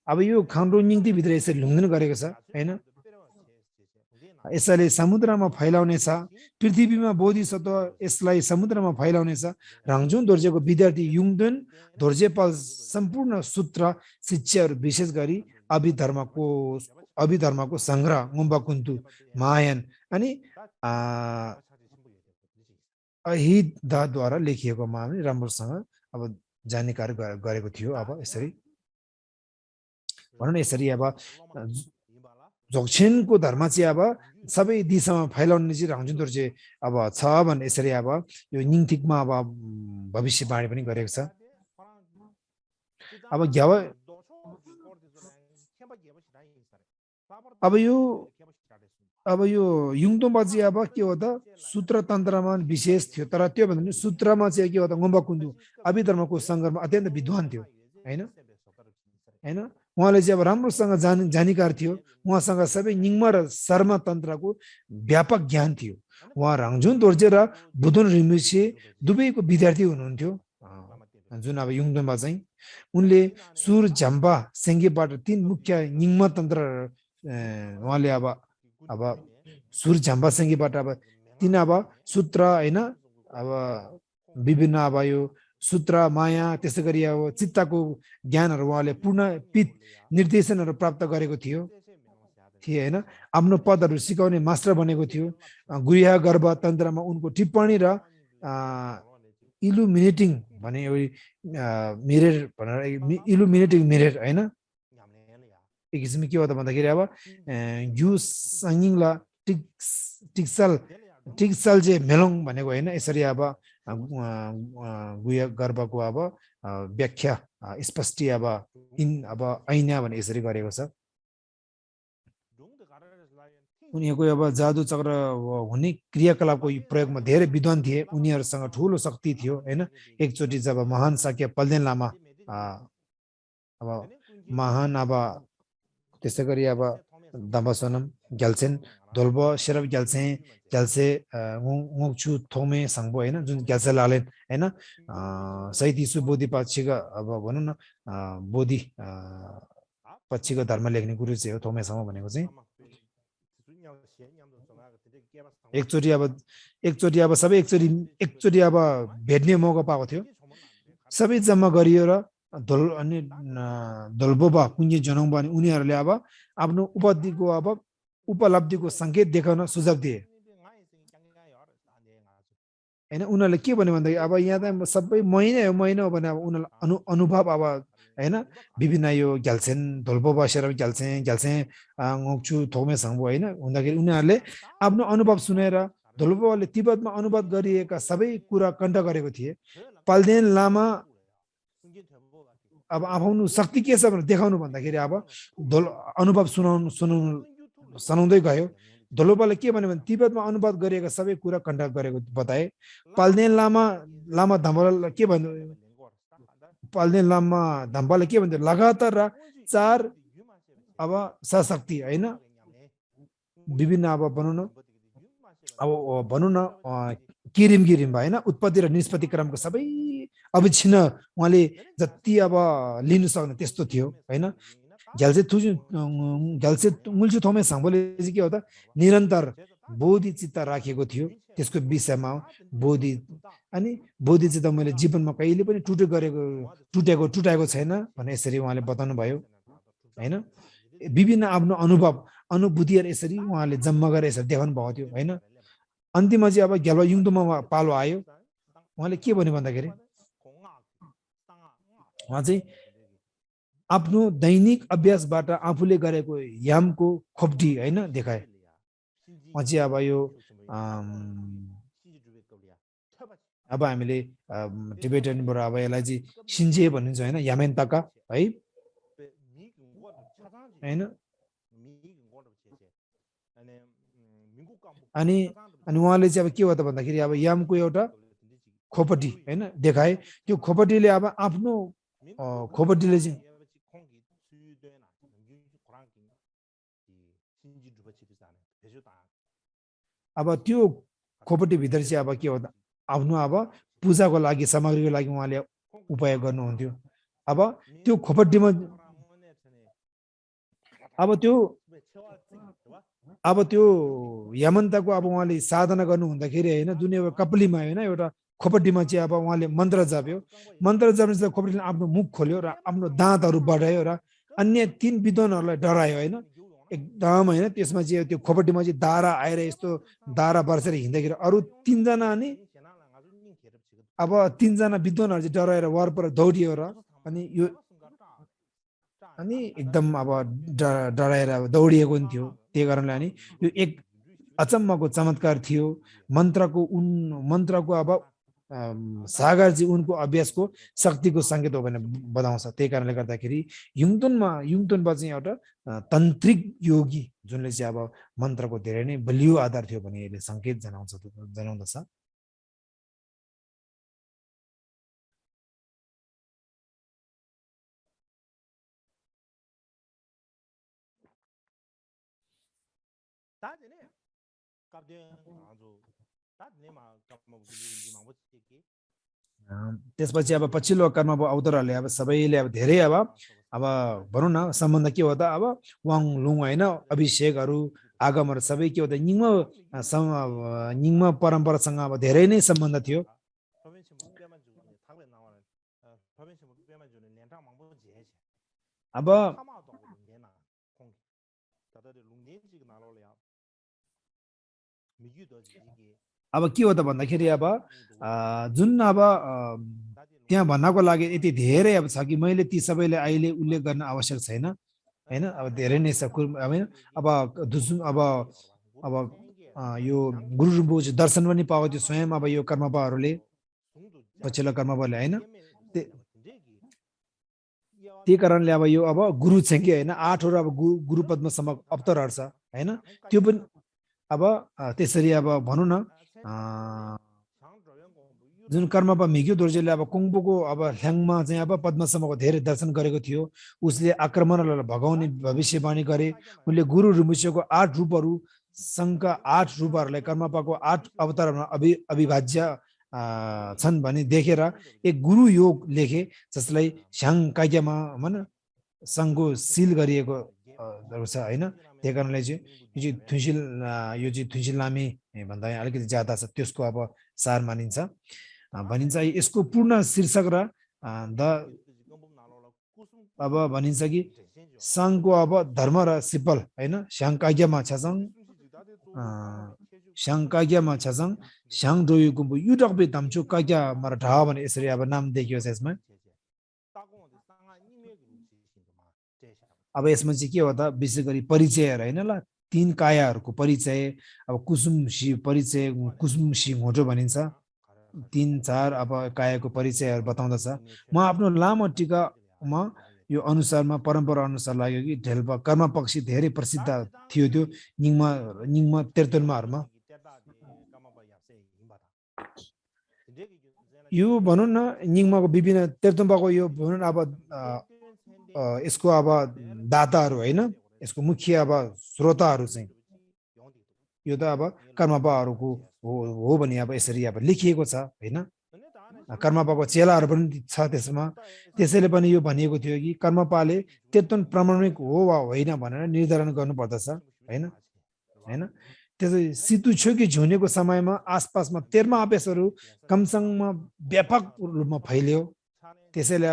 अब यो खान्डो निङती भित्र यसरी लुङ्गन गरेको छ हैन यसैले समुद्रमा फैलाउने छ पृथ्वीमा बोधिसत्व यसलाई समुद्रमा फैलाउने छ रङजुन दोर्जेको विद्यार्थी युङदुन दोर्जेपाल सम्पूर्ण सूत्र शिक्षाहरू विशेष गरी अभिधर्मको संग्रह गुम्बाकुन्तु महायान अनि अहिदाद्वारा लेखिएकोमा राम्रोसँग अब जानकारी गरेको थियो अब यसरी भनौँ न यसरी अब जोक्छेनको धर्म चाहिँ अब सबै दिशामा फैलाउने चाहिँ रङजुन दोर्जे अब छ भने यसरी अब यो निङथिकमा अब भविष्यवाणी पनि गरेको छ अब यो युङदोमा चाहिँ अब के हो त सूत्र तन्त्रमा विशेष थियो तर त्यो भन्दा पनि सूत्रमा चाहिँ के हो त गुम्बाकुन्तु अभिधर्मको सङ्घर्षमा अत्यन्त विद्वान थियो हैन उहाँले चाहिँ अब राम्रोसँग जानकार थियो उहाँसँग सबै निङमा र शर्मा तन्त्रको व्यापक ज्ञान थियो उहाँ रङजुन दोर्जे र बुधन रिम्बुछे दुवैको विद्यार्थी हुनुहुन्थ्यो जुन अब युङदोमा चाहिँ उनले सुर झम्बा सेङ्गेबाट 3 मुख्य निङमा तन्त्र उहाँले अब सुर झम्बा सेङ्गेबाट अब 3 अब सूत्र हैन अब विभिन्न अब यो सूत्र माया त्यसै गरी अब चित्तको ज्ञानहरू उहाँले पूर्ण पित निर्देशनहरू प्राप्त गरेको थियो हैन आफ्नो पदहरू सिकाउने मास्टर बनेको थियो गुह्य गर्भ तन्त्रमा उनको टिप्पणी र इल्युमिनेटिङ भने मिरर भनेर इल्युमिनेटिङ मिरर हैन एक किसिमले के हो त भन्दाखेरि अब यु सङ्गिङला टिक्सल जे मेलोङ भनेको हैन यसरी अब गुह्य गर्भको अब व्याख्या स्पष्टी अब ऐना भने यसरी गरेको छ उनीहरूको अब जादु चक्र हुने क्रियाकलापको प्रयोगमा धेरै विद्वान थिए उनीहरूसँग ठुलो शक्ति थियो हैन एकचोटि जब महान साक्य पल्देन लामा अब महान अब त्यसै गरी अब दम्बासोनम Gyeltshen dolbo sherab gyalse ngokchu thome sangbo हैन जुन gyalse lalen हैन सही दिसु बोधि पक्षीको अब भनौं न बोधि पक्षीको धर्म लेख्ने गुरु चाहिँ हो थोमे सङ्गो भनेको चाहिँ एकचोटी अब सबै एकचोटी अब भेट्ने मौका पाएको थियो सबै जम्मा गरियो र दलबोबा कुञ्जे जनाउँबा अनि उनीहरूले अब आफ्नो उपलब्धिको संकेत देखाउन सुझाव दिए हैन उनीहरूले के भन्यो भन्दा अब यहाँ त सबै महिना हो भने अब उनीहरुले अनुभव अब हैन विभिन्न यो ग्याल्सेन दलबोबा सेरब ग्याल्से ngokchu थोमे संगबो हैन हुँदाखेरि उनीहरूले आफ्नो अनुभव सुनेर दलबोबाले तिब्बतमा अनुभव गरिएका सबै कुरा कण्ठ गरेको थिए पाल्देन लामा अब आफ्नो शक्ति के छ भनेर देखाउनु भन्दाखेरि अब अनुभव सुनाउँदै गयो दलबोबाले के भन्यो भने तिब्बतमा अनुभव गरिएका सबै कुरा कण्ठ गरेको बताए पाल्देन लामा धम्बलले के भन्यो पाल्देन लामा धम्बलले के भन्यो लगातार 4 अब सशक्ति हैन विभिन्न अब भनौं न किरिम हैन उत्पत्ति र निष्पत्ति क्रमको सबै अविच्छिन्न उहाँले जति अब लिन सक्ने त्यस्तो थियो हैन ग्याल्से मुल्छु थोमे सांबोले चाहिँ के हो त निरन्तर बोधि चित्त राखेको थियो त्यसको विषयमा बोधि अनि बोधि चाहिँ त मैले जीवनमा कहिले पनि टुटेको छैन भने यसरी उहाँले बताउनु भयो हैन विभिन्न आफ्नो अनुभूतिहरु यसरी उहाँले जम्मा गरेर यसरी देखाउनु भएको थियो हैन अन्तिममा चाहिँ अब ग्याल्वा युङदोमा पालो आयो उहाँले के भन्यो भन्दाखेरि उहाँ चाहिँ आफ्नो दैनिक अभ्यासबाट आफूले गरेको यामको खोपडी हैन देखाए उहाँ चाहिँ अब यो अब हामीले टिबेटनबाट अब यसलाई चाहिँ सिन्जे भनिन्छ हैन यामेन्ताका है हैन अनि उहाँले चाहिँ अब के हो त भन्दाखेरि अब यामको एउटा खोपडी हैन देखाए त्यो खोपडीले अब आफ्नो खोपडीले चाहिँ अब त्यो खोपडी भित्र चाहिँ अब के हो त आफ्नो अब पूजाको लागि सामग्रीको लागि उहाँले उपाय गर्नुहुन्थ्यो अब त्यो खोपडीमा अब त्यो यामन्तको अब उहाँले साधना गर्नु हुँदाखेरि हैन जुन एउटा कपलीमा हैन एउटा खोपडीमा चाहिँ अब उहाँले मन्त्र जप्यो मन्त्र जप्ने खोपडीले आफ्नो मुख खोल्यो र आफ्नो दाँतहरू बढायो र अन्य 3 विद्वानहरूलाई डरायो हैन एकदम हैन त्यसमा चाहिँ त्यो खोपडीमा चाहिँ दारा आएर यस्तो दारा बर्सेर हिँड्दाखेरि अरु 3 जना अनि अब 3 जना विद्वानहरू चाहिँ डराएर वरपर दौडियो र अनि यो अनि एकदम अब डराएर दौडिएको नि थियो त्यही कारणले अनि यो एक अचम्मको चमत्कार थियो मन्त्रको अब सागरजी उनको अभ्यासको शक्तिको संकेत हो भने बताउँछ त्यही कारणले गर्दाखेरि युङतुनमा चाहिँ एउटा तन्त्रिक योगी जुनले चाहिँ अब मन्त्रको धेरै नै बलियो आधार थियो भने यसले संकेत जनाउँदछ त्यसपछि अब पछिल्लो कर्म अवतारहरूले अब सबैले अब धेरै अब भनौं न सम्बन्ध के हो त अब वाङ लुङ हैन अभिषेकहरू आगमहरू सबै के हो त निङ्म परम्परासँग अब धेरै नै सम्बन्ध थियो अब के हो त भन्दाखेरि अब जुन अब त्यहाँ भन्नको लागि यति धेरै अब छ कि मैले ती सबैले अहिले उल्लेख गर्न आवश्यक छैन हैन अब धेरै नै छ अब यो गुरु रुम्बोचे दर्शन पनि पाएको थियो स्वयं अब यो कर्मपाहरूले पछिल्लो कर्मपाहरूले हैन त्यही कारणले अब यो अब गुरु छ कि हैन 8 वटा अब गुरु पद्मसम्म अवतारहरू छ हैन त्यो पनि अब त्यसरी अब भनौं न जुन कर्मपा मिग्यो दोर्जेले अब कुङबोको अब ह्याङमा चाहिँ अब पद्मसम्मको धेरै दर्शन गरेको थियो उसले आक्रमणहरूलाई भगाउने भविष्यवाणी गरे उनले गुरु रुम्बोचेको 8 रूपहरू सङ्घका 8 रूपहरूलाई कर्मपाको 8 अवतारमा अविभाज्य छन् भने देखेर एक गुरु योग लेखे जसलाई श्याङ्काज्ञमा मन सङ्घको सिल गरिएको छ हैन। त्यही कारणले चाहिँ यो चाहिँ थुन्सिल लामे भन्दा अलिकति ज्यादा छ, त्यसको अब सार मानिन्छ। भनिन्छ यसको पूर्ण शीर्षक र अब भनिन्छ कि सङ्घको अब धर्म र सिपल हैन। श्याङ्काज्ञमा छसङ श्याङ डोयुको युटकबे तम्चु काज्ञा मर ढा भने यसरी अब नाम देखियो छ यसमा। अब यसमा चाहिँ के हो त, विशेष गरी परिचयहरू हैन ल, 3 कायाहरूको परिचय, अब कुसुम परिचय, कुसुम घोटो भनिन्छ, 3-4 अब कायाको परिचयहरू बताउँदछ। म आफ्नो लामो टिकामा यो अनुसारमा परम्परा अनुसार लाग्यो कि ढेल्पा कर्म पक्षी धेरै प्रसिद्ध थियो त्यो निङमा तेर्तोन्माहरूमा। यो भनौँ न निङमाको विभिन्न तेर्तोन्बाको यो भनौँ अब यसको अब दाताहरू हैन, यसको मुख्य अब श्रोताहरू चाहिँ यो त अब कर्मपाहरूको हो भने अब यसरी अब लेखिएको छ हैन। कर्मपाको चेलाहरू पनि छ त्यसमा। त्यसैले पनि यो भनिएको थियो कि कर्मपाले तेर्तोन प्रमाणिक हो वा होइन भनेर निर्धारण गर्नुपर्दछ हैन। त्यसै सितुछोकी झुनेको समयमा आसपासमा 13 अभ्यासहरू कमसङमा व्यापक रूपमा फैलियो। त्यसैले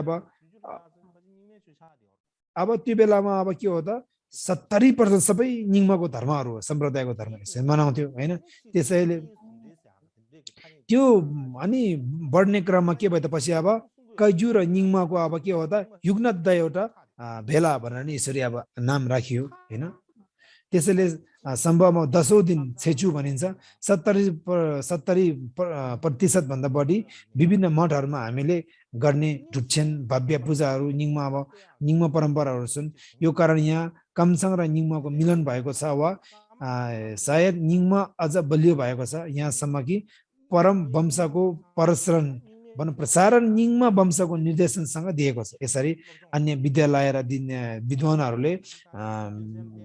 अब त्यो बेलामा अब के हो त 70% सबै निङमाको धर्महरू हो, सम्प्रदायको धर्म मनाउँथ्यो हैन। त्यसैले त्यो अनि बढ्ने क्रममा के भयो त पछि अब कैजु र निङमाको अब के हो त युग्नद एउटा भेला भनेर नि यसरी अब नाम राखियो हैन। त्यसैले सम्भवमा 10औं दिन छेचु भनिन्छ। 70% भन्दा बढी विभिन्न मठहरूमा हामीले गर्ने ढुच्छेन भव्य पूजाहरू निङमा परम्पराहरू छन्। यो कारण यहाँ कमसङ र निङमाको मिलन भएको छ वा सायद निङमा अझ बलियो भएको छ, यहाँसम्म कि परम वंशको प्रसारण निङमा वंशको निर्देशनसँग दिएको छ। यसरी अन्य विद्यालय र विद्वानहरूले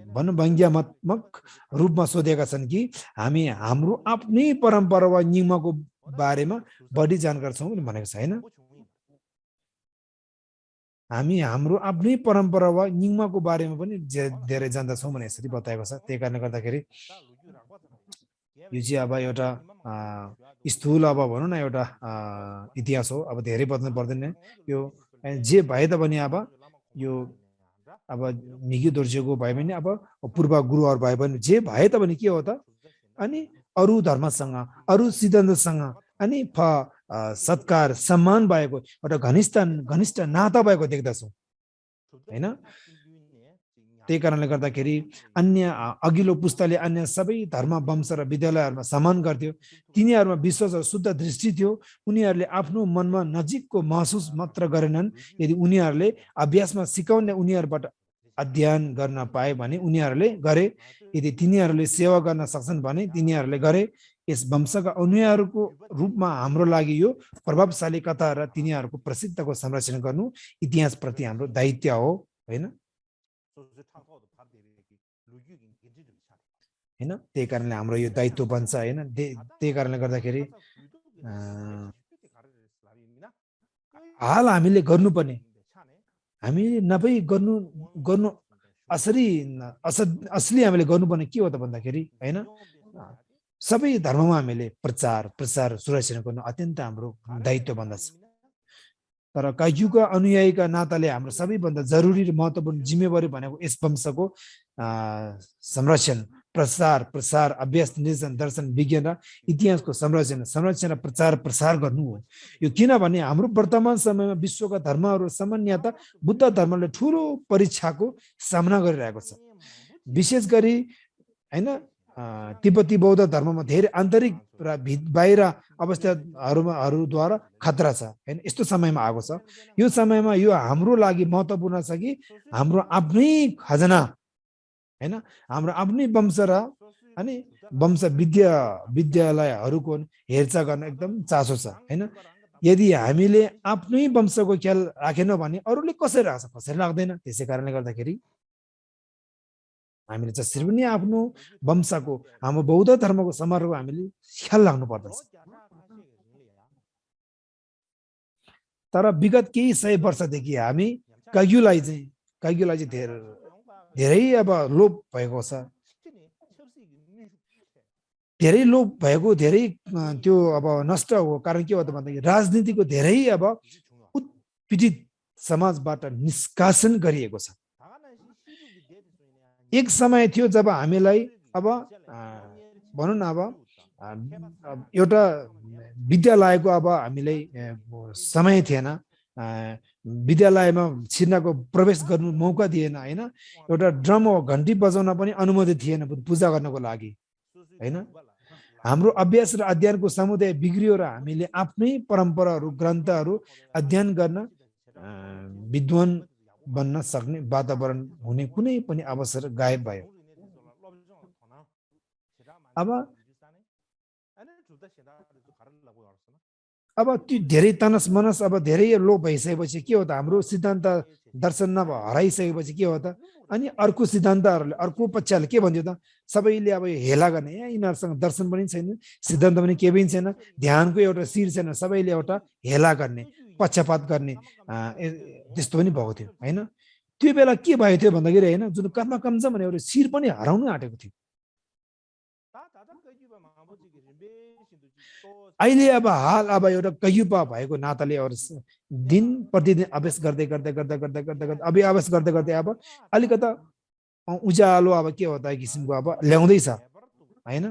व्यङ्ग्यात्मक रूपमा सोधेका छन् कि हामी हाम्रो आफ्नै परम्परा वा निङमाको बारेमा बढी जानकार छौँ भनेको छ हैन। हामी हाम्रो आफ्नै परम्परा वा निङमाको बारेमा पनि धेरै जान्दछौँ भने यसरी बताएको छ। त्यही कारणले गर्दाखेरि यो चाहिँ अब एउटा स्थूल अब भनौँ न एउटा इतिहास हो। अब धेरै बदल्नु पर्दैन यो जे भए तापनि अब यो अब निगी दोर्जेको भए पनि अब पूर्व गुरुहरू भए पनि जे भए तापनि के हो त अनि अरू धर्मसँग अरू सिद्धान्तसँग अनि सत्कार सम्मान भएको एउटा घनिष्ठ नाता भएको देख्दछौँ हैन। त्यही कारणले गर्दाखेरि अन्य अघिल्लो पुस्ताले अन्य सबै धर्म वंश र विद्यालयहरूमा सम्मान गर्थ्यो। तिनीहरूमा विश्वास र शुद्ध दृष्टि थियो। उनीहरूले आफ्नो मनमा नजिकको महसुस मात्र गरेनन्। यदि उनीहरूले अभ्यासमा सिकाउने उनीहरूबाट अध्ययन गर्न पाए भने उनीहरूले गरे, यदि तिनीहरूले सेवा गर्न सक्छन् भने तिनीहरूले गरे। यस वंशका अनुयायीहरूको रूपमा हाम्रो लागि यो प्रभावशाली कथा र तिनीहरूको प्रसिद्धको संरक्षण गर्नु इतिहासप्रति हाम्रो दायित्व हो हैन। त्यही कारणले हाम्रो यो दायित्व बन्छ हैन। त्यही कारणले गर्दाखेरि हाल हामीले गर्नुपर्ने हामीले नभई गर्नु असली हामीले गर्नुपर्ने के हो त भन्दाखेरि हैन, सबै धर्ममा हामीले प्रचार सुरक्षण गर्नु अत्यन्त हाम्रो दायित्व बन्दछ। तर काइजुका अनुयायीका नाताले हाम्रो सबैभन्दा जरुरी र महत्त्वपूर्ण जिम्मेवारी भनेको यस वंशको संरक्षण, प्रसार, अभ्यास, निर्देशन, दर्शन, विज्ञान र इतिहासको संरक्षण र प्रसार गर्नु हो। यो किनभने हाम्रो वर्तमान समयमा विश्वका धर्महरू सामान्यतः बुद्ध धर्मले ठुलो परीक्षाको सामना गरिरहेको छ। विशेष गरी हैन तिब्बती बौद्ध धर्ममा धेरै आन्तरिक र बाहिर अवस्थाहरूद्वारा खतरा छ हैन। यस्तो समयमा आएको छ। यो समयमा यो हाम्रो लागि महत्त्वपूर्ण छ कि हाम्रो आफ्नै खजना हैन, हाम्रो आफ्नै वंश र अनि वंश विद्यालयहरूको हेरचाह गर्न एकदम चासो छ हैन। यदि हामीले आफ्नै वंशको ख्याल राखेनौँ भने अरूले कसरी राख्छ, कसरी राख्दैन। त्यसै कारणले गर्दाखेरि हामीले जसरी पनि आफ्नो वंशको हाम्रो बौद्ध धर्मको समारोहको हामीले ख्याल राख्नु पर्दछ। तर विगत केही सय वर्षदेखि हामी काग्युलाई चाहिँ धेरै अब लोप भएको छ। धेरै लोप भएको धेरै त्यो अब नष्ट हो कारण के हो त भन्दाखेरि राजनीतिको धेरै अब उत्पीडित समाजबाट निष्कासन गरिएको छ। एक समय थियो जब हामीलाई अब भनौँ न अब एउटा विद्यालयको अब हामीलाई समय थिएन, विद्यालयमा छिर्नको प्रवेश गर्नु मौका दिएन हैन, एउटा ड्रम वा घन्टी बजाउन पनि अनुमति थिएन पूजा गर्नको लागि हैन। हाम्रो अभ्यास र अध्ययनको समुदाय बिग्रियो र हामीले आफ्नै परम्पराहरू ग्रन्थहरू अध्ययन गर्न विद्वान बन्न सक्ने वातावरण हुने कुनै पनि अवसर गायब भयो। अब त्यो धेरै तनस मनस अब धेरै लोप भइसकेपछि के हो त हाम्रो सिद्धान्त दर्शन नभए हराइसकेपछि के हो त अनि अर्को सिद्धान्तहरूले अर्को पक्षले के भन्थ्यो त सबैले अब हेला गर्ने यिनीहरूसँग दर्शन पनि छैन सिद्धान्त पनि केही पनि छैन ध्यानको एउटा शिर छैन सबैले एउटा हेला गर्ने पक्षपात गर्ने त्यस्तो पनि भएको थियो हैन। त्यो बेला के भएको थियो भन्दाखेरि हैन जुन कर्म कम्ज भने एउटा शिर पनि हराउन आँटेको थियो। अहिले अब हाल अब एउटा कयुपा भएको नाताले अरू दिन प्रतिदिन अभ्यास गर्दै गर्दै गर्दै गर्दै गर्दै गर्दै अभ्यास गर्दै गर्दै अब अलिकता उज्यालो अब के हो त किसिमको अब ल्याउँदैछ हैन।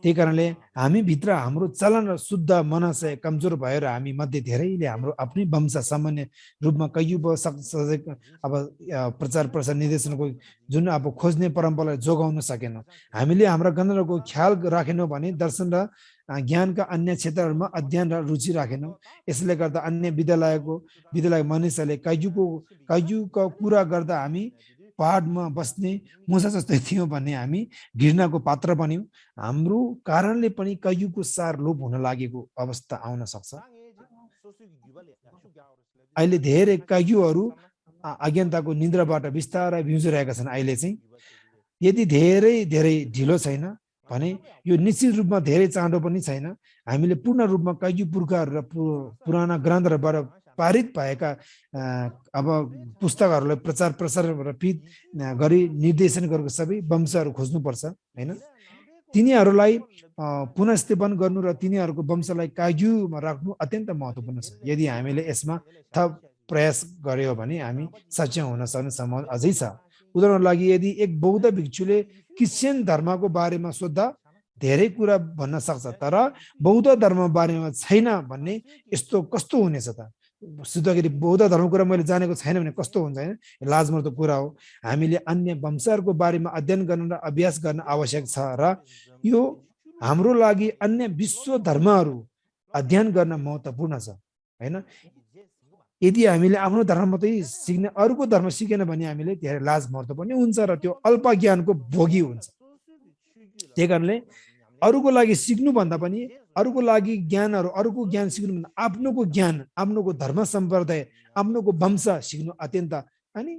त्यही कारणले हामी भित्र हाम्रो चलन र शुद्ध मनसय कमजोर भएर हामी मध्ये धेरैले हाम्रो आफ्नै वंश सामान्य रूपमा कयुप अब प्रचार प्रसार निर्देशनको जुन अब खोज्ने परम्परालाई जोगाउन सकेनौँ। हामीले हाम्रा गणनाको ख्याल राखेनौँ भने दर्शन र ज्ञानका अन्य क्षेत्रहरूमा अध्ययन र रुचि राखेनौँ। यसले गर्दा अन्य विद्यालय मानिसहरूले काजुको कुरा गर्दा हामी पहाडमा बस्ने मुसा जस्तै थियौँ भन्ने हामी घृणाको पात्र बन्यौँ। हाम्रो कारणले पनि कयुको सार लोप हुन लागेको अवस्था आउन सक्छ। अहिले धेरै कयुहरू अज्ञानताको निन्द्राबाट बिस्तारै बिउजिरहेका छन्। अहिले चाहिँ यदि धेरै धेरै ढिलो छैन भने यो निश्चित रूपमा धेरै चाँडो पनि छैन। हामीले पूर्ण रूपमा कयु पुर्खाहरू र पुराना ग्रन्थहरूबाट पारित भएका अब पुस्तकहरूलाई प्रचार प्रसार र फिट गरी निर्देशन गरेको सबै वंशहरू खोज्नुपर्छ हैन। तिनीहरूलाई पुनःस्थापन गर्नु र तिनीहरूको वंशलाई काग्युमा राख्नु अत्यन्त महत्त्वपूर्ण छ। यदि हामीले यसमा थप प्रयास गर्यो भने हामी सक्षम हुन सक्ने सम्भावना अझै छ। उदाहरणको लागि यदि एक बौद्ध भिक्षुले क्रिश्चियन धर्मको बारेमा सोद्धा धेरै कुरा भन्न सक्छ तर बौद्ध धर्म बारेमा छैन भन्ने यस्तो कस्तो हुनेछ त? सुत्दाखेरि बौद्ध धर्मको कुरा मैले जानेको छैन भने कस्तो हुन्छ हैन? लाजमर्दो कुरा हो। हामीले अन्य वंशहरूको बारेमा अध्ययन गर्न र अभ्यास गर्न आवश्यक छ र यो हाम्रो लागि अन्य विश्व धर्महरू अध्ययन गर्न महत्त्वपूर्ण छ हैन। यदि हामीले आफ्नो धर्म मात्रै सिक्ने अरूको धर्म सिकेन भने हामीले धेरै लाज मर्दो पनि हुन्छ र त्यो अल्प ज्ञानको भोगी हुन्छ। त्यही कारणले अरूको लागि सिक्नु भन्दा पनि अरूको लागि ज्ञानहरू अरूको ज्ञान सिक्नु भन्दा आफ्नोको ज्ञान आफ्नोको धर्म सम्प्रदाय आफ्नोको वंश सिक्नु अत्यन्त अनि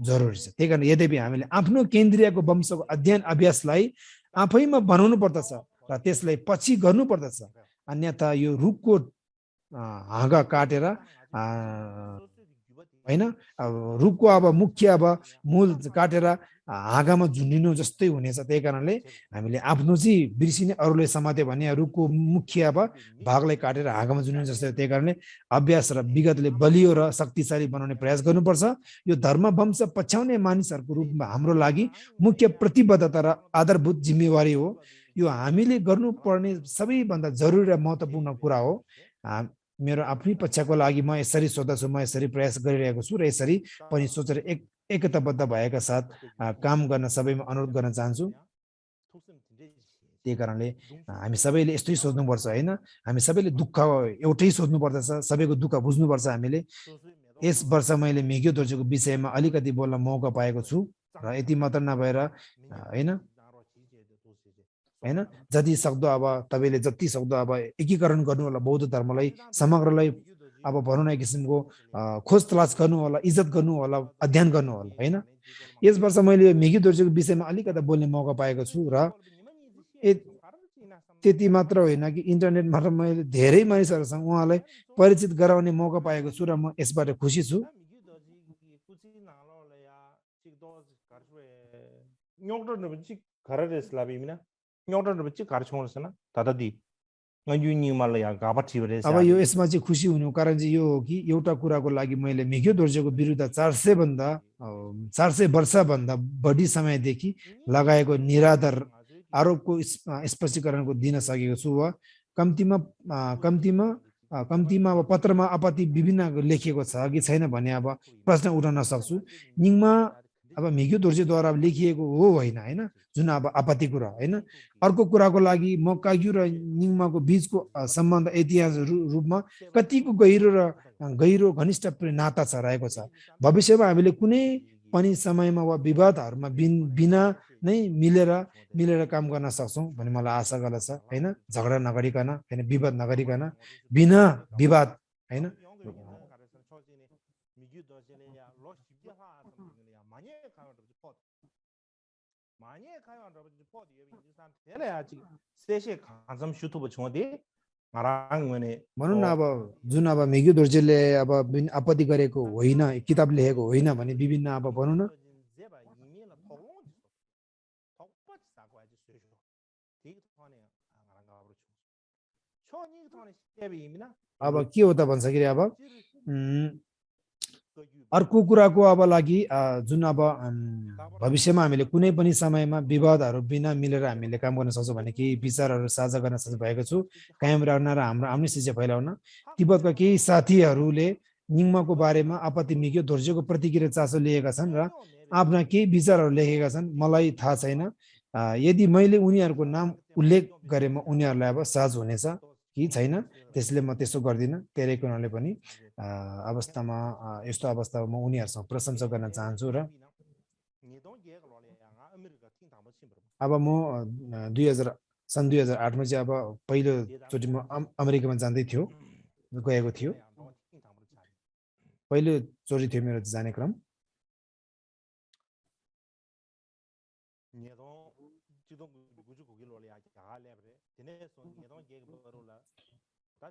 जरुरी छ। त्यही कारण यद्यपि हामीले आफ्नो केन्द्रीयको वंशको अध्ययन अभ्यासलाई आफैमा बनाउनु पर्दछ र त्यसलाई पछि गर्नु पर्दछ। अन्यथा यो रुखको हाँगा काटेर हैन रुखको अब मुख्य अब मूल काटेर हाँगामा झुन्डिनु जस्तै हुनेछ। त्यही कारणले हामीले आफ्नो चाहिँ बिर्सिने अरूले समात्यो भने रुखको मुख्य अब भागलाई काटेर हाँगामा झुन्डिनु जस्तै। त्यही कारणले अभ्यास र विगतले बलियो र शक्तिशाली बनाउने प्रयास गर्नुपर्छ। यो धर्म वंश पछ्याउने मानिसहरूको रूपमा हाम्रो लागि मुख्य प्रतिबद्धता र आधारभूत जिम्मेवारी हो। यो हामीले गर्नुपर्ने सबैभन्दा जरुरी र महत्त्वपूर्ण कुरा हो। मेरो आफ्नै पक्षको लागि म यसरी सोच्दछु, म यसरी प्रयास गरिरहेको छु र यसरी पनि सोचेर एकताबद्ध भएका साथ काम गर्न सबैमा अनुरोध गर्न चाहन्छु। त्यही कारणले हामी सबैले यस्तै सोच्नुपर्छ हैन। हामी सबैले दुःख एउटै सोच्नुपर्दछ, सबैको दुःख बुझ्नुपर्छ हामीले। यस वर्ष मैले मेघ्यो दोर्जेको विषयमा अलिकति बोल्न मौका पाएको छु र यति मात्र नभएर हैन जति सक्दो अब तपाईले जति सक्दो अब एकीकरण गर्नु होला बौद्ध धर्मलाई समग्रलाई अब भनौँ न एक किसिमको खोज तलास गर्नु होला, इज्जत गर्नु होला, अध्ययन गर्नु होला हैन। यस वर्ष मैले मेघी दोर्जेको विषयमा अलिकति बोल्ने मौका पाएको छु र त्यति मात्र होइन कि इन्टरनेटमा मैले धेरै मानिसहरूसँग उहाँलाई परिचित गराउने मौका पाएको छु र म यसबाट खुसी छु। अब यो यसमा चाहिँ खुसी हुनु कारण चाहिँ यो हो कि एउटा कुराको लागि मैले मेघी दोर्जेको विरुद्ध 400 वर्षभन्दा बढी समयदेखि लगाएको निराधार आरोपको स्पष्टीकरणको दिन सकेको छु वा कम्तीमा अब पत्रमा आपत्ति विभिन्न लेखिएको छ कि छैन भने अब प्रश्न उठाउन सक्छु। निङमा अब मेघी दोर्जेद्वारा लेखिएको हो होइन हैन, जुन अब आपत्ति कुरा हैन। अर्को कुराको लागि म काग्यू र निङमाको बीचको सम्बन्ध ऐतिहासिक रूपमा कतिको गहिरो घनिष्ठ नाता छ रहेको छ। भविष्यमा हामीले कुनै पनि समयमा वा विवादहरूमा बिना नै मिलेर काम गर्न सक्छौँ भन्ने मलाई आशा गर्दछ हैन। झगडा नगरिकन हैन, विवाद नगरिकन, बिना विवाद हैन। भनौँ न अब जुन अब मेघी दोर्जेले अब आपत्ति गरेको होइन, किताब लेखेको होइन भने विभिन्न अब भनौँ न अब के हो त भन्दाखेरि अब अर्को कुराको अब लागि जुन अब भविष्यमा हामीले कुनै पनि समयमा विवादहरू बिना मिलेर हामीले काम गर्न सक्छौँ भने केही विचारहरू साझा गर्न सक्ने भएको छु, कायम राख्न र हाम्रो आम्निस्टिया फैलाउन। तिब्बतका केही साथीहरूले निङमाको बारेमा आपत्ति मेघी दोर्जेको प्रतिक्रिया चासो लिएका छन् र आफ्ना केही विचारहरू लेखेका छन्। मलाई थाहा छैन यदि मैले उनीहरूको नाम उल्लेख गरेमा उनीहरूलाई अब साझ हुनेछ कि छैन, त्यसले म त्यसो गर्दिनँ। त्यसै कारणले पनि यस्तो अवस्थामा म उनीहरूसँग प्रशंसा गर्न चाहन्छु। र अब म सन् 2008मा चाहिँ अब पहिलोचोटि म अमेरिकामा गएको थियो। पहिलोचोटि थियो मेरो जाने क्रम।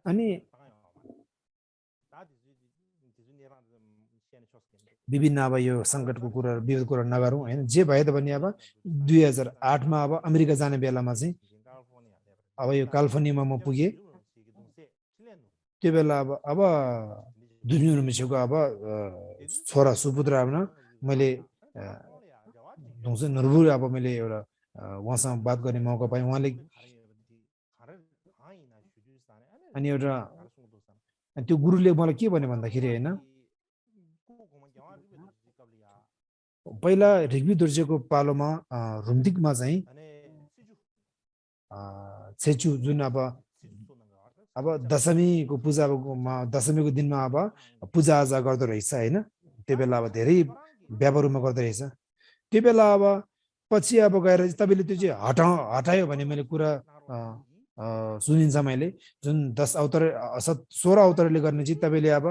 अनि विभिन्न अब यो सङ्कटको कुरा विविध कुरा नगरौँ हैन। जे भए पनि अब 2008मा अब अमेरिका जाने बेलामा चाहिँ अब यो क्यालिफोर्नियामा म पुगेँ। त्यो बेला अब दुनियाँ मिसेको अब छोरा सुपुत्र मैले अब मैले एउटा उहाँसँग बात गर्ने मौका पाएँ। उहाँले अनि एउटा त्यो गुरुले मलाई के भन्यो भन्दाखेरि होइन, पहिला ऋग्वी दोर्जेको पालोमा रुम्दिकमा चाहिँ छेचु जुन अब दशमीको दशमीको दिनमा अब पूजाआजा गर्दो रहेछ होइन। त्यो बेला अब धेरै व्यापारमा गर्दो रहेछ। त्यो बेला अब पछि अब गएर तपाईँले त्यो चाहिँ हटायो भने मैले कुरा सुनिन्छ मैले, जुन 16 अवतारले गर्ने चाहिँ तपाईँले अब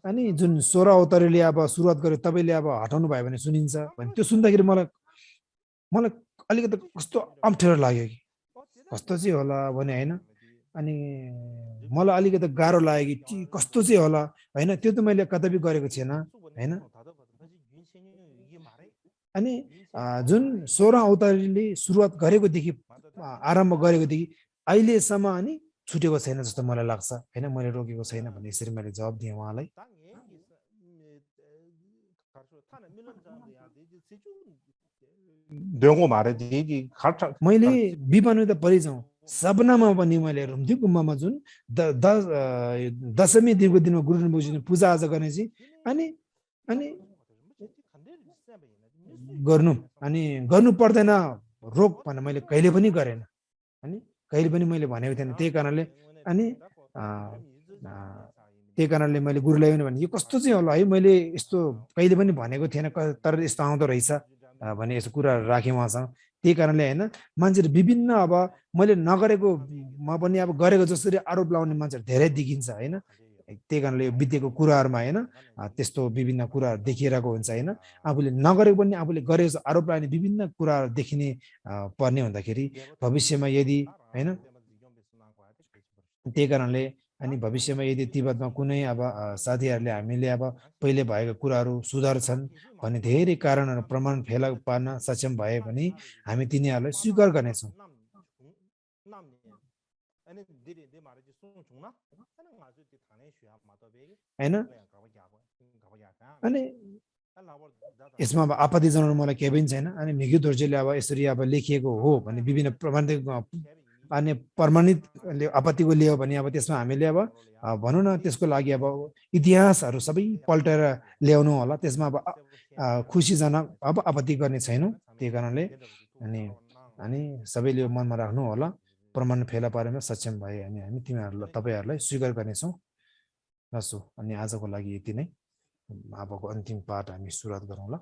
अनि जुन 16 अवतारले अब सुरुवात गर्यो तपाईँले अब हटाउनु भयो भने सुनिन्छ भने त्यो सुन्दाखेरि मलाई अलिकति कस्तो अप्ठ्यारो लाग्यो कि कस्तो चाहिँ होला भने होइन। अनि मलाई अलिकति गाह्रो लाग्यो कि कस्तो चाहिँ होला होइन। त्यो त मैले कतै गरेको थिएन होइन। अनि जुन 16 अवतारले सुरुवात गरेकोदेखि आरम्भ गरेकोदेखि अहिलेसम्म अनि छुटेको छैन जस्तो मलाई लाग्छ होइन। मैले रोकेको छैन भन्ने यसरी मैले जवाब दिएँ उहाँलाई। मैले विमानमा त परिजाउँ सपनामा पनि मैले रुम्दी गुम्बामा जुन दशमी दिनको दिनमा गुरु रिम्पोछेले पूजा आजा गर्ने चाहिँ अनि गर्नु पर्दैन रोक भनेर मैले कहिले पनि गरेन अनि कहिले पनि मैले भनेको थिएन। त्यही कारणले मैले गुरुलाई पनि भने यो कस्तो चाहिँ होला है, मैले यस्तो कहिले पनि भनेको थिएन तर यस्तो आउँदो रहेछ भने यसो कुरा राखेँ उहाँसँग। त्यही कारणले हैन मान्छेले विभिन्न अब मैले नगरेको म पनि अब गरेको जसरी आरोप लगाउने मान्छेहरू धेरै देखिन्छ हैन त्यही कारणले यो विद्याको कुराहरुमा हैन त्यस्तो विभिन्न कुराहरु देखिरहेको हुन्छ हैन आफूले नगरेको पनि आफूले गरेको आरोप लगाउने विभिन्न कुराहरु देखिने पर्ने हुँदाखेरि भविष्यमा यदि हैन त्यही कारणले अनि भविष्यमा यदि तिब्बतमा कुनै अब साथीहरूले हामीले अब पहिले भएको कुराहरू सुधार्छन् भन्ने धेरै कारणहरू प्रमाण फेला पार्न सक्षम भए पनि हामी तिनीहरूलाई स्वीकार गर्नेछौँ हैन अनि यसमा अब आपत्ति जनाउनु मलाई केही पनि छैन अनि मिग्यु दोर्जेले अब यसरी अब लेखिएको हो भने विभिन्न प्रमाणित अनि प्रमाणित आपत्तिको लियो भने अब त्यसमा हामीले अब भनौँ न त्यसको लागि अब इतिहासहरू सबै पल्टेर ल्याउनु होला त्यसमा अब खुसीजनक अब आपत्ति गर्ने छैनौँ त्यही कारणले अनि अनि सबैले मनमा राख्नु होला प्रमाण फेला पारेमा सक्षम भए अनि हामी तिमीहरूलाई तपाईहरूलाई स्वीकार गर्नेछौँ हस् अनि आजको लागि यति नै अबको अन्तिम पाठ हामी सुरुवात गरौँ ल